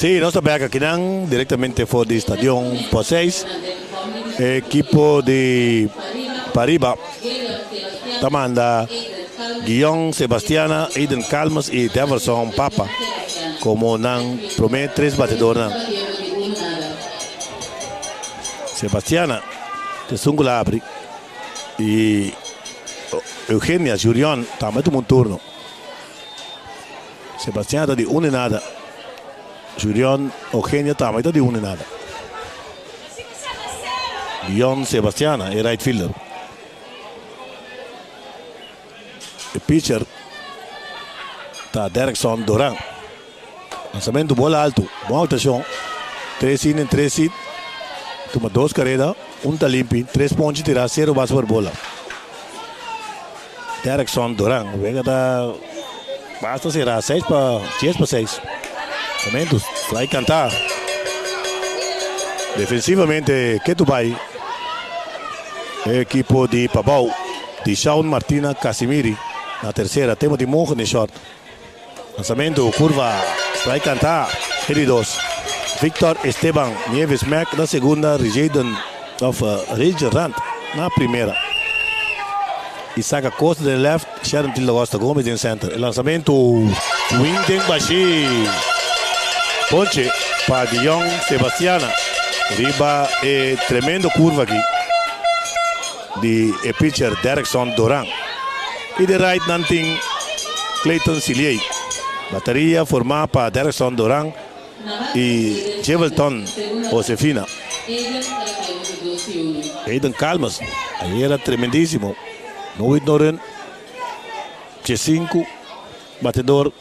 Sí, nos ta bek akinan directamente for di Stadion Poseis. Equipo di Pariba ta manda Guillon Sebastiana, Eden Calmes y Deverson Papa como nan prome tres batedornan. Sebastiana ta esun ku la abri y Eugenia Jurion tambe tuma un turno. Sebastiana ta di un y nada. Jurion Eugenia tambe ta di un y nada. Guion Sebastiana e right fielder. E pitcher ta Derkson Doran. Lanzamento bola alto. Bon actuacion. Tres in en tres hit. Tuma dos careda. Un ta limpi. Tres ponche tira. Cero base por bola. Derkson Doran. Wega ta basta cera. Seis pa dies pa seis. Lanzamento. Strike canta. Defensivamente ketu bay. E ekipo di Pabao. Di Shaun Martina Casimiri na tercera. Tema di Mogen in short. Lansamentu, kurva, strike kantá, e di dos. Victor Esteban Nieves Mack na segunda, Rijaden of Rijerand na primera. Isaac Acosta den left, Sharon Tilda Costa Gomez den center. E lansamentu, swing den bashí. Ponche pa Guillon Sebastiana riba e tremendo kurva aki di e pitcher Derrickson Doran. I den right nan tin Clayton Siliey. Bateria formá pa Derrickson Doran i Jevelton Josefina. Aiden Calmes ayera tremendísimo. No hit no run. Diesinku batedor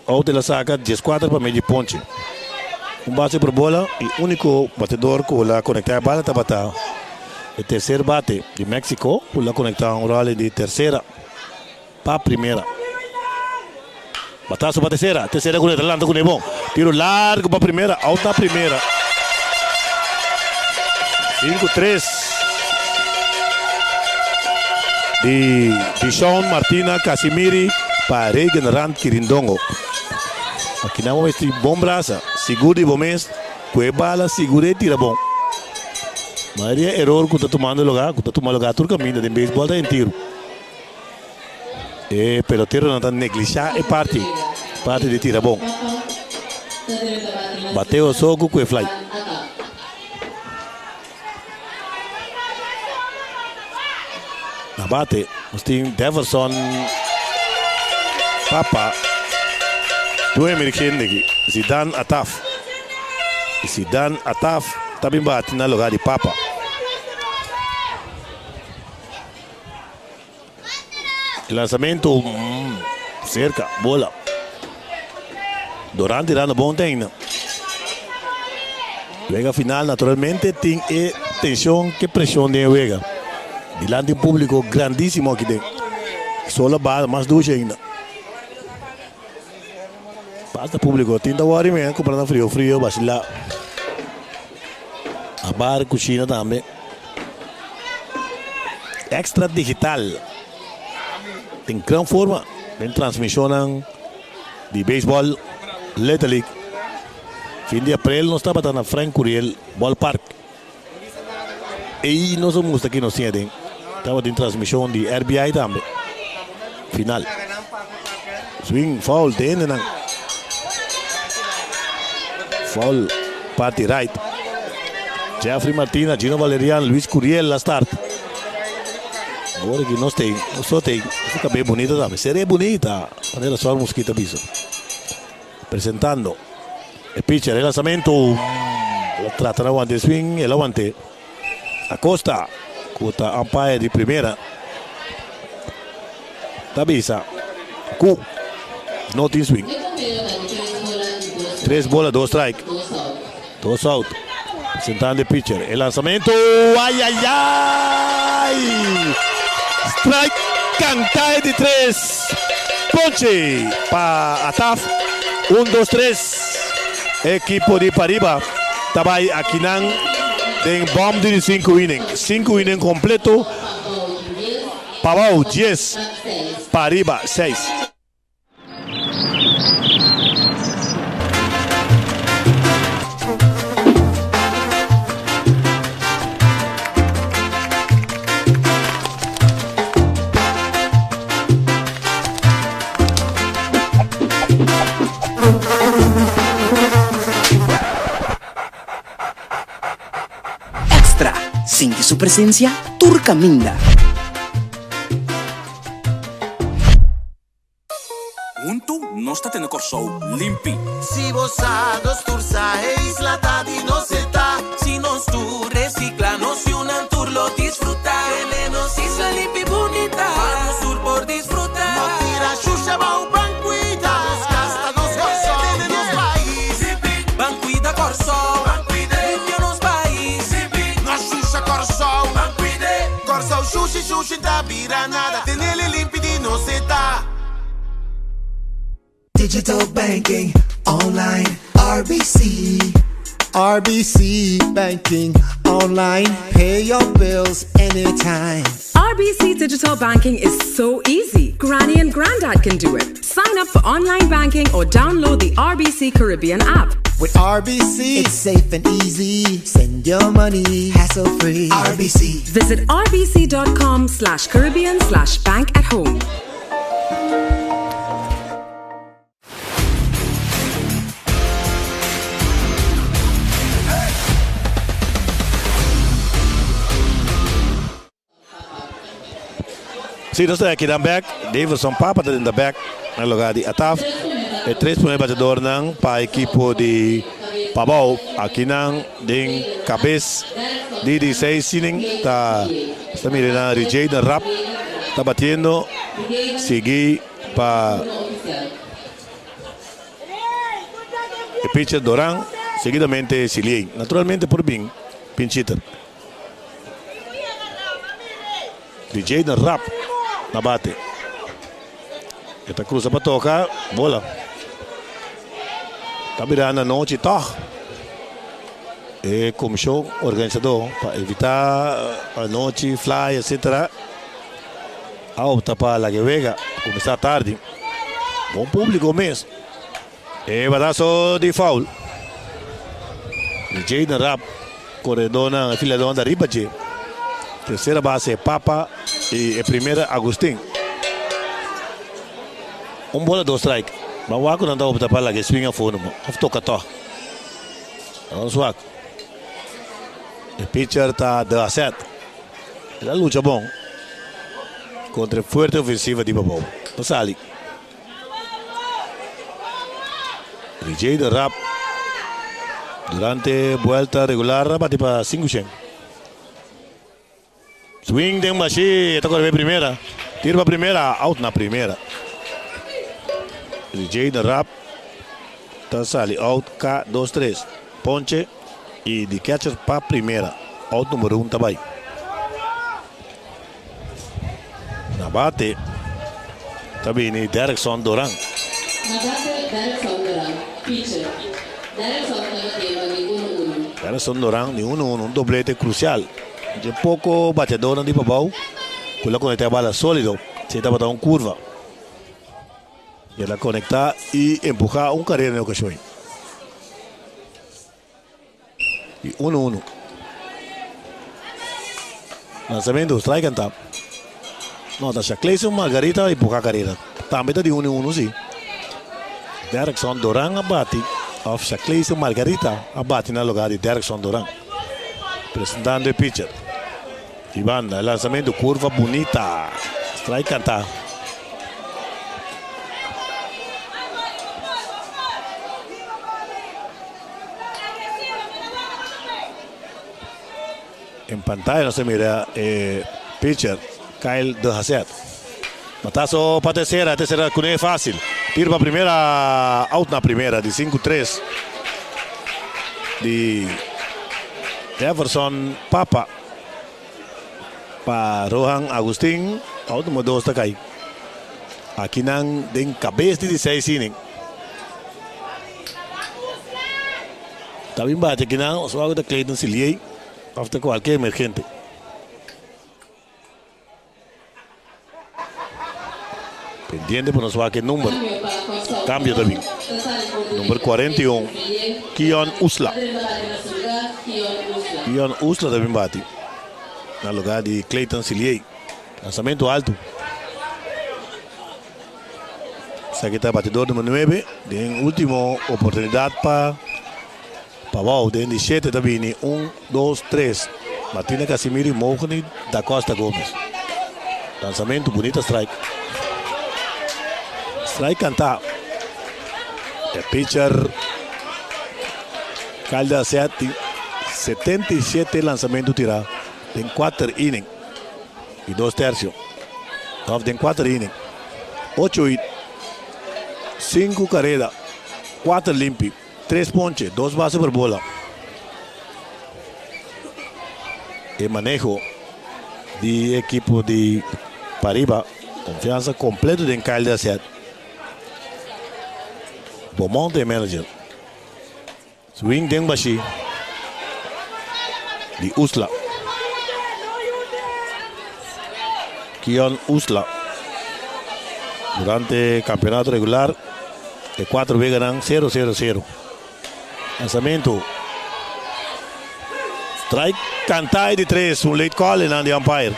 out el a saka dieskuater pa medio ponche. Un base por bola i úniko batedor ku la konektá e bala tabata e terser bate di Mexico ku la konektá un rally di tersera pa primera. Bataso pa tersera, tersera ku ta lanta ku bon. Tiro largo pa primera, out na primera. 5-3 di Dishon Martina Casimiri pa Reagan Rand Kirindongo. Aki nan bo mester bon brasa, sigur di bo mes ku e bala sigur e tira bon. Mayoria eror ku ta tumando lugar, ku ta tuma lugar tur kaminda den beisbòl ta den tiro. E peloteronan ta neglishá e parti, parti di tira bon. Bateo so ku ku e fly. Na bate nos tin Deverson Papa Tur emergente aki Zidane Ataf Zidane Ataf ta bin bati na lugar di Papa. E lanzamento cerca bola. Doran tirando bon teina. Wega final naturalmente tin e tension ke presion den e wega. Dilanti un publico grandisimo aki den. Sola bala mas dushi ainda. Basta publico tin ta worry men cumpra nan frio frio basila. A bar cushina tambe. Extra Digital den gran forma den transmisionnan di beisbòl Little League. Fin di aprel nos tabata na Frank Curiel Ballpark. Ei nos a mustra ki nos tin aden. Tabatin transmision di RBI tambe. Final. Swing foul te hendenan. Foul parti right. Jeffrey Martina, Gino Valerian, Luis Curiel la start. Ahora ki nos tin, nos so tin. Su kabel bunita tambe. Seré bunita. Manera Sor Mosquito bisa. Presentando e pitcher, e lanzamento. La trata na wante swing, el a wante. Acosta, ku ta umpire di primera, ta bisa ku no tin swing. Tres bola, dos strike. Dos out. Presentando e pitcher. E lanzamento. Ay, ay, ay! Strike canta e di tres. Ponche pa Ataf. Un, dos, tres. Ekipo di Pariba ta bai akinan den bòm di di sinku inning. Sinku inning kompleto. Pabou dies, Pariba seis. Extra, Sinti su presencia tur caminda. Huntu nos ta tene Kòrsou limpi. Si bo sa, nos tur sa, e isla ta di nos e ta. Si nos tur resikla, nos yunan tur lo disfrutá. Tene nos isla limpi bunita, pa nos tur por disfrutá. No tira shusha bou, ban kuida. Nos kas ta nos Kòrsou, tene nos pais. Ban kuida Kòrsou, ban kuida. Limpia nos pais. No shusha Kòrsou, ban kuida. Kòrsou shushi shushi ta bira nada, tenele limpi di nos e ta. Digital banking online RBC. RBC banking online pay your bills anytime. RBC Digital Banking is so easy. Granny and Grandad can do it. Sign up for online banking or download the RBC Caribbean app. With RBC, it's safe and easy. Send your money hassle free. RBC. Visit rbc.com slash Caribbean slash bank at home. Si, nos ta aki dan bek. Davidson Papa ta den ta bek na lugar di Ataf. E tres primer batedornan pa ekipo di Pabao. Akinan den kabes di di seis inning ta ta mira nan Rijaden Rapp ta batiendo sigui pa e pitcher Doran seguidamente Siliey. Naturalmente por bin pinchiter. Di Jaden Rapp na bate. E ta cruza pa toca bola. Ta birando anochi toch. E comision organisador pa evita anochi, fly, etc. A opta pa laga e wega cuminsa tardi. Bon publico mes. E bataso di foul. Di Jaden Rapp, koredónan, e filadónan ta riba dje. Tersera base Papa i e primera Agustin. Un bola dos strike. Ban wak ku nan ta opta pa laga e swing afó numa òf toka tòg. Nos wak. E pitcher ta de aset. El a lucha bon kontra e fuerte ofensiva di Pabou. No sali. Jaden Rapp durante buelta regular a bati pa 500. Swing den bashi, e ta kore bay primera. Tiro pa primera, out na primera. Jaden Rapp ta sali out K 2 3. Ponche y di catcher pa primera. Out numero 1 ta bay. Na bate ta bini Derkson Doran. Na bate Derkson Doran, pitcher. Derkson ta batiendo di uno uno. Derkson Doran di uno uno, un doblete crucial. Dje poco bateadornan di Pabao cu la conecta e bala solido, si tabata un curva. Y el a conecta y empuha un carrera den ocasion. Y uno uno. Lanzamiento, strike canta. No, ta Shaclayson Margarita y poca carrera. Tambe ta di uno uno, sí. Derkson Doran a bati. Of Shaclayson Margarita a bati na lugar di Derkson Doran. Presentando e pitcher. Di banda, lanzamiento, curva bunita. Strike canta. En pantaya nos ta mira e pitcher Kyle de Hasset. Batazo pa tercera, tercera cune fácil. Tiro pa primera, out na primera di 5-3 di Jefferson Papa pa Rohan Agustin. Out numero 2 ta kai. Aki nan den kabes di di seis inning. Ta bin bati aki nan, oswak ta Clayton Siliey of ta kualke emergente. Pendiente pa nos wak e number. Cambio ta bin. Number 41, Kion Usla. Kion Usla ta bin bati na lugar di Clayton Siliey. Lanzamento alto. Esaki ta batidor numero 9. Den ultimo oportunidad pa Pabao. Den di 7 ta bini 1, 2, 3. Martina Casimiro y Mogeni da Costa Gomez. Lanzamento, bunita strike. Strike canta. E pitcher Calda 7, 77 lanzamento tira den 4 inning. Y dos tercio. Of den 4 inning. 8 hit. 5 carrera. 4 limpi. 3 ponche. 2 base por bola. E maneho di equipo di Pariba. Confianza completo den Kyle Dasset. Beaumont manager. Swing den bashi di Usla. Kion Usla. Durante campeonato regular e cuatro weganan 0 0 0. Lanzamento. Strike canta di tres, un late call en di umpire.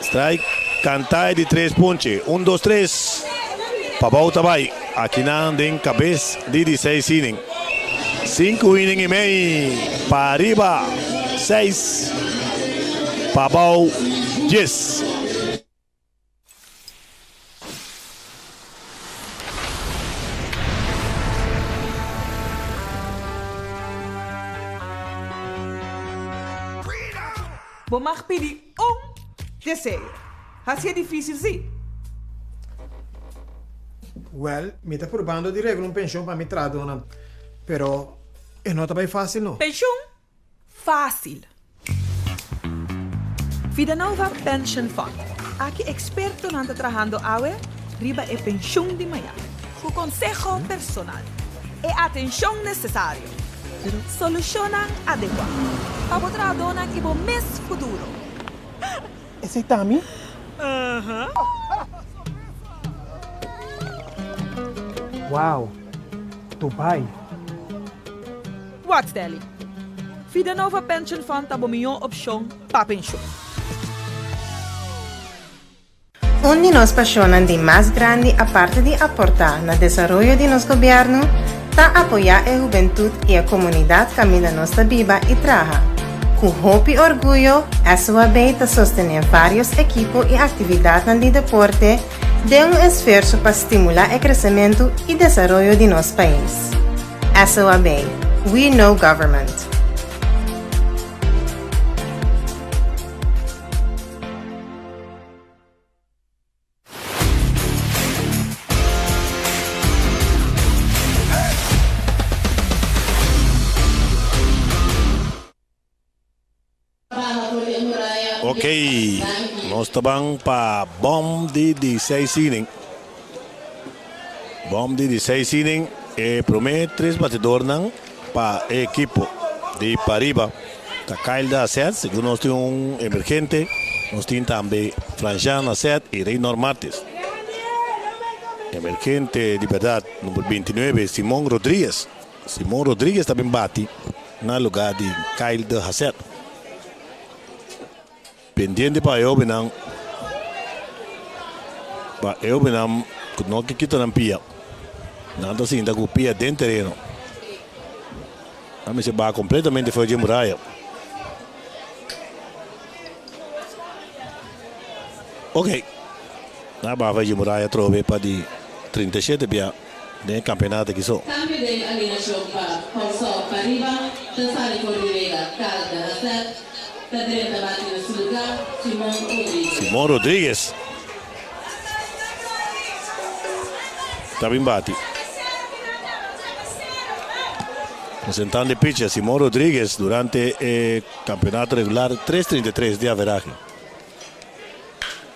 Strike canta di tres ponche. Un, dos, tres. Pabou tabay. Akinan den kabes di di seis inning. Sinku inning i mei. Pariba seis. Pabou 10. Bo mag pidi un deseo. Hacié difícil sí. Wel, mi ta purbando di regla un penshon pa mi trahadónan, pero e no ta bai fásil no. Penshon? Fásil! Vidanova Pension Fund. Aki ekspertonan ta trahando awe riba e penshon di mañan. Ku konseho personal, e atenshon nesesario, solushonnan adekuá pa bo trahadónan i bo mes futuro. Esei ta mi? Wow! Dubai! Wak Stanley, Vidanova Pension Fund ta bo mihó opshon pa penshon. Un di nos pasionnan di mas grandi aparte di aporta na desaroyo di nos gobierno ta apoya e hubentud y e comunidad caminda nos ta biba y traha. Cu hopi orguyo SOAB ta sostene varios ekipo y actividadnan di deporte den un esfuerso pa stimula e crecemento y desaroyo di nos pais. SOAB, We know government. Ok, nos ta ban pa bom di di seis inning. Bom di di seis inning, e prome tres batidornan pa e ekipo di Pariba. Ta Kyle da set, segun nos tin un emergente, nos tin tambe Fransjan na set y Reynor Martes. Emergente di berdad, number 29, Simon Rodriguez. Simon Rodriguez ta bin bati na lugar di Kyle de Hasset. Pendiente pa e hobennan, pa e hobennan ku no ke kita nan pia. Nan ta sinta ku pia den tereno. Nan mester baha kompletamente for dje muraya. Ok, nan a baha for dje muraya atrobe pa di 37 bia den e kampeonato aki so. Kambio den alineashon pa Kòrsou pariba ta sali for di wega Kyle de Haseth ta drenta bati na su lugá Simon Rodriguez. Simon Rodriguez ta bin bati. Presentando e pitcher Simon Rodriguez durante e campeonato regular 3.33 di averahe.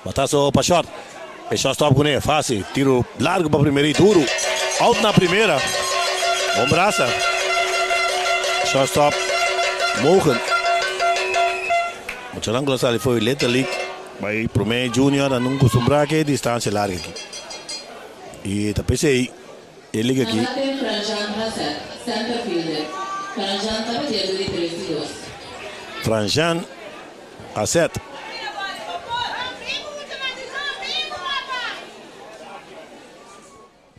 Batazo pa short. E shortstop kuné fácil. Tiro largo pa primera i duro. Out na primera. Bon brasa. Shortstop Mogen. Muchanan ku a sali for di Little League. Bai promé junior a nun kustumbrá ku e distansia largu aki. I ta p'esei e liga aki. Anate Franjan Haseth, center fielder. Franjan ta batiendo di tres di dos. Franjan Haseth.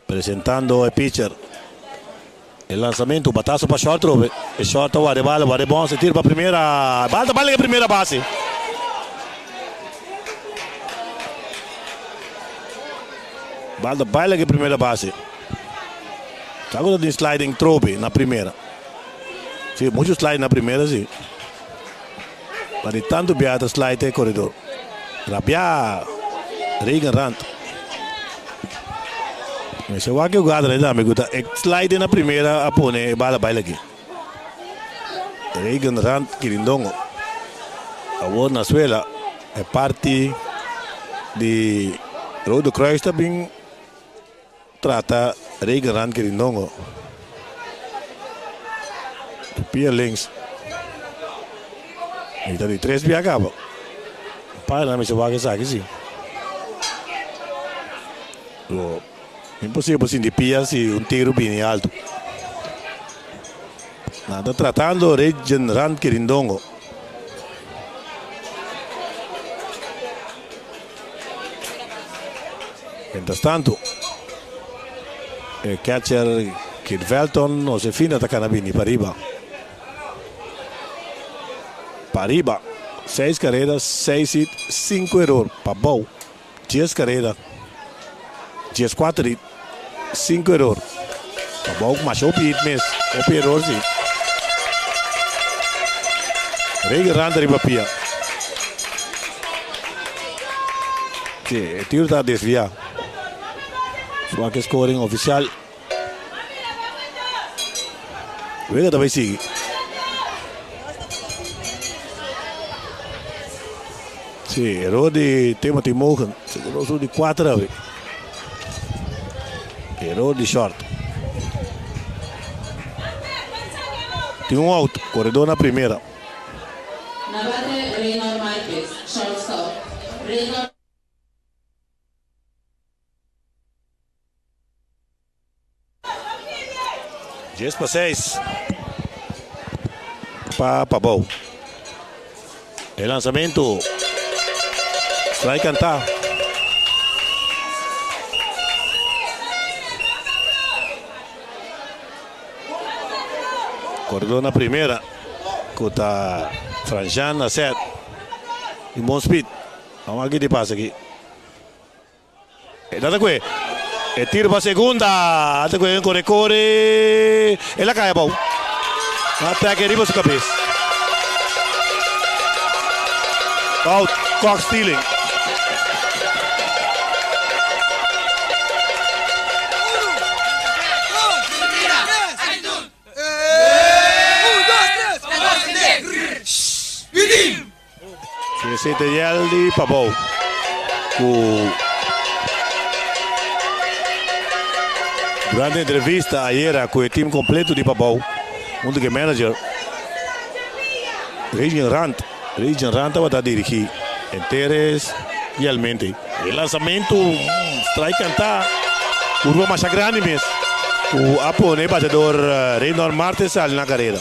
Presentando e pitcher. E lanzamento, batazo pa short trobe. E short ta wak de bala, wak de bon, se tira pa primera. Bala ta bala e primera base. Bala ta baila e primera base. Saco ta tin sliding trobe na primera. Si, mucho slide na primera si. Pa di tanto bia ta slide e corredor. Rabia Reagan Rand. Mester wak e hugada ahí tambe ku ta e slide na primera a pone e bala baila aki. Reagan Rand Kirindongo. Awor na suela e parti di Rode Kruis ta bin trata Reagan Rand Kirindongo. Pia links. I ta di tres bia kaba. Umpire mester wak esaki si. Lo imposible pa sinti pia si un tiro bini alto. Nan ta tratando Regen Rand Kirindongo. Mientras tanto, e catcher Kid Velton Josefina ta cana bini pariba. Pariba, seis careda, seis hit, cinco error. Pabou, dies careda, 14 hit, cinco error. Pabou masha hopi hit mes, hopi error si. Regen Rand riba pia. Si, e tiro ta desvia. Suak e scoring oficial. Wega ta bay sigui. Si, error di Timothy Mogen. Seguro su di 4 awe. Error di short. Tin un out, corredor na primera. Na bate Raynor Marquez, shortstop. Raynor. Dies pa seis pa Pabou. E lanzamento. Strike cantá. Corredor na primera. Ku ta Franjan na set. I bon speed. Vamos aki di pasa aki. E ta kue. E tiro pa segunda. Ta kue kore kore. El a kai abou. Ataque riba su kabes. Out. Caught stealing. Esei ta yel di Pabou ku durante entrevista ayera ku e team kompleto di Pabou huntu ku e manager Regin Rand, Regin Rand tabata dirigí henter realmente. E lansamentu strike kantá kurva masha grandi mes ku a pone e batedor Reynor Martes sali na karera.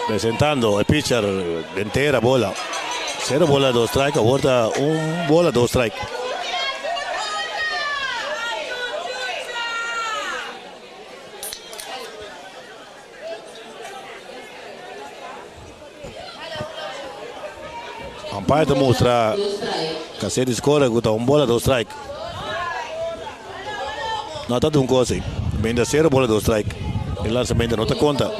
Presentando e pitcher entera bola. Cero bola, dos strike. Awor ta un bola, dos strike. Umpire ta mustra Cassé di score cu ta un bola, dos strike. No ta un cosa. Mientras cero bola, dos strike. E lanzamento no ta conta.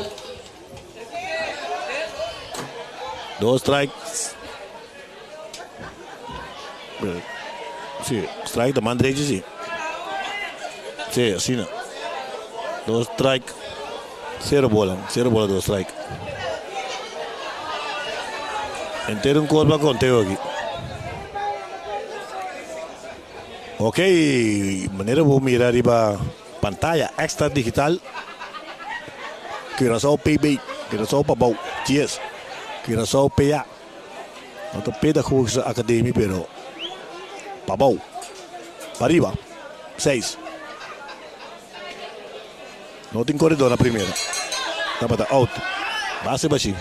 Dos strike. Si, strike ta man derecho si. Si, asina. Dos strike. Cero bola. Cero bola, dos strike. Entero un corba conteo aki. Ok, manera bo mira riba pantaya Extra Digital, Curaçao PB, Curaçao Pabou, 10, Curaçao PA. No ta Pedagogische Academie, pero Pabou, pariba, 6. No tin koredó na primera. Tabata out. Base bashi.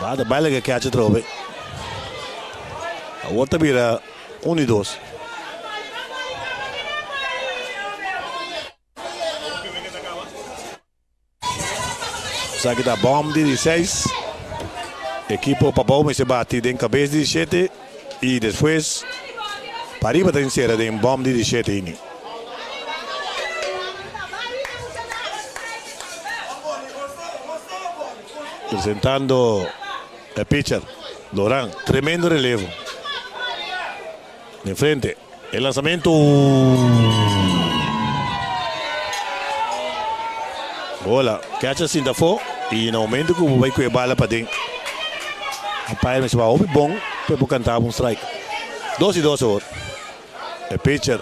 Bata baila ke catch atrobe. Awor ta bira un i dos. Esaki ta bom di di seis. Ekipo Pabou mester bati den kabes di di shete i despues pariba ta insera den bom di di shete ini. Presentando e pitcher Loran, tremendo relevo. Den frente e lanzamento. Bola, catcher sinta afó y na momento cu bo bay cu e bala paden, umpire mester wak hopi bon pa e por canta bo un strike. Dos y dos awor. E pitcher.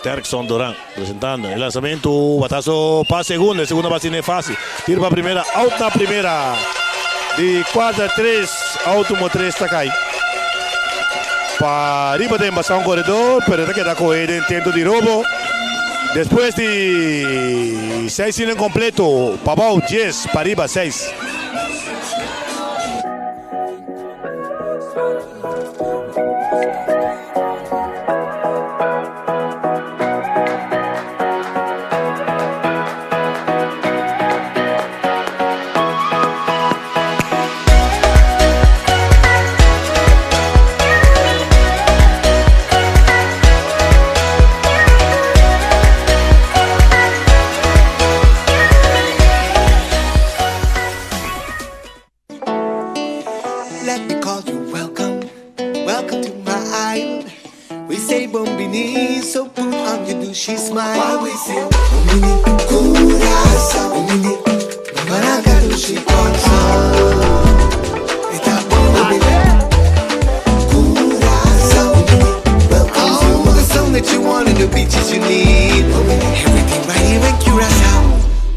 Terkson Doran presentando e lanzamento, batazo pa segunda, segunda base no fácil. Tiro pa primera, out na primera. Di 4-3, out número 3 ta cai. Pa riba den basa un corredor, pero ta queda coge den intento di robo. Despues di 6 inning completo, pabao 10, pa riba 6. Let me call you welcome, welcome to my island. We say bombini, so put on your douchey smile. Why we say bombini, curacao, bombini, maraca douchey Eta bombini, curacao, bombini, welcome to all the sun that you want and the beaches you need. Everything right here in Curacao,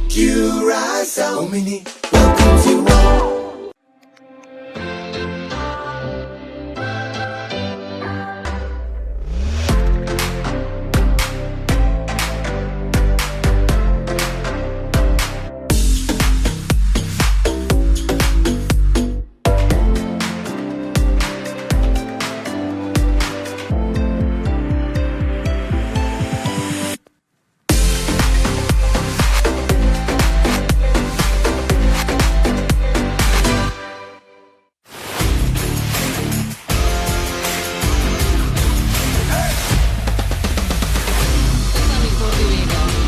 Curacao, bombini, welcome to all.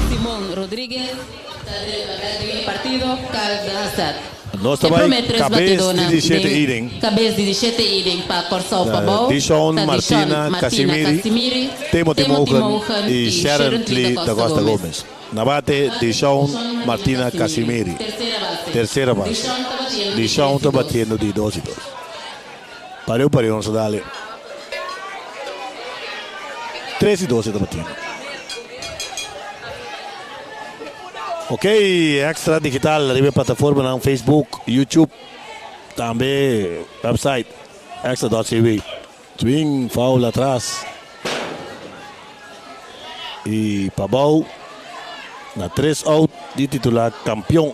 Simon Rodriguez ta drenta bek den e partido Kyle de Hassett. Nos ta E bai prome tres kabes di batidónan di shete den inning. kabes di di shete inning pa Kòrsou Ta Pabou Dishon ta Dishon Martina Martina Casimiri, Casimiri, Timothy Timothy Mogen Mogen i i Sherently Sherently da da Costa Costa Gomez. Gomez. Na bate Dishon Martina Casimiri, Tercera base. tercera base. Dishon ta batiendo Dishon di ta tres i dos. batiendo di dos i dos. Pareu pareu nos a dale. Tres i dos e ta batiendo. Ok, Extra Digital riba e plataformanan Facebook, YouTube, tambe website extra.cw. Swing foul atras y pabou na tres out di titula campeon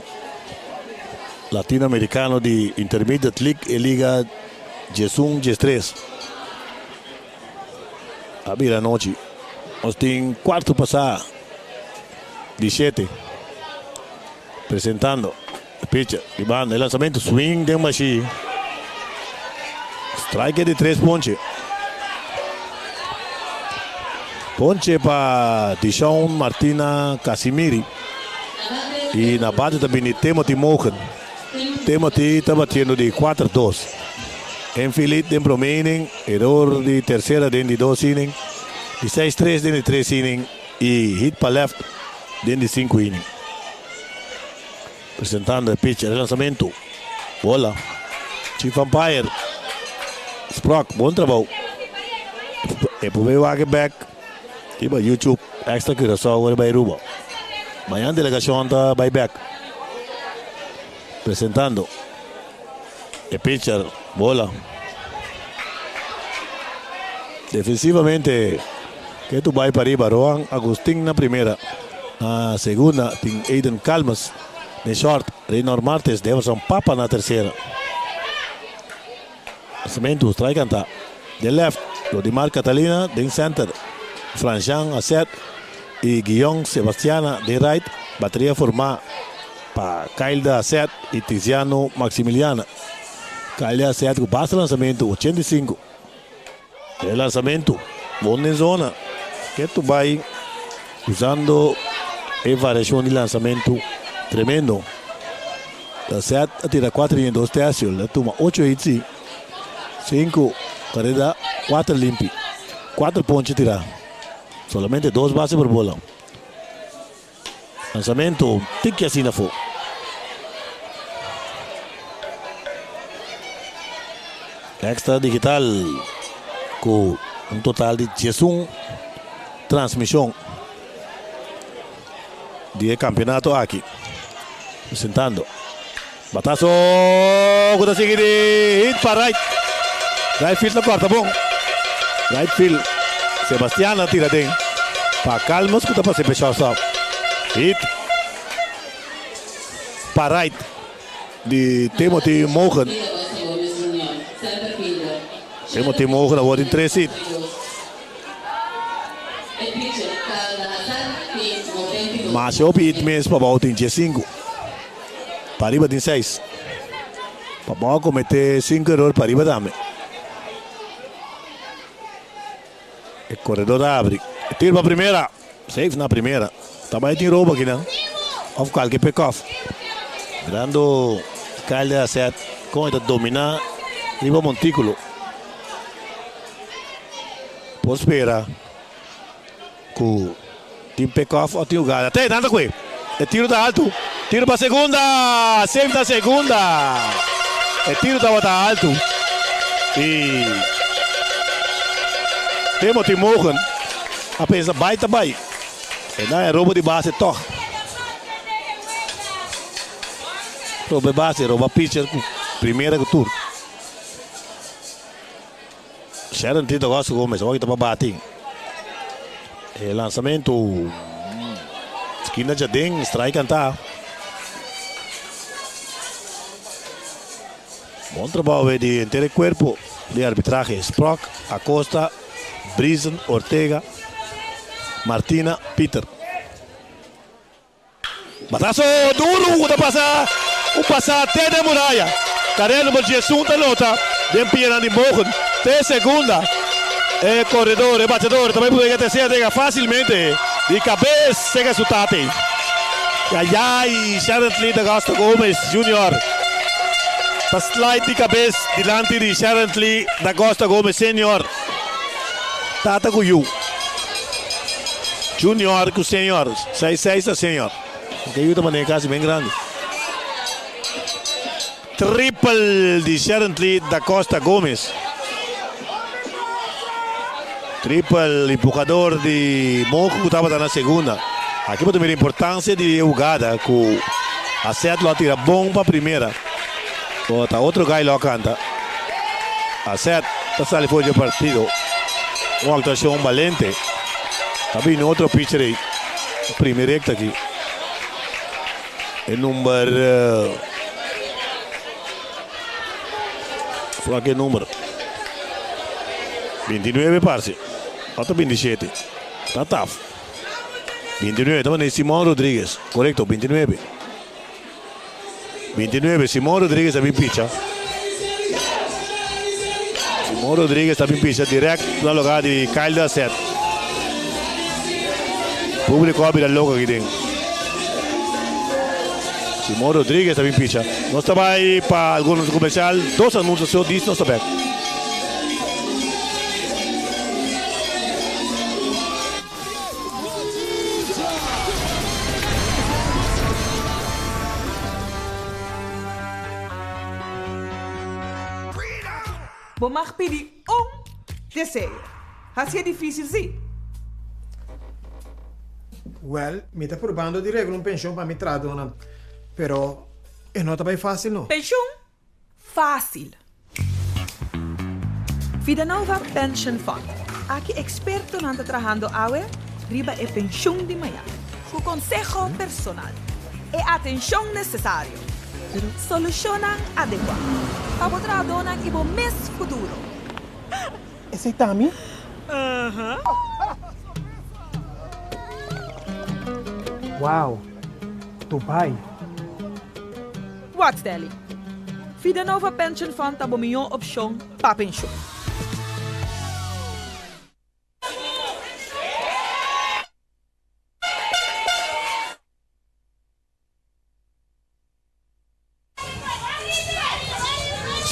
Latinoamericano di Intermediate League e liga diesun diestres. A bira anochi. Nos tin cuarto pasa di shete. Presentando e pitcher di banda. E lanzamento swing den bashi. Strike di tres ponche. Ponche pa Dishon Martina Casimiri. Y na bate ta bini Timothy Mogen. Timothy ta batiendo di 4-2. Infield den prome inning, error di tercera den di dos inning, di 6-3 den di tres inning y hit pa left den di 5 inning. Presentando e pitcher, e lanzamento. Bola. Chief umpire. Sprock, bon trabou. E por bay wak back riba YouTube Extra Curaçao ora bay Aruba. Mañan delegacion ta bay back. Presentando e pitcher, bola. Defensivamente, ke tu bay pariba Roan Agustin na primera. Na segunda tin Aiden Calmes den short, Reynor Martes, Deverson Papa na tercera. Lanzamento, strike canta. Den left, Lodimar Catalina, den center, Fransjan Asset y Guillon Sebastiana den right. Bateria formá pa Kailda Asset y Tiziano Maximiliana. Kailda Asset ku basta lanzamento, 85. E lanzamento, bon den zona. Ketu bai usando e variacion di lanzamento tremendo. Ta set a tira 4 inning 2 tercio. El a tuma 8 hits si. 5 carrera, 4 limpi. 4 ponche tira. Solamente 2 base por bola. Lanzamento, tiki asina afo. Extra Digital ku un total di diesun transmishon. di e campeonato aki. Presentando. Batazo cu ta sigui di hit pa right. Right field ta corta bon. Right field. Sebastian a tira den pa Calmes cu ta pasa pe shortstop. Hit pa right di Timothy Mogen. Timothy Mogen awor tin tres hit. Masha hopi hit mes pa bou tin diesinku. Pariba tin seis. Pa bou a komete sinku eror pariba tambe. E koredor ta abri. E tiro pa primera. Safe na primera. Ta bai tin robo akinan. Of kualke pick off. Mirando Kyle de Asset kon e ta domina riba montíkulo. Por spera ku tin pick off of tin hugada. Te, nan ta kue. E tiro ta altu. Tiro pa segunda! Safe na segunda! E tiro tabata altu. I Timothy Mogen a pensa bai ta bai. E nan e robo di base tog. Roba e base, roba pitcher ku primera ku tur. Sharon Tito Gosto Gomez awor ta pa bati. E lansamento skina djaden, strike kanta. Bon trabou di henter e cuerpo di arbitrahe. Sprock, Acosta, Brisen, Ortega, Martina, Pieter. Bataso duru ku ta pasa un pasa te den muraya. Karera number diesun ta nota den pianan di Mogen. Te segunda e koredor, e batedor ta bai por yega tercera ta yega fasilmente di kabes sega su tate. Yayay Sherently da Costa Gomez Junior ta slide di kabes dilanti di Sherently da Costa Gomez Senior. Tata ku yu. Junior ku senior. Seis seis ta senior. Ke yu ta manera kasi ben grandi. Triple di Sherently da Costa Gomez. Triple empujador di Mojo ku tabata na segunda. Aki bo ta mira importancia di e hugada ku Asset lo a tira bon pa primera. Bo ta otro gai lo a canta. Asset ta sali for dje partido. Un actuacion balente. Ta bini otro pitcher ey. Primi recta aki. E number Wak e number. 29 parse. Ota 27. Ta taf. 29 ta mane Simon Rodriguez. Correcto, 29. 29, Simon Rodriguez ta bin picha. Simon Rodriguez ta bin picha direct na lugar di Kyle Dasset. Publico a bira loco aki den. Simon Rodriguez ta bin picha. Nos ta bai pa algun anuncio comercial. Dos anuncio so dis nos ta bek. Bo mag pidi un deseo. Hacié difícil sí. Wel, mi ta purbando di regla un penshon pa mi trahadonan, pero e no ta bai fácil no. Penshon? Fácil. Vidanova Pension Fund. Aki ekspertonan ta trahando awe riba e penshun di mañan. Ku konseho personal, e atenshon nesesario, solushonnan adekuá pa bo trahadónan i bo mes futuro. Esei ta mi? Wow! Dubai! Wak Stanley, Vidanova Pension Fund ta bo mihó opshon pa penshon.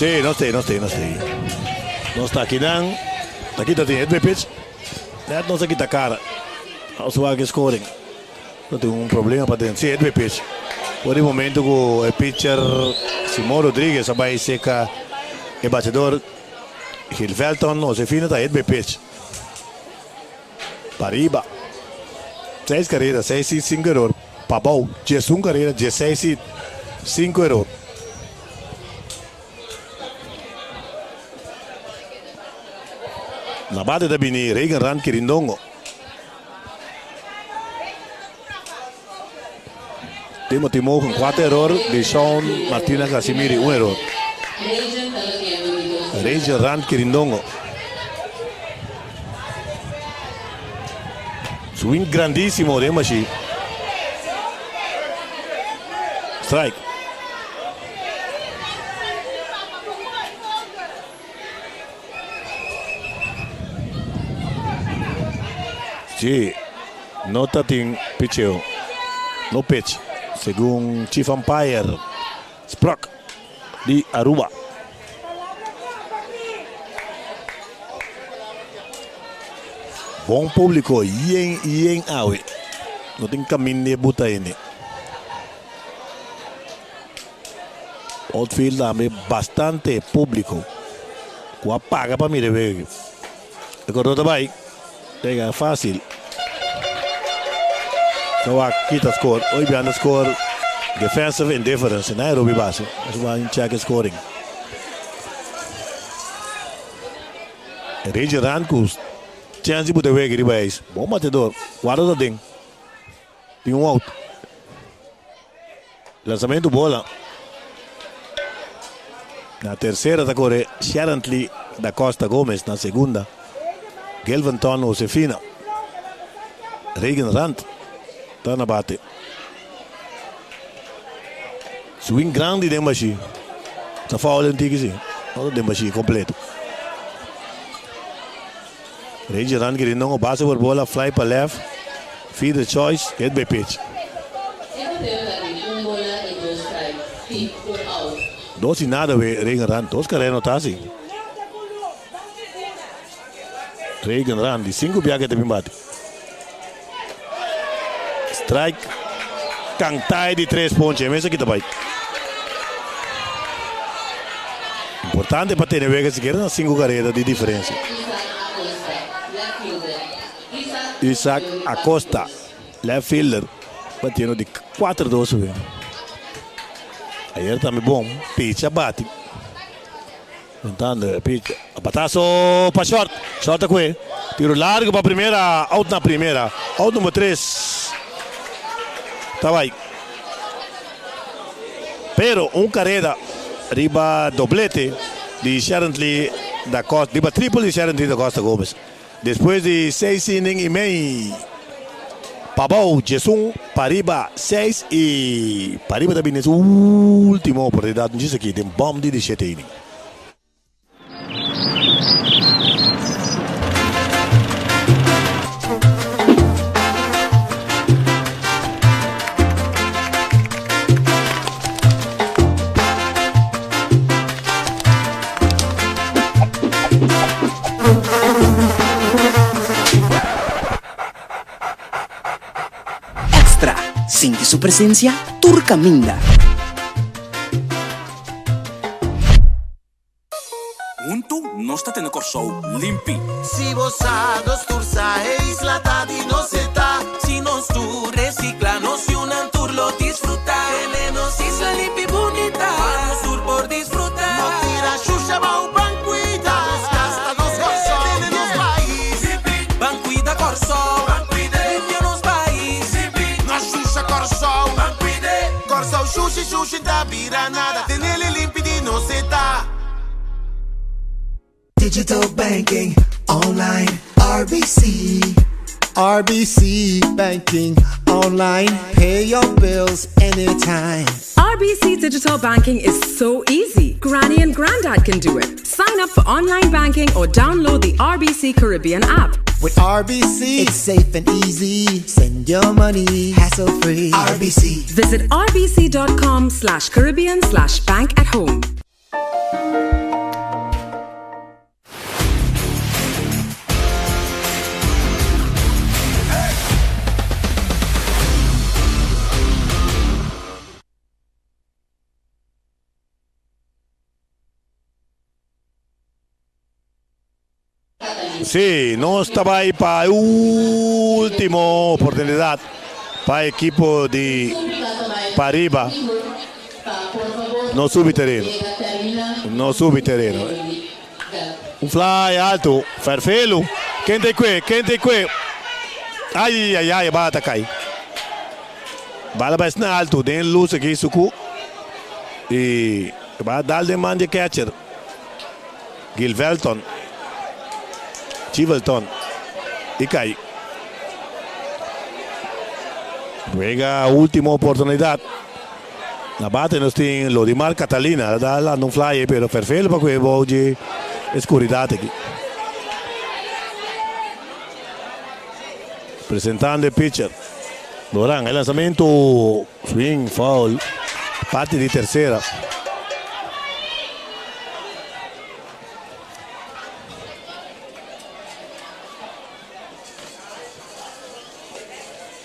Sí, nos ta, nos ta, nos ta. Nos ta akinan. Ta kita tin het pitch. Net nos a kita kara. Nos wak e scoring. No tin un problema pa den. Sí, het pitch. For di momento ku e pitcher Simon Rodriguez a bai seka e bachador Gil Velton, Josefina ta het pitch. Pariba. Seis karera, seis hit, sinku eror. Pabou, 11 karera, 16 hit, 5 eror. Na bate ta bini Reagan Rand Kirindongo. Timothy Mogen, 4 eror. Deshaun Martina Casimiri, 1 eror. Reagan Rand Kirindongo. Swing grandísimo den mashi. Strike. Sí, no ta tin picheo. No pitch, segun Chief Umpire Sprock di Aruba. Bon publico yen yen awe. No tin caminda e buta hende. Outfield tambe bastante publico cu a paga pa mira e wega. E corredor ta bay. Pega facil. Ta wak kita score. Hoy bian score defensive indifference. Na Robbie base. Nos ban check scoring. Reggie Rankus. Chance di buta wega riba ijs. Bon batedor. Guarda dat ding. Tin un out. Lanzamento bola. Na tercera ta corre Sharontley da Costa Gomez. Na segunda Gelventon Josefina. Reagan Rand ta na bate. Swing grandi den bashi. Ta foul en tiki si. No ta den bashi completo. Ranger Rand queriendo un base por bola, fly pa left. Fielder choice, hit by pitch. Dos y nada we Reagan Rand. Dos carrera no ta así. Reagan Rand di cinco biaha te bin bate. Strike Kantai di tres ponche. Mesa kita bai. Importante pa tene wega sikiera na cinco carrera di diferencia. Isaac Acosta, left fielder, batiendo di 4-2 weer. Ayer tambe bon, pitch a bati. Lantando pitch, batazo pa short, short a kue. Tiro largo pa primera, out na primera. Out number 3. Ta bai. Pero un carrera riba doblete di Sharontley da Costa, riba triple di Sharontley da Costa Gomez. Despues di seis inning y mei, pabou djesun, pariba seis y pariba ta bini su ultimo oportunidad djis aki den bom di di shete inning. Extra, Sinti su presencia tur caminda. Huntu nos ta tene Kòrsou limpi. Si bo sa, nos tur sa, e isla ta di nos e ta. Si nos tur recicla, nos yunan tur lo disfruta. Tene nos isla limpi bunita, pa nos tur por disfruta. No tira shusha bou, ban cuida. Nos cas ta nos Kòrsou, tene nos pais. Ban cuida Kòrsou, ban cuida. Limpia nos pais. No shusha Kòrsou, ban cuida. Kòrsou shushi shushi ta bira nada, tenele limpi di nos e ta. Digital banking online RBC. RBC banking online. Pay your bills anytime. RBC digital banking is so easy. Granny and Grandad can do it. Sign up for online banking or download the RBC Caribbean app. With RBC, it's safe and easy. Send your money hassle free. RBC. Visit rbc.com slash Caribbean slash bank at home. Sí, nos ta bai pa e ultimo oportunidad. Pa ekipo di Pariba no subi tereno. No subi tereno. Un fly alto. Ferfelu. Ken ta kue? Ken ta kue? Ai ai ai bala ta kai. Bala bai asina alto den luz aki suku. Y bala dal den man di catcher. Gilvelton. Chivelton. Y kai. Wega ultimo oportunidad. Na bate nos tin Lodimar Catalina. Ta landa un fly pero ferfelo pa kue bou dje escuridad aki. Presentando e pitcher. Doran, e lanzamento swing foul. Parti di tercera.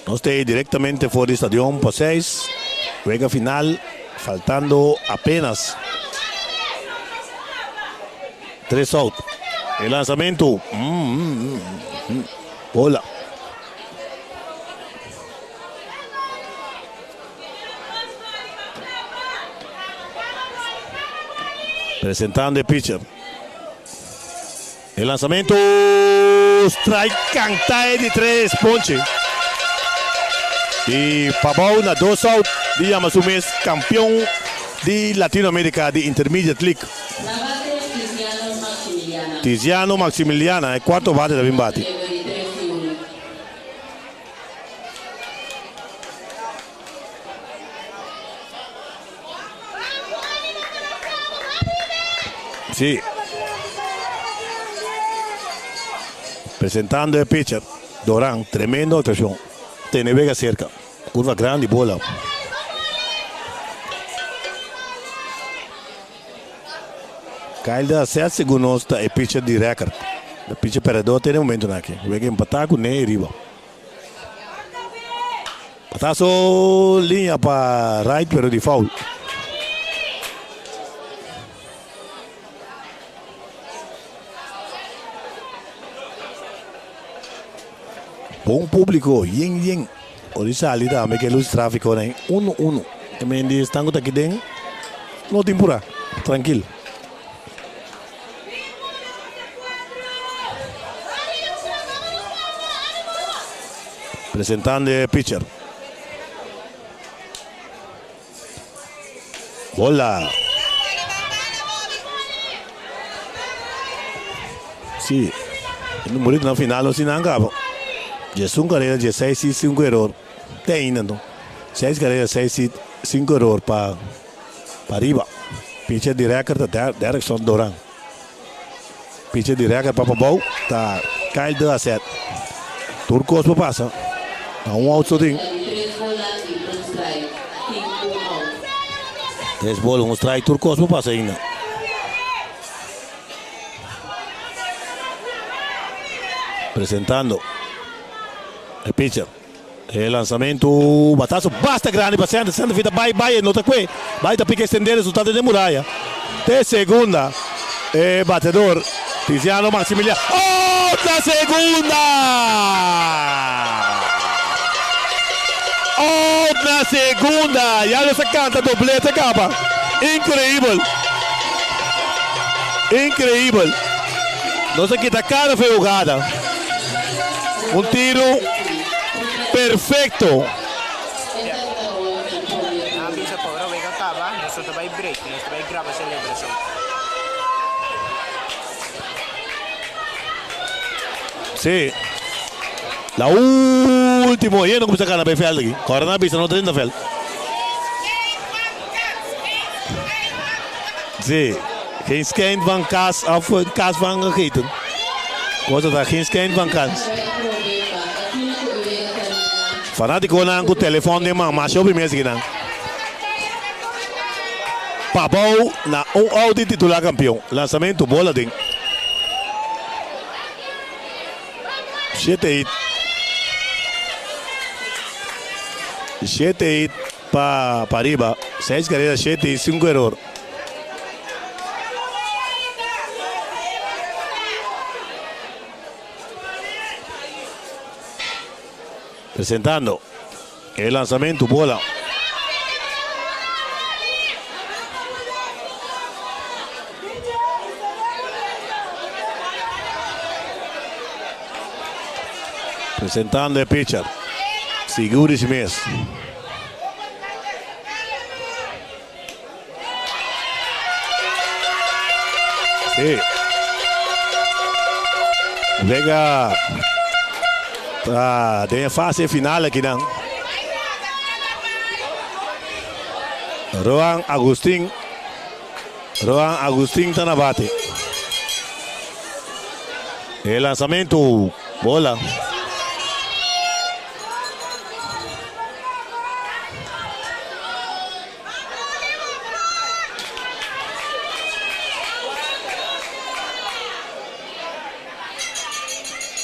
Nos ta directamente for di stadion pa 6. Wega final faltando apenas 3 out. E lanzamento. Bola. Presentando e pitcher. E lanzamento. Strike canta e di 3 ponche. Y Pabao na 2 out di yama su mes campeon di Latinoamérica di Intermediate League. Tiziano Maximiliana, e cuarto bate ta bin bati. Sí. Presentando e pitcher, Doran, tremendo actuación. Tene Vega cerca. Curva grande, bola. Kyle da 7 segundos ta e pitcher di record. E pitcher perdedor te momento aki. Vega empatá ku ne riba. Patazo linea pa right pero di foul. Bon públiko, yen yen. Ora sali tambe ku lus tráfiko nei. 1-1. E men di stango ta aki den. No tin pura. Trankil. Presentando e pitcher. Bola. Sí. E numero na final no sin acaba. 11 carrera, 16 y 5 error. Te ainda no. 6 carrera, 6 y 5 error pa Pariba. Pitcher di record ta Derrickson Doran. Pitcher di record pa Pabou ta Kyle de Asset. Tur kos por pasa. Na un out so tin. Tres bola, un strike, tur kos por pasa ainda. Presentando e pitcher. E lanzamento, batazo basta grande pa center, center fita bai bai, no ta kue, bai ta pica extender, resultado den muraya. Te segunda, e batedor Tiziano Maximiliano, otra segunda! Otra segunda! Ya los a canta doblete capa. Increíble. Increíble. Nos a kita cara fe jugada. Un tiro perfecto. Nan bisa pa ora wega kaba, nos no ta bai break, nos ta bai graba selebrashon. Sí. La último. Y no comienza a ganar veld aquí. Corona bisa no 30 veld. Sí. Geen schijn van kaas of kaas van gegeten. Cosa daar geen schijn van kans. Fanaticonan ku telefon den man, masha hopi mes kinan. Pabou na un out di titula kampion. Lansamento bola den. Shete hit. Shete hit pa pariba. Seis karera, shete hit, sinku eror. Presentando. E lanzamento bola. Presentando e pitcher. Sigur di si mes. Sí. Vega ta den e fase final aki nan. Roan Agustin Roan Agustin ta na bate. E lanzamento bola.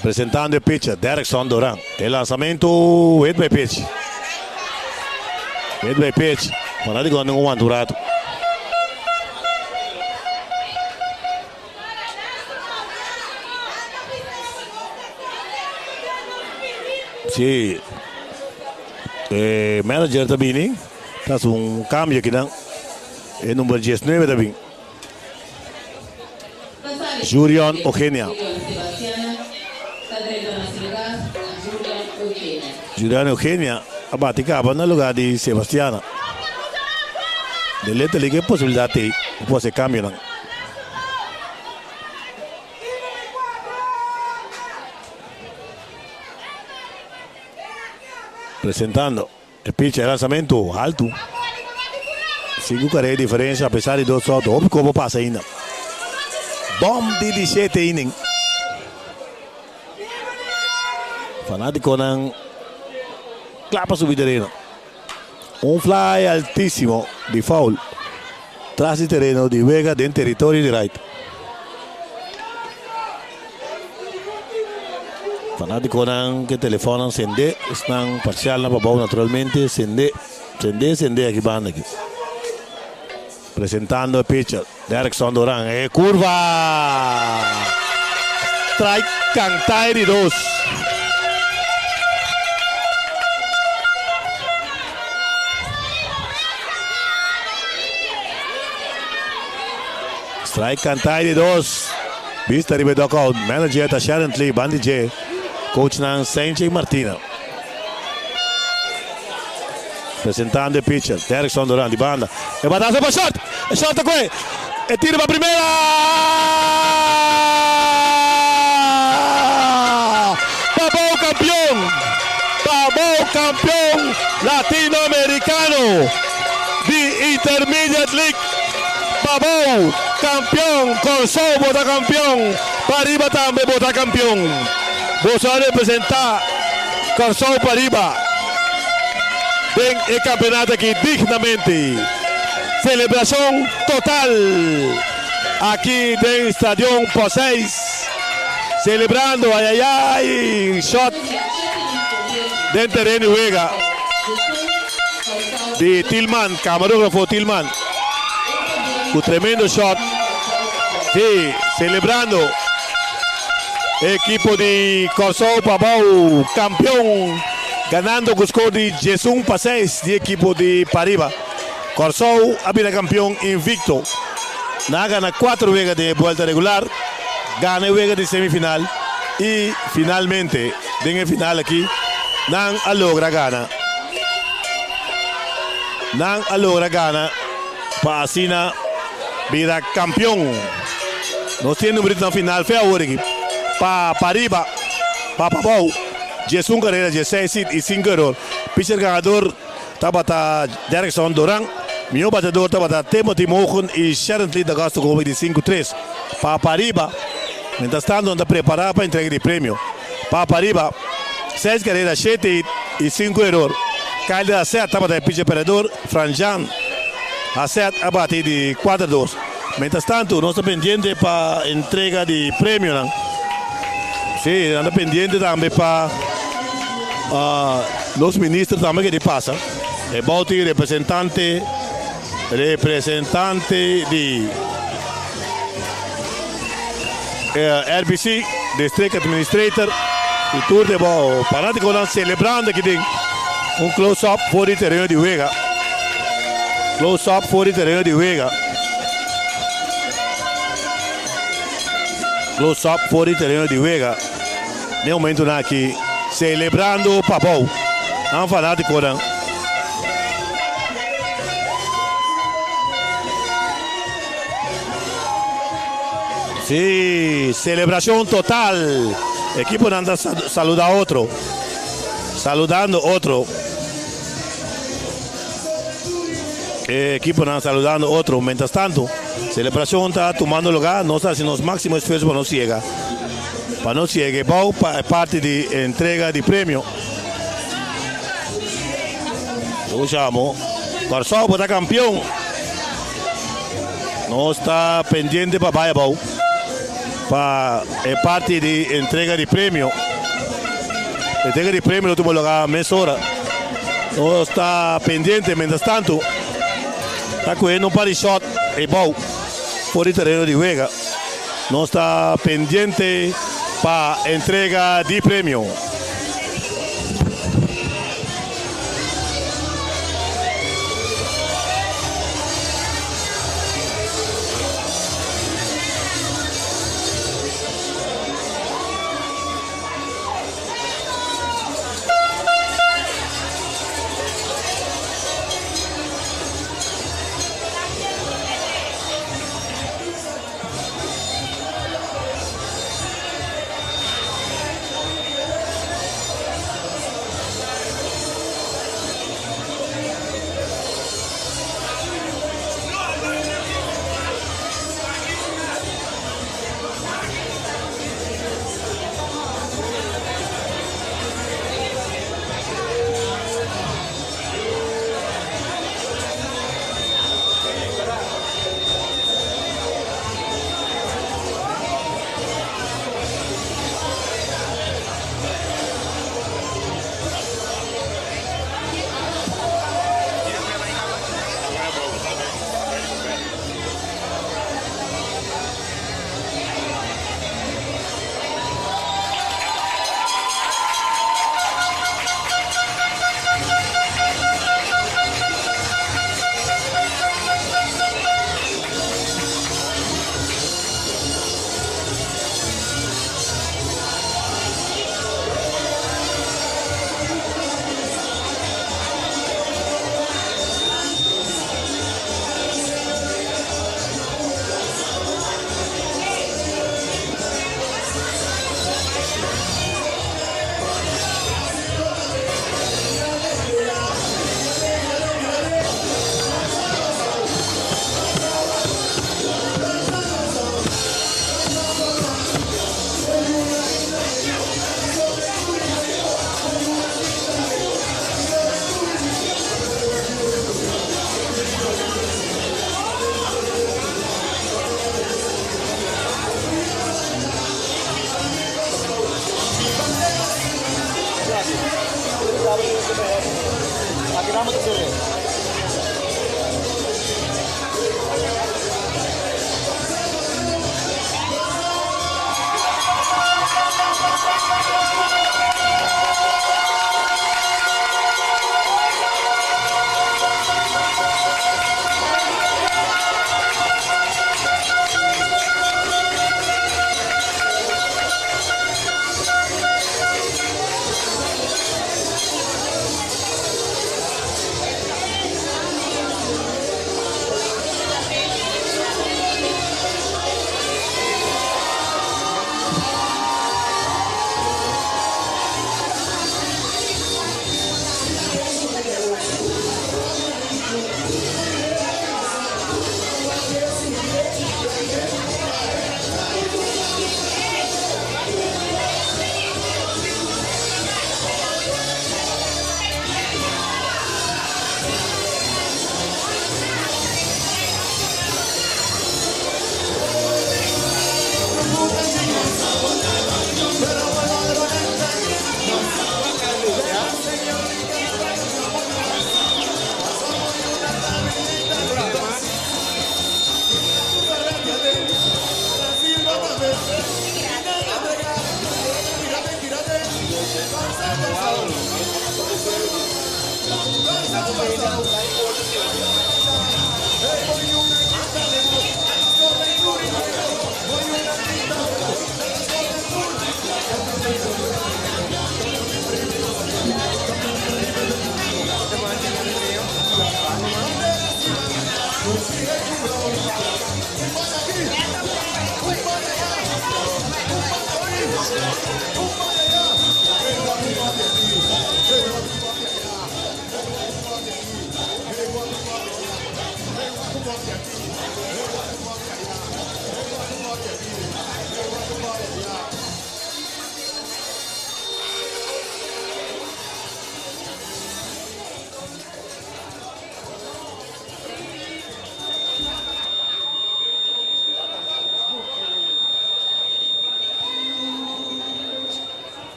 Presentando e pitcher, Derrickson Duran. E lanzamento, hit by pitch. Hit by pitch. Fanático no aguanta un rato. Sí. E manager ta bini. Ta haci un cambio akinan. E number 19 ta bin. Jurion Eugenia. Jurion Eugenia a bati caba na lugar di Sebastiana. De Little League e posibilidad tey pa por haci e cambionan. Presentando e pitcher e lanzamento haltu. Sinku karera di diferencia apesar di dos out. Hopi kopo pasa ainda. Bom di di shete inning. Fanaticonan kla pa subi tereno. Un fly altisimo di foul tras di tereno di wega den teritorio di right. Fanaticonan ke telefonnan sende, esnan parcialnan pabou naturalmente sende, sende, sende aki banda aki. Presentando e pitcher, Derrickson Duran, e curva! Strike cantá e di dos. Strike cantá e di dos. Bista riba e dugout, manager ta Sharon Lee, bandi dje, coachnan Senche y Martina. Presentando e pitcher, Derrickson Duran di banda. E batazo pa short! E short ta koe! E tiro pa primera! Pabou kampion! Pabou kampion Latinoamericano di Intermediate League! Pabou kampion! Kòrsou bo ta kampion! Pariba tambe bo ta kampion! Boso a representá Kòrsou pariba den e kampeonato aki dignamente. Selebrashon total aki den Stadion Poseis. Selebrando ayayay shot den tereno di wega di Tilman, kamarografo Tilman ku tremendo shot. Si, selebrando. Ekipo di Kòrsou pa bou kampion ganando ku skor di diesun pa seis di ekipo di Pariba. Kòrsou a bira kampion invikto. Nan a gana kuater wega den e buelta regular, gana e wega di semifinal i finalmente den e final aki nan a logra gana. Nan a logra gana pa asina bira kampion. Nos tin numerito na final fe awor aki. Pa pariba, pa pabou, diesun karera, dieseis hit i sinku eror. Pitcher ganador tabata Derrickson Duran. Mihó batedor tabata Timothy Mogen i Sherently D'Agosto ku hopi di sinku tres. Pa pariba, mientras tanto nan ta prepará pa entrega di premio. Pa pariba, seis karera, shete hit i sinku eror. Kyle de la Sert tabata e pitcher perdedor, Franjan Haset a bati di kuater dos. Mientras tanto nos ta pendiente pa entrega di premionan. Sí, nan ta pendiente tambe pa nos minister tambe ke di pasa. E bouti representante representante di RBC, District Administrator y tur de bou fanaticonan celebrando aki den. Un close up for di tereno di wega. Close up for di tereno di wega. Close up for di tereno di wega. Den momentonan aki celebrando pabou nan fanaticonan. Sí, celebracion total. Equiponan ta saluda otro. Saludando otro. E equiponan saludando otro. Mientras tanto, celebracion ta tumando lugar. Nos ta haci nos maximo esfuerzo pa nos yega. Pa nos yega ebao pa e parti di entrega di premio. Luchamo. Kòrsou bo ta kampion. Nos ta pendiente pa bai abou pa e parti di entrega di premio. Entrega di premio lo tuma lugar mesora. Nos ta pendiente mientras tanto ta cogiendo un par di shot abou for di tereno di wega. Nos ta pendiente pa entrega di premio.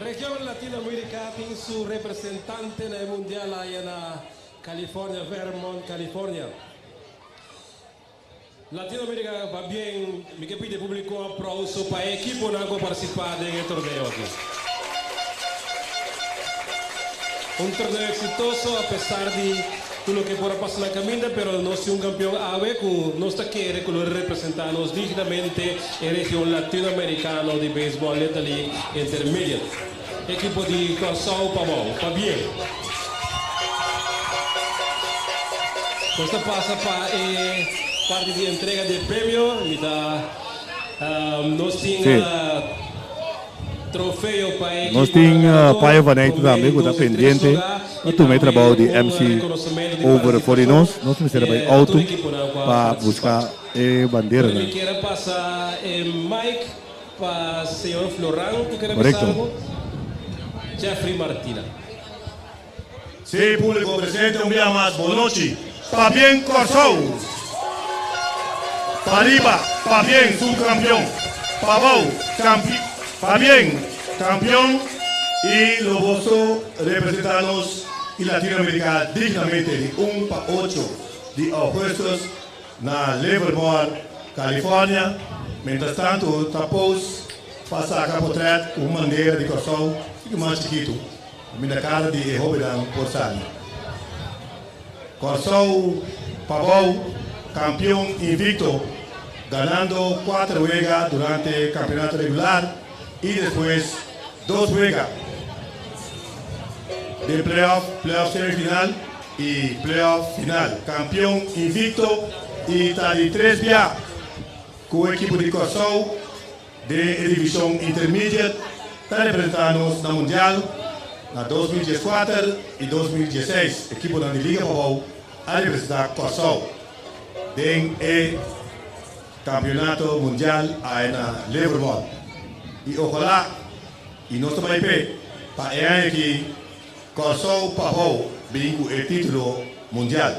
Region Latinoamérica tin su representante na Mundial aya na California, Vermont, California. Latinoamérica pabien, mi ke pidi públiko aplouso pa e ekiponan ku a partisipá den e torneo aki. Un torneo eksitoso apesar di tur loke por a pasa na kaminda, pero nos tin un kampeon awe ku nos ta kere ku lo representá nos dignamente e region latinoamerikano di beisbòl Little League Intermediate. Ekipo di Kòrsou pabou, pabien! Nos ta pasa pa e parti di entrega di e premio. Mi ta nos tin trofeo pa e Nos ekipo tin ganador, Payo van Eyck promé, tambe ku ta dos i tres pendiente lugá pa i tuma e tambe trabou di un MC rekonosementu di over for di partisipashon nos. Nos di mester a bai e auto tur ekiponan ku a pa partisipá. buska e Pero banderanan. mi kier a pasa e mic pa señor Floran ku kier a bisa Korekto. algo. Jeffrey Martina. Sí, públiko presente un bia mas bon nochi. Pabien Kòrsou! Pariba, pabien subkampion! Pabou, kampi, pabien kampion i lo boso representá nos i Latinoamerika dignamente di un pa ocho di ougùstùs na Livermore, California. Mientras tantu ta pos pa saka potrèt ku un bandera di Kòrsou chikitu mas chikitu. Mi na kara di e hobennan por sali. Kòrsou Pabou kampion invicto ganando kuater wega durante kampeonato regular i despues dos wega den playoff, playoff semifinal i playoff final. Kampion invicto i ta di tres bia ku ekipo di Kòrsou Den e divishon Intermediate ta representá nos na Mundial na 2014 i 2016. Ekiponan di Liga Pabou a representá Kòrsou den e Kampionato Mundial aya na Livermore. I ojalá i nos ta bai p'e pa e aña aki Kòrsou Pabou bin ku e título mundial.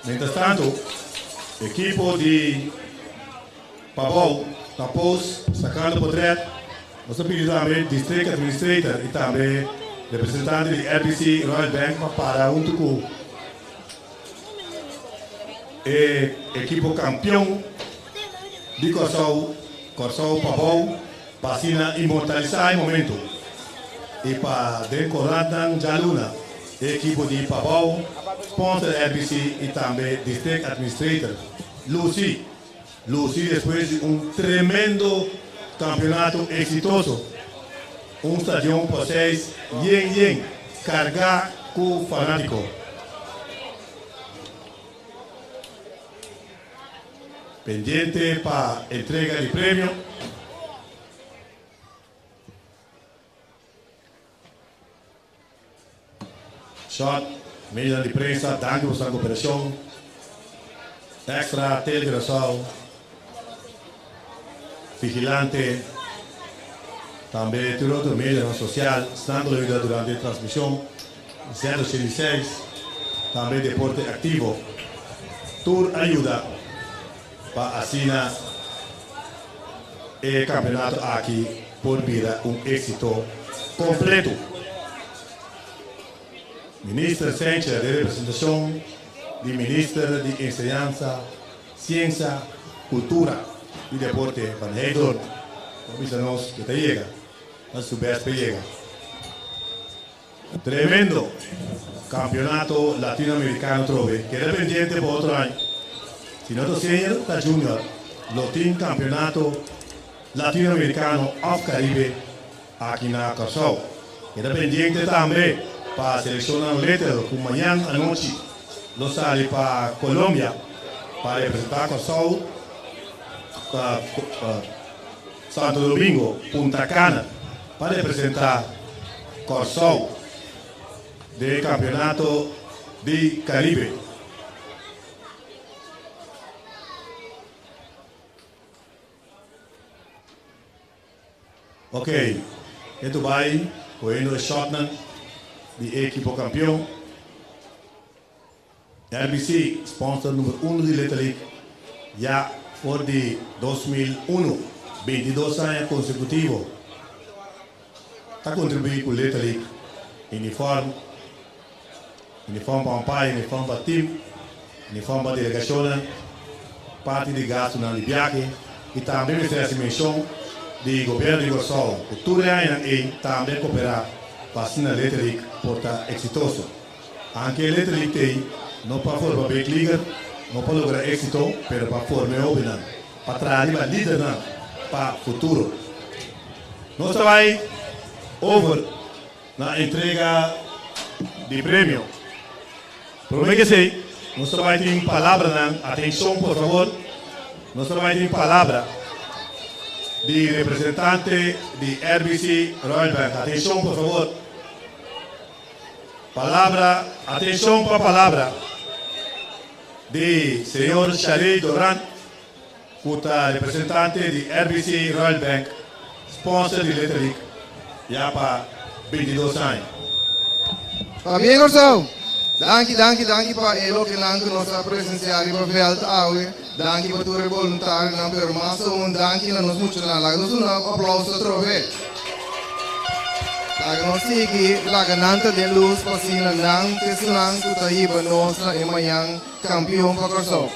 Mientras tanto, ekipo di. Pabou ta post sacando potret. Nos ta pidi tambe District Administrator y tambe representante di RBC Royal Bank pa para hunto cu e ekipo campeon di Corsou, Corsou Pabou, pa asina inmortalisa e momento y pa den corantnan djaluna e ekipo di Pabou, sponsor RBC y tambe District Administrator luci luci despues di un tremendo campeonato exitoso. Un stadion por seis yen yen carga cu fanatico. Pendiente pa entrega di premio. Shot, medionan di prensa, danki pa boso cooperacion. Extra, Tele Curaçao, Vigilante, tambe tur otro medionan social, esnan cu lo yuda durante e transmision, Z86, tambe Deporte Activo. Tur a yuda pa asina e campeonato aki por bira un exito completo. Minister Sencher den representacion di Minister di Enseñansa, Ciencia, Cultura y Deporte Van Heydoorn a bisa nos cu ta yega, ta su best pa yega. Tremendo Campeonato Latinoamericano trobe. Keda pendiente pa otro aña. Si no ta senior, ta junior. Lo tin Campeonato Latinoamericano of Caribe aki na Kòrsou. Keda pendiente tambe pa seleccionnan Little cu mañan anochi lo sali pa Colombia pa representa Kòrsou, Santo Domingo, Punta Cana pa representa Kòrsou den Campeonato di Caribe. Ok, e Dubai kohiendo e shotnan di e ekipo kampion. RBC, sponsor number uno di Little League ya for di 2001, 22 aña konsekutivo ta kontribuí ku Little League uniform, uniform pa umpire, uniform pa team, uniform pa delegashonnan, parti di gastunan di biahe i tambe mester hasi menshon di Gobierno di Kòrsou ku tur e añanan ei tambe a koperá pa asina Little League por ta eksitoso. Anke Little League t'ei no pa forma big leaguer, no pa logra éksito, pero pa forma e hóbennan, pa traha riba lidernan pa futuro. Nos ta bai over na entrega di premio. Prome ke esei, nos ta bai tin palabranan, atenshon por fabor, nos ta bai tin palabra di representante di RBC Royal Bank. Atenshon por fabor. Palabra, atenshon pa palabra di señor Sharey Doran ku ta representante di RBC Royal Bank, sponsor di Little League ya pa 22 aña. Pabien Kòrsou! Danki, danki, danki pa e lokenan ku nos a presensiá riba vèlt awe. Danki pa tur e boluntarionan, pero mas aun danki na nos muchanan. Laga nos duna un aplauso atrobe. Laga nos sigui laga nan ta den lus pa asina nan ta esunnan ku ta hiba nos na e mañan kampion pa Kòrsou.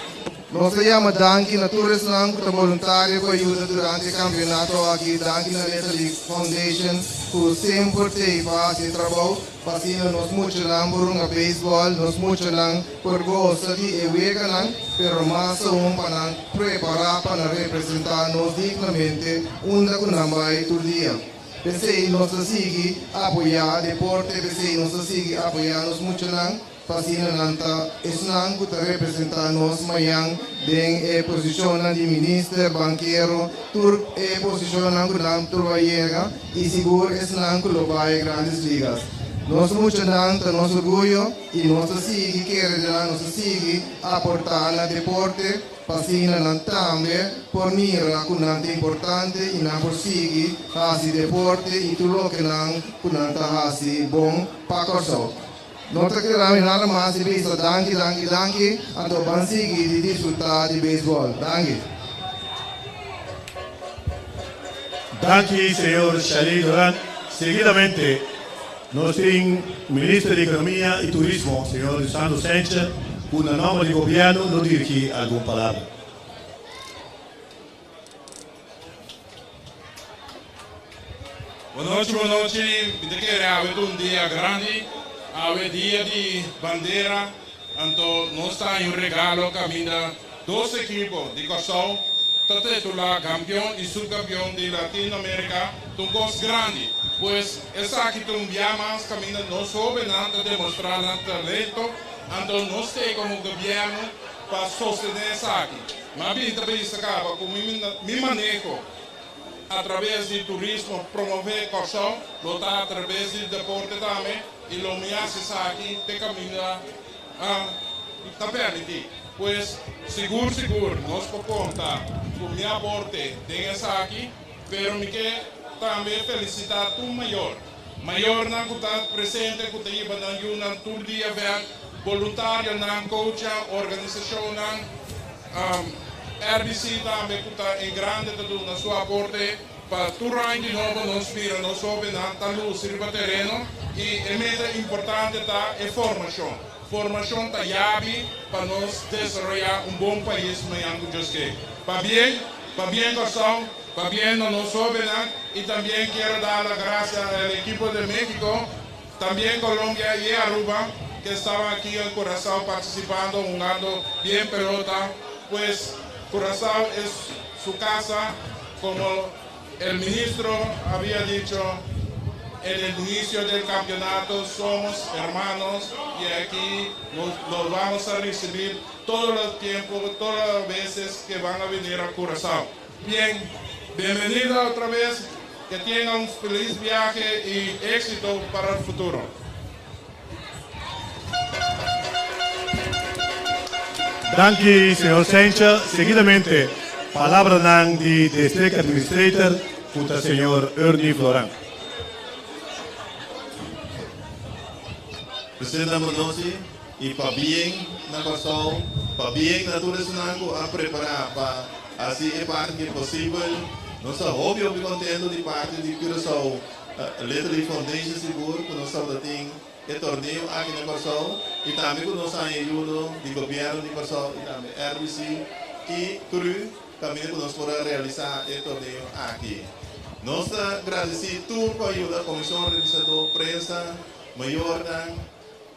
Nos ta yama danki na tur esnan ku ta boluntario ku a yuda durante e kampionato aki. Danki na Little League Foundation ku semper t'ei pa hasi e trabou pa asina nos muchanan por hunga beisbòl, nos muchanan por gosa di e weganan, pero mas aun pa nan prepará pa nan representá nos dignamente unda ku nan bai tur dia. P'esei nos ta sigui apoyá deporte, p'esei nos ta sigui apoyá nos muchanan. Pa asina nan ta esnan ku ta representá nos mañan den e posishonnan di minister, bankero, tur e posishonnan ku nan tur bai yega i sigur esnan ku lo bai Grandes Ligas. Nos muchanan ta nos orguyo i nos ta sigui kere den nan, nos ta sigui aportá na deporte pa asina nan tambe por mira ku nan ta importante i nan por sigui hasi deporte i tur loke nan ku nan ta hasi bon pa Kòrsou. No ta keda mi nada mas di bisa danki, danki, danki, anto ban sigui di disfruta di beisbol. Danki. Danki señor Sharley Doran. Seguidamente nos tin Minister di Economia y Turismo, señor Lisandro Senche, cu na nomber di Gobierno lo dirigi algun palabra. Bon nochi, bon nochi. Mi ta kere awe ta un dia grandi. Awe dia di bandera. Anto nos ta haña un regalo kaminda dos ekipo di Kòrsou ta titulá kampion i supkampion di Latinoamerika. Ta un kos grandi. Pues esaki ta un bia mas kaminda nos hóbennan ta demostrá nan talento. Anto nos t'ei komo gobièrnu pa sostené esaki. Mi a bin ta bisa kaba ku mi maneho atraves di turismo promové Kòrsou lo ta atraves di deporte tambe. I lo mi hasi esaki te kaminda ta permití. Pues, sigur sigur nos por konta ku mi aporte den esaki, pero mi ke tambe felisitá tur mayor, mayornan ku ta presente ku ta hiba nan yunan tur dia vèlt, boluntarionan, coachnan, organisashonnan, RBC tambe ku ta en grande ta duna su aporte. Pa tur aña di nobo nos mira nos hobennan ta luci riba tereno y e meta importante ta e formacion. Formacion ta yabi pa nos desaroya un bon pais mañan cu Dios ke. Pabien, pabien Corsou, pabien na nos hobennan y tambien kier da la gracia al equipo de Mexico, tambien Colombia y Aruba que estaban aki en Curacao participando, hungando bien pelota. Pues Curacao es su casa. Como el ministro había dicho en el inicio del campeonato, somos hermanos y aquí nos, vamos a recibir todo el tiempo, todas las veces que van a venir a Curazao. Bien, bienvenida otra vez, que tengan un feliz viaje y éxito para el futuro. Danki, señor Sencha. Seguidamente, palabranan di District Administrator, ku ta señor Ernie Floran. Presidente Ambrossi i pabien na Kòrsou, pabien na tur esunnan ku a prepará pa hasi e parti posibel. Nos ta hopi hopi kontentu di parti di Curaçao Little League Foundation sigur ku nos tabata tin e torneo aki na Kòrsou i tambe ku nos haña ayudo di gobièrnu di Kòrsou i tambe RBC i cru kaminda ku nos por a realisá e torneo aki. Nos ta gradisí tur ku a yuda, komishon organisadó, prensa, mayornan,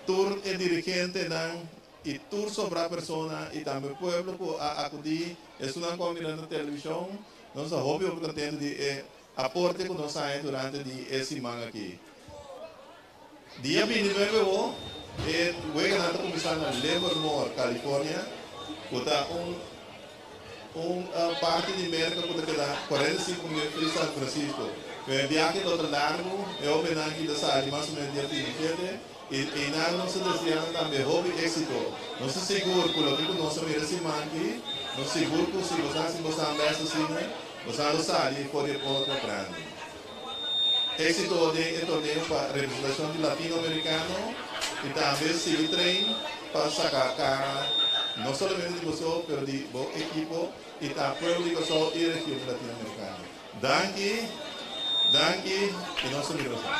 tur e dirigentenan i tur sobrá persona i tambe pueblo ku a akudí, esunnan ku a mira na televishon. Nos ta hopi hopi kontentu di e Aporte ku nos haña durante di e siman aki. Dia 29 awo e weganan ta kuminsá na Livermore, California, ku ta un un parti di Merka ku ta keda 45 minuut di San Francisco. E biahe lo ta largu, e hobennan aki ta sali mas o menos dia 27 i einan nos ta desea nan tambe hopi éksito. Nos ta sigur ku loke ku nos a mira siman aki, nos sigur ku si boso hasi boso bèst asina, Nos a lo sali for di e porta grandi. Éxito den e torneo pa representacion di Latino Americano y tambe sigui train pa saca cara no solamente di boso pero di bo ekipo y ta pueblo di Curaçao y region Latino Americano. Danki, danki y nos ta mira boso.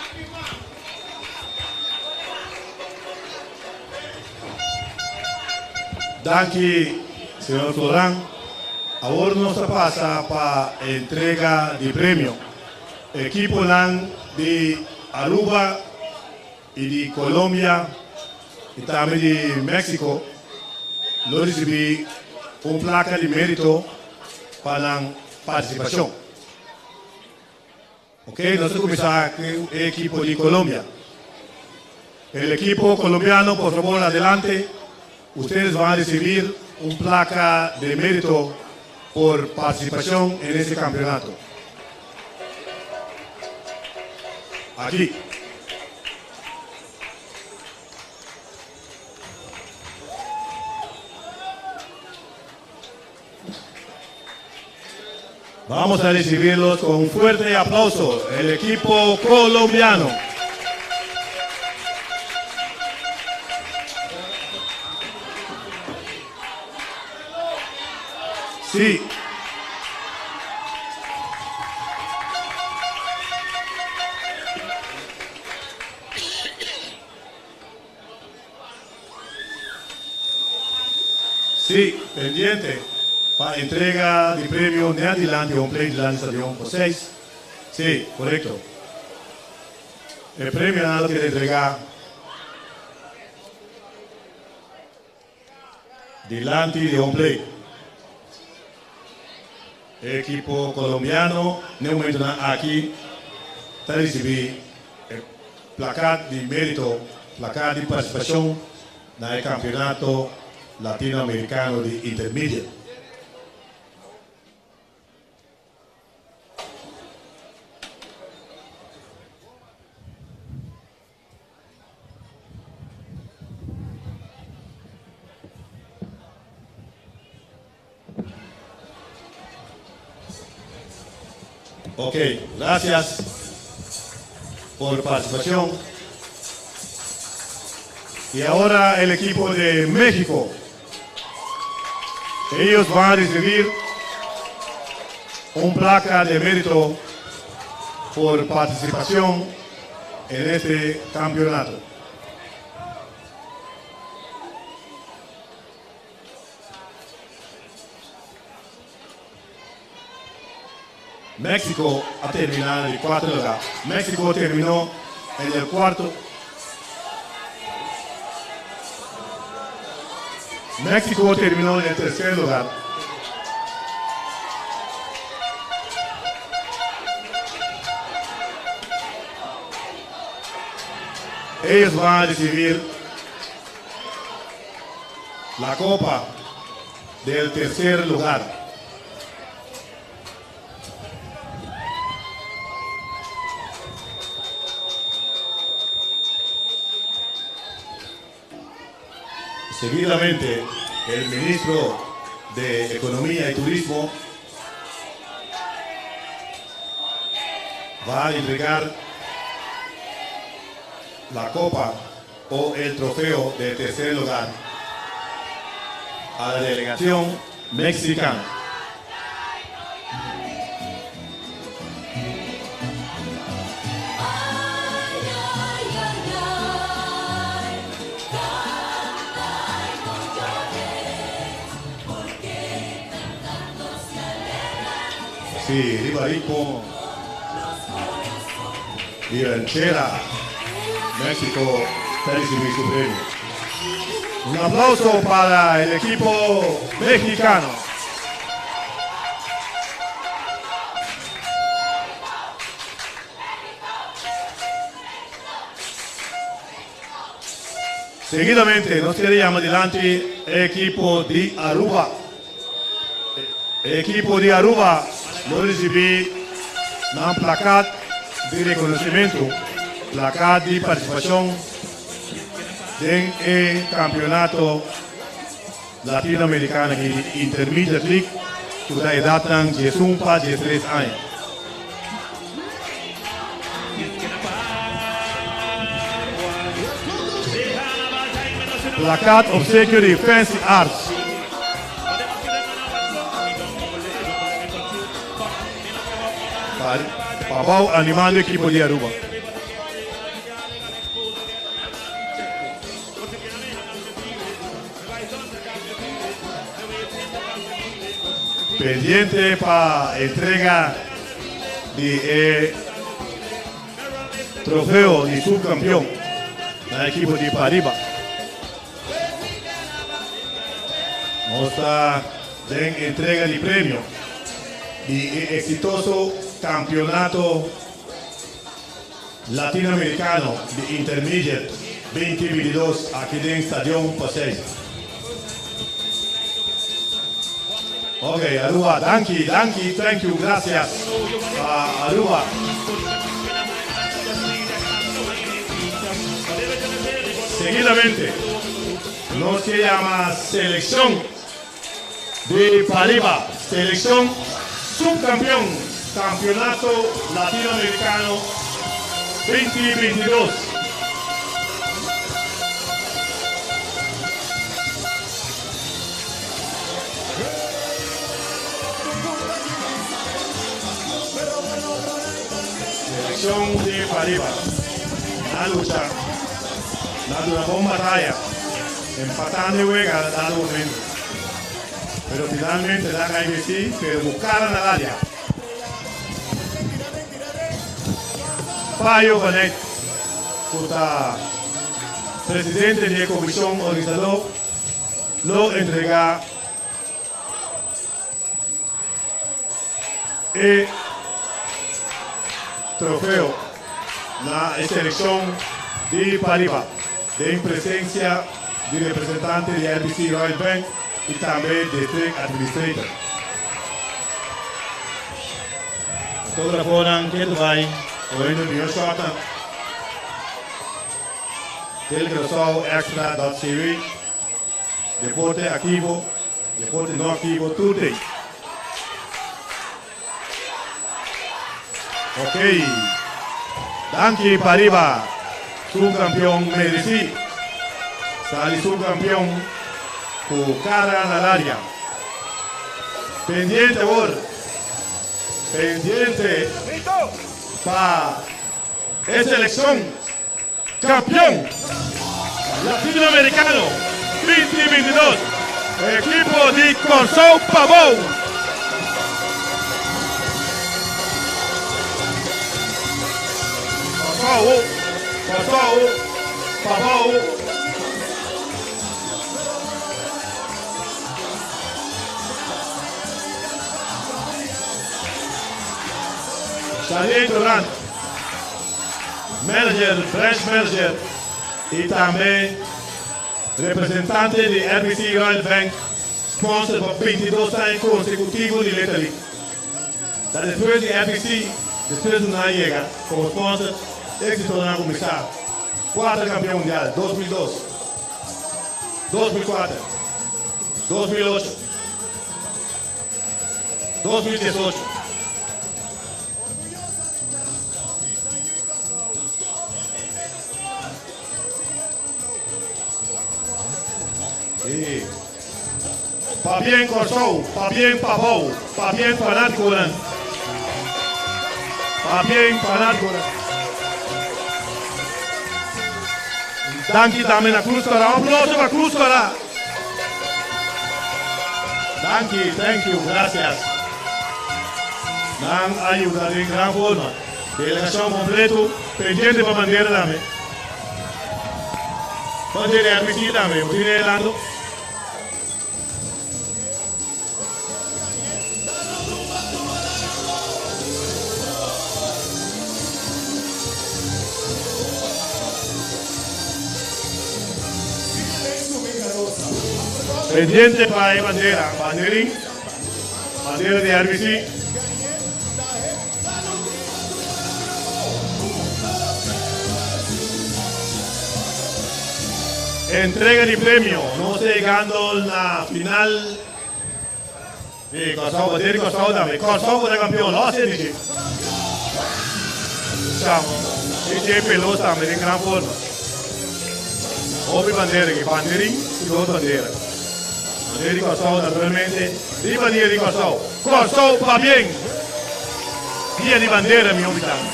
Danki señor Floran. Awor nos ta pasa pa entrega di premio. Ekiponan di Aruba y di Colombia y tambe di Mexico lo ricibi un placa di merito pa nan participacion. Ok, nos ta cuminsa cu e ekipo di Colombia. El equipo colombiano, por favor, adelante. Ustedes van a recibir un placa de mérito por participación en este campeonato. Aquí. Vamos a recibirlos con un fuerte aplauso, el equipo colombiano. Sí. Sí, pendiente pa entrega di premio net dilanti home plate dilanti stadion Poseis. Sí, korekto. E premionan lo keda entregá dilanti di home plate. E ekipo kolombiano n'e momentonan aki ta risibí e plakat di mérito, plakat di partisipashon na e Kampeonato Latinoamerikano di Intermediate. Ok, gracias por participación. Y ahora el equipo de México. Ellos van a recibir un placa de mérito por participación en este campeonato. México a terminá di kuater lugá. México terminó en el cuarto. México terminó en el tercer lugar. Ellos van a recibir la copa del tercer lugar. Seguidamente, el ministro de Economía y Turismo va a entregar la copa o el trofeo de tercer lugar a la delegación mexicana. Sí, riba ritmo di ranchera. México ta ricibi su premio. Un aplauso para el equipo mexicano. Seguidamente nos quiere llama dilanti e equipo di Aruba. E equipo di Aruba lo ricibi nan plakat di reconocimento, plakat di participacion den e campeonato Latinoamericano aki di Intermediate League cu ta edadnan diesun pa diestres aña. Plakat obsekio di Fancy Arts. Pa bou animando ekipo di Aruba. Pendiente pa entrega di e trofeo di subcampeon na ekipo di Pariba. Nos ta den entrega di premio di e exitoso campeonato Latinoamericano di Intermediate 2022 aki den Stadion Pasey. Ok, Aruba, danki, danki, thank you, gracias pa Aruba. Seguidamente, nos ke yama seleccion di Pariba, seleccion subcampeon Campeonato Latinoamericano 2022. Seleccion di Pariba na lucha, na duna bon bataya, empatando e wega na dado momento. Pero finalmente nan a investi, pero ku kara na laria. Payo Vanet, ku ta presidente di e komishon organisadó, lo entregá e trofeo na e selekshon di Pariba den presensia di representante di RBC Royal Bank i tambe District Administrator. Fotógrafonan ketu bai poniendo mihó shotnan. Telegrasow extra dot cw Deporte aktivo. Deporte no aktivo tur day. Ok. Danki Pariba. Subkampion meresi. Sali subkampion ku kara na laria. Pendiente awor. Pendiente pa e selekshon. Kampion Latinoamerikano 2022, ekipo di Kòrsou Pabou! Kòrsou, Kòrsou, Pabou! Xavier Durant. Manager, branch manager y tambe representante di RBC Royal Bank, sponsor pa 22 aña consecutivo di Little League. Ta despues di RBC, despues cu nan a yega como sponsor, exitonan a cuminsa. Cuater campeon mundial, 2002, 2004, 2008, 2018. Sí. Pabien Kòrsou, pabien Pabou, pabien fanátikonan. Pabien fanátikonan. Danki tambe na Cruz Kòrá. Un aplauso pa Cruz Kòrá. Danki, thank you, gracias. Nan a yuda den gran forma. Delegacion completo pendiente pa bandera tambe. Bandera RBC tambe, bo tin Orlando. Pendiente pa e bandera, banderin, bandera di RBC. Entrega di premio, nos ta yegando na final di Kòrsou, bandera di Kòrsou tambe, Kòrsou ku ta kampion, los e DJ. Cham, DJ Pelos tambe den gran forma. Hopi bandera aki, banderin i dos bandera. Bandera di Kòrsou naturalmente, riba dia di Kòrsou. Kòrsou pabien! Dia di bandera mi hopi tantu.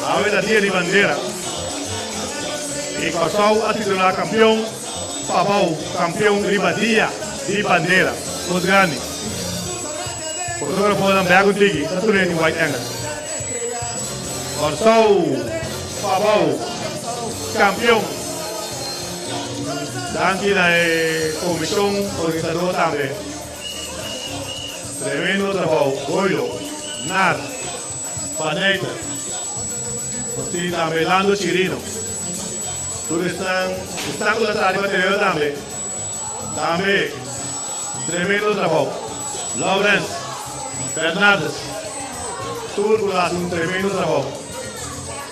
Awe ta dia di bandera i Kòrsou a titulá kampion pabou kampion riba dia di bandera. Nos grandi. Fotógrafonan bèk un tiki ta tune di wide angle. Kòrsou pabou kampion. Danki na e komishon organisadó tambe. Tremendo trabou Goilo, Nar, Paneiter. Nos tin tambe Lando Chirino. Tur esnan esnan ku ta traha riba tereno tambe. Tambe tremendo trabou. Lawrence, Bernardes. Tur ku ta hasi un tremendo trabou.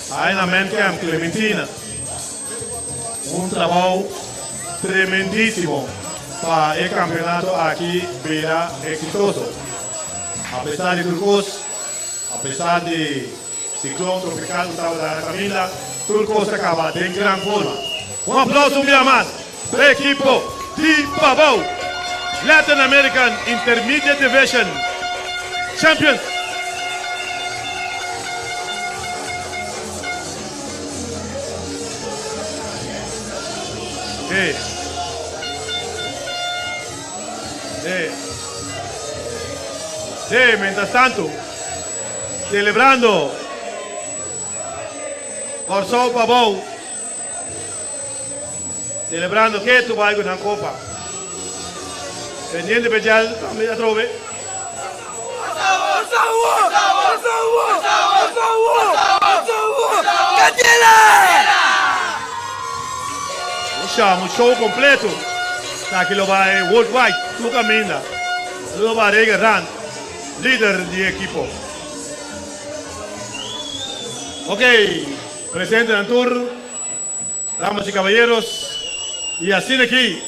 Aina Mancamp, Clementina. Un trabou tremendísimo pa e campeonato aki bira exitoso. A pesar di tur cos, a pesar di ciclon tropical cu tabata na caminda, tur cos a caba den gran forma. Un aplauso un bia mas pa e ekipo di Pabou, Latin American Intermediate Division Champions! Hey. Sí. Sí, mientras tanto, celebrando Kòrsou Pabou, celebrando ketu bai ku nan kopa. Pendiente pechal tambe atrobe. Un show completo. Esaki lo bai worldwide, tur caminda. Lo bai Rega Rand, lider di e ekipo. Ok, presentenan tur, damas y caballeros, y asina aki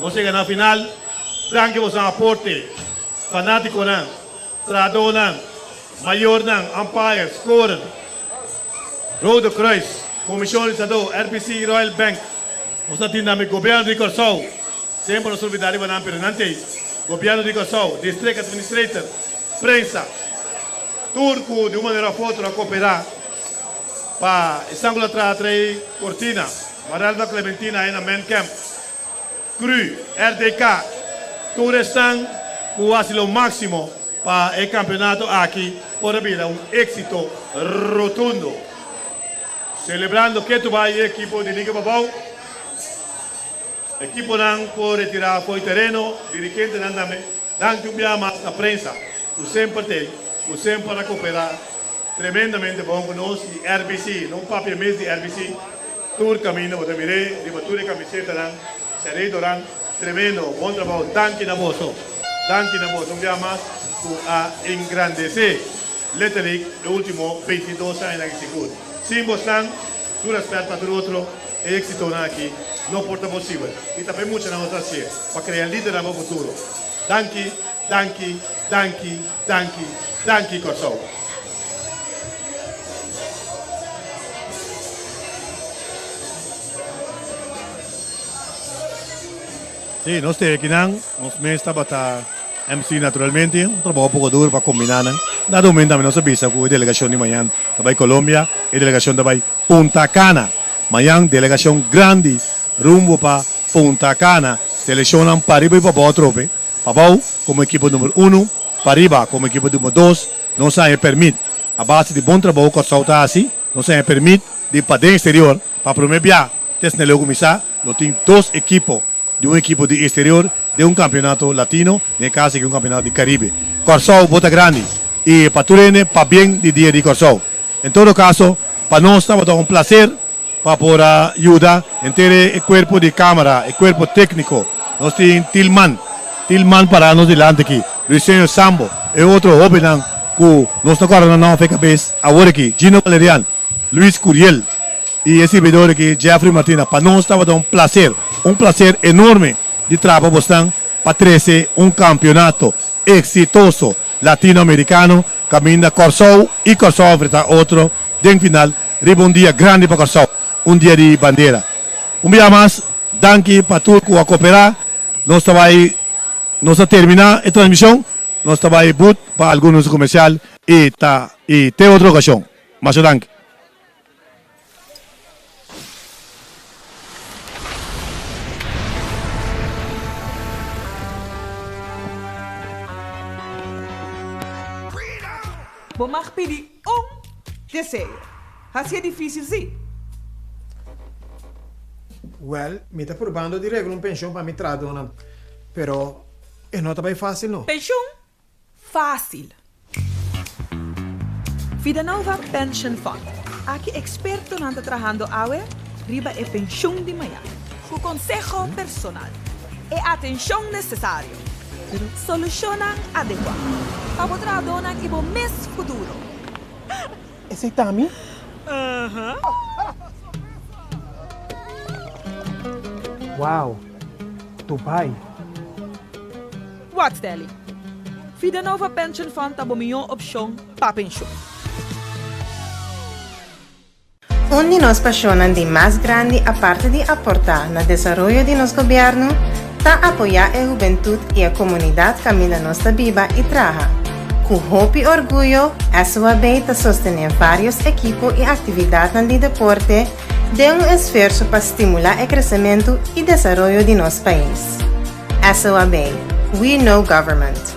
nos yega na final. Danki boso aporte, fanaticonan, trahadornan, mayornan, umpires, scorer, Rode Kruis, Comision Organisador, RBC Royal Bank. Nos ta tin tambe Gobierno di Kòrsou, semper nos olbida riba nan pero nan t'ei, Gobierno di Kòrsou, District Administrator, prensa, tur ku di un manera òf otro a koperá pa esnan ku ta traha tra'i kortina, Marelva Clementina ei na Man Camp, Cru, RDK, tur esnan ku hasi lo máksimo pa e kampeonato aki por a bira un éksito rotundo. Selebrando ketu bai e ekipo di Liga Pabou. Ekiponan por retirá for di tereno, dirigentenan tambe. Danki un bia mas na prensa ku semper t'ei, ku semper a koperá tremendamente bon ku nos i RBC, no papia mes di RBC, tur kaminda bo ta mir'é riba tur e kamisetanan, Sherey Doran, tremendo, bon trabou, danki na boso, danki na boso un bia mas ku a engrandesé Little League e ultimo 22 añanan aki sigur. Sin bosnan, tur respet pa tur otro, e exitonan aki no por ta posibel. Y ta pa e muchanan nos ta hacié, pa crea lidernan pa futuro. Danki, danki, danki, danki, danki Kòrsou. Sí, nos te akinan, nos mes tabata MC naturalmente, un trabou poko duro pa kombiná nan. Dado momento tambe nos a bisa ku e delegashon di mañan ta bai Colombia, e delegashon ta bai Punta Cana. Mañan delegashon grandi rumbo pa Punta Cana. Selekshonnan pariba i pabou atrobe. Pabou komo ekipo number uno, pariba komo ekipo number dos. Nos a haña permit a base di bon trabou Kòrsou ta hasi, nos a haña permit di pa den eksterior pa promé bia te asina leu kuminsá. Lo tin dos ekipo di un ekipo di exterior den un campeonato latino, den e caso aki un campeonato di Caribe. Corsou bo ta grandi y pa tur hende pabien di dia di Corsou. En todo caso pa nos tabata un placer pa por a yuda henter e cuerpo di camara, e cuerpo tecnico. Nos tin Tilman, Tilman para nos dilanti aki, Luiseño Sambo, e otro hobennan cu nos ta corda nan nom fe cabes awor aki, Gino Valerian. Luis Curiel y e sirbidor aki Jeffrey Martina. Pa nos tabata un placer, un placer enorme di traha pa bosnan pa trece un campeonato exitoso Latino Americano caminda Corsou y Corsou a enfrenta otro den final riba un dia grandi pa Corsou, un dia di bandera. Un bia mas danki pa tur cu a coopera. Nos ta bay, nos ta termina e transmision, nos ta bay boot pa algun anuncio comercial y ta y te otro ocasion. Masha danki. Bo mag pidi un deseo. Hacié difícil sí. Wel, mi ta purbando di regla un penshon pa mi trahadónan, pero e no ta bai fácil no. Penshon? Fácil. Vidanova Pension Fund. Aki ekspertonan ta trahando awe riba e penshun di mañan. Ku konseho personal, e atenshon nesesario, solushonnan adekuá pa bo trahadónan i bo mes futuro. Esei ta mi? Wow! Dubai! Wak Stanley, Vidanova Pension Fund ta bo mihó opshon pa penshon. Un di nos pashonnan di mas grandi aparte di aportá na desaroyo di nos gobièrnu ta apoyá e hubentut i e komunidat kaminda nos ta biba i traha. Ku hopi orguyo SOAB ta sostené vários ekipo i aktividatnan di deporte den un esfuerso pa stimulá e kresementu i desaroyo di nos pais. SOAB. We know government.